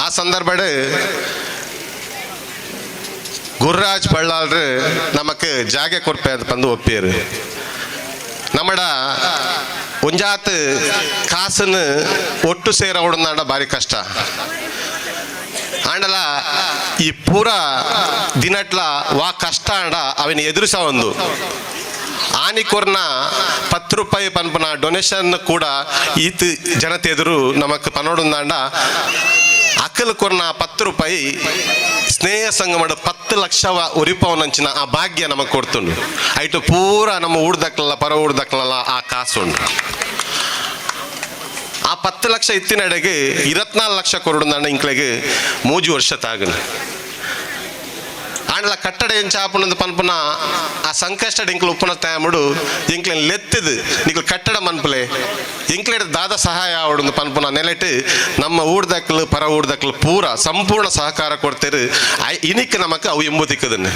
ಆ ಸಂದರ್ಭ ಗುರುರಾಜ್ ಬಳ್ಳಾಲ್ರು ನಮಕ್ ಜಾಗೆ ಕೊರ್ಪೆ ಅಂತ ಬಂದು ಒಪ್ಪಿಯರು. ನಮ್ಮಡ ಒಂಜಾತ್ ಕಾಸನ್ನು ಒಟ್ಟು ಸೇರ ಹೊಡಂದಾಂಡ ಭಾರಿ ಕಷ್ಟ. ಆಂಡಲ ಈ ಪೂರ ದಿನಟ್ಲ ವಾ ಕಷ್ಟ ಅಂಡ ಅವನ ಎದುರಿಸ ಒಂದು ಆನಿಕೊರ್ನ 10 ರೂಪಾಯಿ ಪನ್ಪನ ಡೊನೇಷನ್ ಕೂಡ ಈತ ಜನತೆ ಎದುರು ನಮಕ್ ಪನೋಡುಂದಾಂಡ ಅಕ್ಕಲು ಕೊರ್ನ 10 ರೂಪಾಯಿ ಸ್ನೇಹ ಸಂಗಮದ 10 ಲಕ್ಷವ ಒರಿಪವನಂಚಿನ ಆ ಭಾಗ್ಯ ನಮಗ್ ಕೊಡ್ತುಂಡು. ಐಟು ಪೂರ ನಮ್ಮ ಊರ್ದಕ್ಲಲ್ಲ ಪರ ಊರ್ದಕ್ಲಲ್ಲ ಆ ಕಾಸುಂಡು. ಆ 10 ಲಕ್ಷ ಇತ್ತಿನಡೆಗೆ 24 ಲಕ್ಷ ಕೊರಡುಂದಾಂಡ ಇಂಕ್ಲೆಗೆ 3 ವರ್ಷ ತಾಗನು. ಆಂಡಲ ಕಟ್ಟಡ ಎಂಚಾಪುನಂದು ಪನ್ಪುನ ಆ ಸಂಕಷ್ಟ ಇಂಕ್ಲು ಉಪ್ಪುನ ತಯಾಮುಡು ಇಂಕ್ಲೆ ಲೆತ್ತದು ನಿಕ್ಲು ಕಟ್ಟಡ ಮನ್ಪುಲೆ ಇಂಕ್ಲೆಡ್ ದಾದ ಸಹಾಯ ಆವಡುಂದು ಪನ್ಪುನ ನೆಲೆಟ್ ನಮ್ಮ ಊರ್ದಕ್ಲು ಪರ ಊರ್ದಕ್ಲು ಪೂರ ಸಂಪೂರ್ಣ ಸಹಕಾರ ಕೊಡ್ತೇರು. ಇನಿಕ್ ನಮಕ್ ಅವು ಎಂಬುದಿಕ್ಕದನ್ನು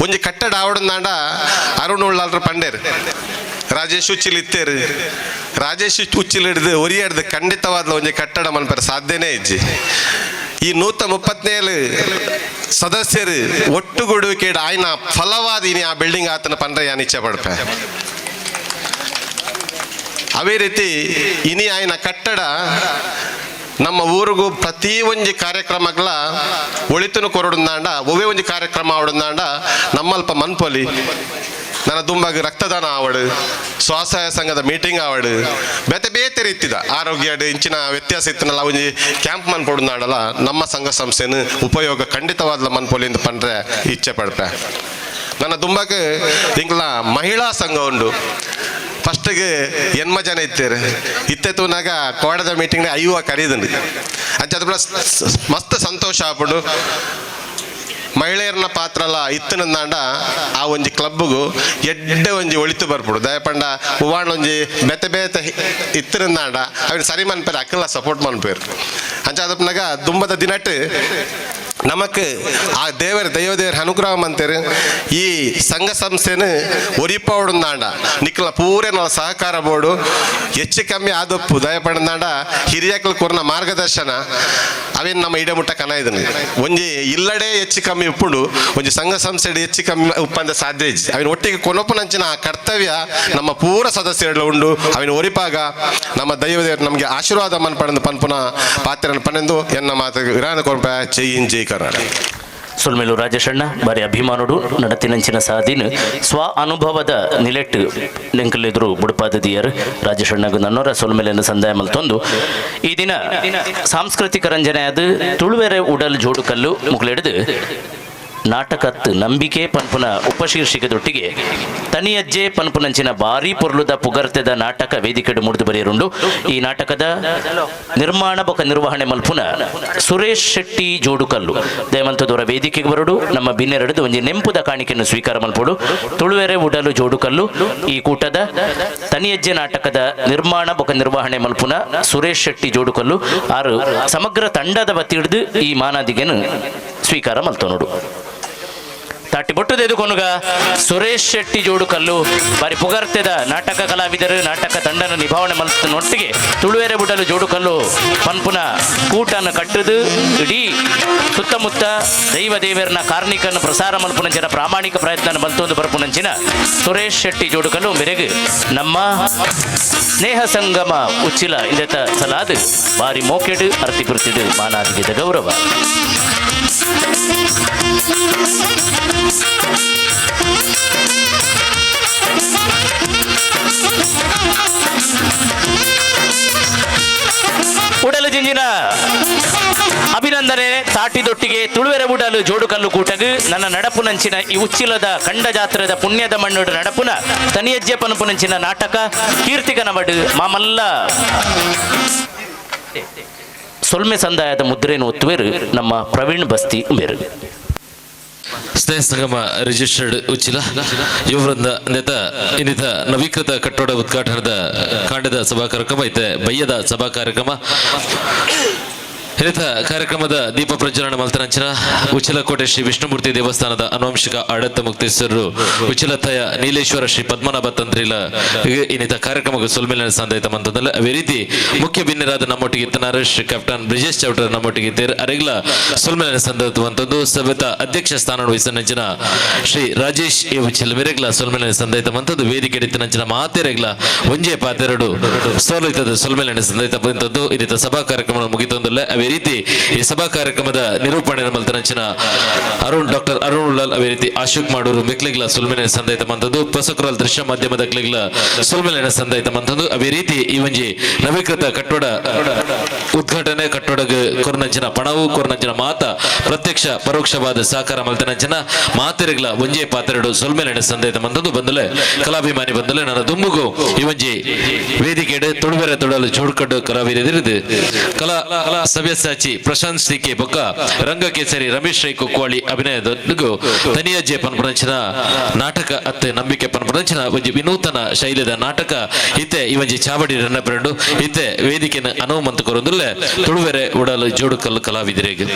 ಒಂಜಿ ಕಟ್ಟಡ ಆವಡುಂದಾಂಡ ಅರುಣ್ ಉಳ್ಳಾಲ್ರ ಪಂಡೇರು ರಾಜೇಶ್ ಉಚ್ಚಿಲ್ ಇತ್ತೇರು. ರಾಜೇಶ್ ಉಚ್ಚಿಲ್ ಹಿಡ್ದು ಒರಿಯಡ್ದು ಖಂಡಿತವಾದ ಒಂಜಿ ಕಟ್ಟಡ ಮನ್ಪರ ಸಾಧ್ಯನೇ ಇಜ್ಜಿ. ಈ 137 ಸದಸ್ಯರು ಒಟ್ಟುಗೂಡುವಿಕೆ ಆಯ್ನ ಫಲವಾದ ಇನಿ ಆ ಬಿಲ್ಡಿಂಗ್ ಆತನ ಪಂಡ್ರೆ ಯಾನ್ ಇಚ್ಛೆ ಪಡ್ಪೆ. ಅದೇ ರೀತಿ ಇನಿ ಆಯ್ನ ಕಟ್ಟಡ ನಮ್ಮ ಊರಿಗೂ ಪ್ರತಿ ಒಂಜಿ ಕಾರ್ಯಕ್ರಮಗಳ ಒಳಿತನು ಕೊರಡುಂದಾಂಡ ಒವ್ವೇ ಒಂಜಿ ಕಾರ್ಯಕ್ರಮ ಆವಡುಂದಾಂಡ ನಮ್ಮಲ್ಪ ಮನ್ಪೊಲಿ ನನ್ನ ದುಂಬಾಗ ರಕ್ತದಾನ ಆವಡು, ಸ್ವಸಹಾಯ ಸಂಘದ ಮೀಟಿಂಗ್ ಆವಡು, ಬೇತೆ ಬೇತೆ ರೀತಿದ ಆರೋಗ್ಯ ಇಂಚಿನ ವ್ಯತ್ಯಾಸ ಇತ್ತನಲ್ಲ ಒಂಜಿ ಕ್ಯಾಂಪ್ ಮನ್ಪೊಡುನಾಡಲ ನಮ್ಮ ಸಂಘ ಸಂಸ್ಥೆನ ಉಪಯೋಗ ಖಂಡಿತವಾದ ಮನ್ಪೊಲಿಂದ ಪಂಡ್ರೆ ಇಚ್ಛೆ ಪಡ್ಪೆ. ನನ್ನ ದುಂಬಾಗ ಇಂಗ್ಲ ಮಹಿಳಾ ಸಂಘ ಉಂಡು. ಫಸ್ಟಿಗೆ ಎನ್ಮ ಜನ ಇತ್ತೇರು, ಇತ್ತೆ ತೂನಾಗ ಕೋಡದ ಮೀಟಿಂಗ್ ಐವ ಕರೀದುಂಡು. ಅಂಚ ಅದು ಮಸ್ತ್ ಸಂತೋಷ ಆಪುಂಡು. ಮಹಿಳೆಯರನ್ನ ಪಾತ್ರಲ ಇತ್ತನಂದಾಂಡ ಆ ಒಂಜಿ ಕ್ಲಬ್ಗೂ ಎಡ್ಡೆ ಒಂಜಿ ಒಳಿತು ಬರ್ಪುಡು. ದಯಪಂಡ ಹೂವಾಣ ಒಂಜಿ ಬೇತೆ ಬೇತೆ ಇತ್ತನಂದಾಂಡ ಅವಿನ ಸರಿ ಮನ್ಪೇರು, ಅಕ್ಕಲ ಸಪೋರ್ಟ್ ಮನ್ಪೇರು. ಅಂಚ ಅದಪ್ಪನಾಗ ದುಂಬದ ದಿನಟ್ ನಮಕ್ ಆ ದೇವರ ದೈವ ದೇವರ ಅನುಗ್ರಹ ಮಂತೇರು ಈ ಸಂಘ ಸಂಸ್ಥೆನ ಒರಿಪಾವಡುಂದಾಂಡ ನಿಕ್ಲ ಪೂರೆ ನಲ್ಲ ಸಹಕಾರ ಬೋರ್ಡು ಹೆಚ್ಚು ಕಮ್ಮಿ ಆದೊಪ್ಪು. ದಯಪಂಡಂದಾಂಡ ಹಿರಿಯಕ್ಲು ಕೊರ್ನ ಮಾರ್ಗದರ್ಶನ ಅವೇನು ನಮ್ಮ ಇಡಮುಟ್ಟ ಕನ ಇದನ್ನು ಒಂಜಿ ಇಲ್ಲಡೆ ಹೆಚ್ಚು ಕಮ್ಮಿ ಉಪ್ಪುಂಡು, ಒಂಜಿ ಸಂಘ ಸಂಸ್ಥೆ ಹೆಚ್ಚು ಕಮ್ಮಿ ಉಪ್ಪಂದ ಸಾಧ್ಯ ಇಜ್ಜಿ. ಅವಿನ ಒಟ್ಟಿಗೆ ಕೊನೊಪ್ಪುನಂಚಿನ ಆ ಕರ್ತವ್ಯ ನಮ್ಮ ಪೂರ ಸದಸ್ಯರು ಉಂಡು. ಅವಿನ ಒರಿಪಾಗ ನಮ್ಮ ದೈವ ದೇವರು ನಮಗೆ ಆಶೀರ್ವಾದ ಮನ್ಪಡೆದು ಪನ್ಪುನ ಪಾತ್ರನ ಪನೆಂದು ಎನ್ನ ಮಾತು ವಿರಾನ ಕೊರ್ಪ. ಜೈ ಹಿಂದ್, ಜೈ ಕರ್ನಾಟಕ. ಸುಲ್ಮೇಲು ರಾಜೇಶಣ್ಣ ಬಾರಿ ಅಭಿಮಾನುಡು ನಡತಿನಂಚಿನ ಸಾದಿನ ಸ್ವ ಅನುಭವದ ನಿಲೆಟ್ಟು ನೆಂಕಲೆದುರು ಬುಡಪಾದ ದಿಯರ್ ರಾಜೇಶಣ್ಣಗ ನನ್ನೋರ ಸೊಲ್ಮೇಲೆಯನ್ನು ಸಂದಾಯ ಮಲ್ತೊಂದು ಈ ದಿನ ಸಾಂಸ್ಕೃತಿಕ ರಂಜನೆ ಅದು ತುಳುವೆರೆ ಉಡಲ್ ಜೋಡುಕಲ್ಲು ಮುಕ್ಲೆಡ್ದು ನಾಟಕತ್ ನಂಬಿಕೆ ಪನ್ಪುನ ಉಪಶೀರ್ಷಿಕೆದೊಟ್ಟಿಗೆ ತನಿಯಜ್ಜೆ ಪನ್ಪುನಂಚಿನ ಭಾರಿ ಪೊರ್ಲುದ ಪುಗರ್ತೆದ ನಾಟಕ ವೇದಿಕೆಡು ಮುಡಿದು ಬರೆಯರುಂಡು. ಈ ನಾಟಕದ ನಿರ್ಮಾಣ ಬೊಕ ನಿರ್ವಹಣೆ ಮಲ್ಪುನ ಸುರೇಶ್ ಶೆಟ್ಟಿ ಜೋಡುಕಲ್ಲು ದಯಮಂತದವರ ವೇದಿಕೆಗೆ ಬರಡು ನಮ್ಮ ಬಿನ್ನೆರಡು ಒಂಜಿ ನೆಂಪುದ ಕಾಣಿಕೆಯನ್ನು ಸ್ವೀಕಾರ ಮಲ್ಪೊಡು. ತುಳುವೆರೆ ಉಡಲು ಜೋಡುಕಲ್ಲು ಈ ಕೂಟದ ತನಿಯಜ್ಜೆ ನಾಟಕದ ನಿರ್ಮಾಣ ಬೊಕ ನಿರ್ವಹಣೆ ಮಲ್ಪುನ ಸುರೇಶ್ ಶೆಟ್ಟಿ ಜೋಡುಕಲ್ಲು ಆರು ಸಮಗ್ರ ತಂಡದ ವತಿ ಹಿಡಿದು ಈ ಮಾನಾದಿಗೆನು ಸ್ವೀಕಾರ ಮಲ್ತೋನುಡು. ತಾಟಿ ಬೊಟ್ಟುದೆದು ಕೊನುಗ ಸುರೇಶ್ ಶೆಟ್ಟಿ ಜೋಡುಕಲ್ಲು ಬಾರಿ ಪುಗರ್ತೆದ ನಾಟಕ ಕಲಾವಿದರು ನಾಟಕ ತಂಡನ ನಿಭಾವಣೆ ಮಲ್ತನೊಟ್ಟಿಗೆ ತುಳುವೆರೆ ಬುಡಲು ಜೋಡುಕಲ್ಲು ಪನ್ಪುನ ಕೂಟನ ಕಟ್ಟುದು ಇಡೀ ಸುತ್ತಮುತ್ತ ದೈವ ದೇವರನ ಕಾರ್ಣಿಕನ ಪ್ರಸಾರ ಮಲ್ಪುನಂಚಿನ ಪ್ರಾಮಾಣಿಕ ಪ್ರಯತ್ನ ಮಲ್ತೊಂದು ಬರ್ಪುನಂಚಿನ ಸುರೇಶ್ ಶೆಟ್ಟಿ ಜೋಡುಕಲ್ಲು ಮೆರೆಗು ನಮ್ಮ ಸ್ನೇಹ ಸಂಗಮ ಉಚ್ಚಿಲ ಇಂದೆತ ಸಲಾದ್ ಬಾರಿ ಮೋಕೆಡು ಅರ್ತಿ ಪುರ್ತಿಡು ಮಾನಾದಿಗೆದ ಗೌರವ. ಉಡಲು ಜಿಂಜಿನ ಅಭಿನಂದನೆ ತಾಟಿದೊಟ್ಟಿಗೆ ತುಳುವೆರ ಉಡಲು ಜೋಡುಕಲ್ಲು ಕೂಟಗು ನನ್ನ ನಡಪುನಂಚಿನ ಈ ಉಚ್ಚಿಲದ ಕಂಡ ಜಾತ್ರೆದ ಪುಣ್ಯದ ಮಣ್ಣುಡು ನಡಪುನ ತನಿಯಜ್ಜೆ ಪನಪುನಂಚಿನ ನಾಟಕ ಕೀರ್ತಿಕನವಡು ಮಾಮಲ್ಲ ಸೊಲ್ಮೆ ಸಂದಾಯದ ಮುದ್ರೆಯನ್ನು ಒತ್ತುವೆರು ನಮ್ಮ ಪ್ರವೀಣ್ ಬಸ್ತಿ ಉಮೇರು. ಸ್ನೇಹ ಸಂಗಮ ರಿಜಿಸ್ಟರ್ಡ್ ಉಚ್ಚಿಲ ಯುವವೃಂದ ನೇತ ಇನ್ನಿತ ನವೀಕೃತ ಕಟ್ಟಡ ಉದ್ಘಾಟನದ ಕಾಂಡದ ಸಭಾ ಕಾರ್ಯಕ್ರಮ ಐತೆ ಬಯ್ಯದ ಸಭಾ ಕಾರ್ಯಕ್ರಮ. ಇನ್ನಿತ ಕಾರ್ಯಕ್ರಮದ ದೀಪ ಪ್ರಜ್ವಲನ ಮಲ್ತನಂಚಿನ ಉಚ್ಚಿಲಕೋಟೆ ಶ್ರೀ ವಿಷ್ಣುಮೂರ್ತಿ ದೇವಸ್ಥಾನದ ಅನುವಂಶಿಕ ಆಡಳಿತ ಮುಕ್ತೇಶ್ವರರು ಉಚ್ಚಿಲತಯ ನೀಲೇಶ್ವರ ಶ್ರೀ ಪದ್ಮನಾಭ ತಂತ್ರಿಲ ಇನ್ನಿತ ಕಾರ್ಯಕ್ರಮಕ್ಕೆ ಸೊಲ್ಮೇಲಿನ ಸಂದೈತ ಮಂತದಲ್ಲ. ಅದೇ ರೀತಿ ಮುಖ್ಯ ಭಿನ್ನರಾದ ನಮ್ಮೊಟ್ಟಿಗೆ ಇತ್ತನಾರ ಶ್ರೀ ಕ್ಯಾಪ್ಟನ್ ಬ್ರಿಜೇಶ್ ಚೌಟರ್ ನಮ್ಮೊಟ್ಟಿಗೆ ಇದ್ದಾರೆ. ಅರೆಗ್ಲ ಸೊಲ್ಮೇಲಿನ ಸಂದೈತವಂತದ್ದು ಸಭೆತ ಅಧ್ಯಕ್ಷ ಸ್ಥಾನ ವಹಿಸಿನಂಚಿನ ಶ್ರೀ ರಾಜೇಶ್ ಎ ಉಚ್ಚಿಲ ಮೆರೆಗ್ಲ ಸೊಲ್ಮೇಲಿನ ಸಂದೈತವಂತದ್ದು. ವೇದಿಕೆ ಇತ್ತನಂಚಿನ ಮಾತೆರೆಗ್ಲ ಒಂಜೆ ಪಾತೆರಡು ಸೋಲೈತದ ಸೊಲ್ಮೇಲಿನ ಸಂದೈತವಂತದ್ದು. ಇನ್ನಿತ ಸಭಾ ಕಾರ್ಯಕ್ರಮ ಮುಗಿತೊಂದಲ್ಲ. ಅದೇ ರೀತಿ ಈ ಸಭಾ ಕಾರ್ಯಕ್ರಮದ ನಿರೂಪಣೆ ಮಲ್ತನಂಚಿನ ಅರುಣ್ ಡಾಕ್ಟರ್ ಅರುಣ್ ಉಳ್ಳಾಲ್, ಅದೇ ರೀತಿ ಅಶೋಕ್ ಮಾಡೂರು ಮೆಕ್ಲಿಗ್ಲ ಸುಲ್ಮೆನೆ ಸಂದೈತ ಮಂತದ್ದು, ಪಸಕ್ರಲ್ ದೃಶ್ಯ ಮಾಧ್ಯಮದ ಕ್ಲಿಗ್ಲ ಸುಲ್ಮೆನೆ ಸಂದೈತ ಮಂತದ್ದು. ಅದೇ ರೀತಿ ಈ ಒಂಜಿ ನವೀಕೃತ ಕಟ್ಟಡ ಉದ್ಘಾಟನೆ ಕಟ್ಟಡ ಕೊರ್ನಂಚಿನ ಪಣವು ಕೊರ್ನಂಚಿನ ಮಾತ ಪ್ರತ್ಯಕ್ಷ ಪರೋಕ್ಷವಾದ ಸಹಕಾರ ಮಲ್ತನಂಚಿನ ಮಾತೆರೆಗ್ಲ ಒಂಜೇ ಪಾತ್ರೆಡು ಸೊಲ್ಮೆನೆ ಸಂದೈತ ಮಂತದ್ದು. ಬಂದಲೆ ಕಲಾಭಿಮಾನಿ ಬಂದಲೆ ನನ್ನ ದುಂಬುಗು ಈ ಒಂಜಿ ವೇದಿಕೆಡು ತುಳುವೆರೆ ತೊಡಲು ಜೋಡ್ಕಡ್ಡು ಕಲಾವಿದರಿದು ಕಲಾ ಸವ್ಯಸಾಚಿ ಪ್ರಶಾಂತ್ ಸಿಕೆ ಬೊಕ್ಕ ರಂಗಕೇಸರಿ ರಮೇಶ್ ರೈ ಕುಕ್ವಾಳಿ ಅಭಿನಯದೊಂದಿಗೂ ತನಿಯಜ್ಜೆ ಪನ್ಪುನಂಚಿನ ನಾಟಕ ಅತ್ತೆ ನಂಬಿಕೆ ಪನ್ಪುನಂಚಿನ ಒಂಜಿ ವಿನೂತನ ಶೈಲಿದ ನಾಟಕ ಇತ್ತೆ ಈ ಒಂಜಿ ಚಾವಡಿ ರನ್ನಪೆರಂಡು ಇತ್ತೆ ವೇದಿಕೆನ ಅನುವು ಮಂತು ಕೊರೊಂದುಲ್ಲೆ ತುಳುವೆರೆ ಉಡಲು ಜೋಡುಕಲ್ಲು ಕಲಾವಿದರಿಗೆ.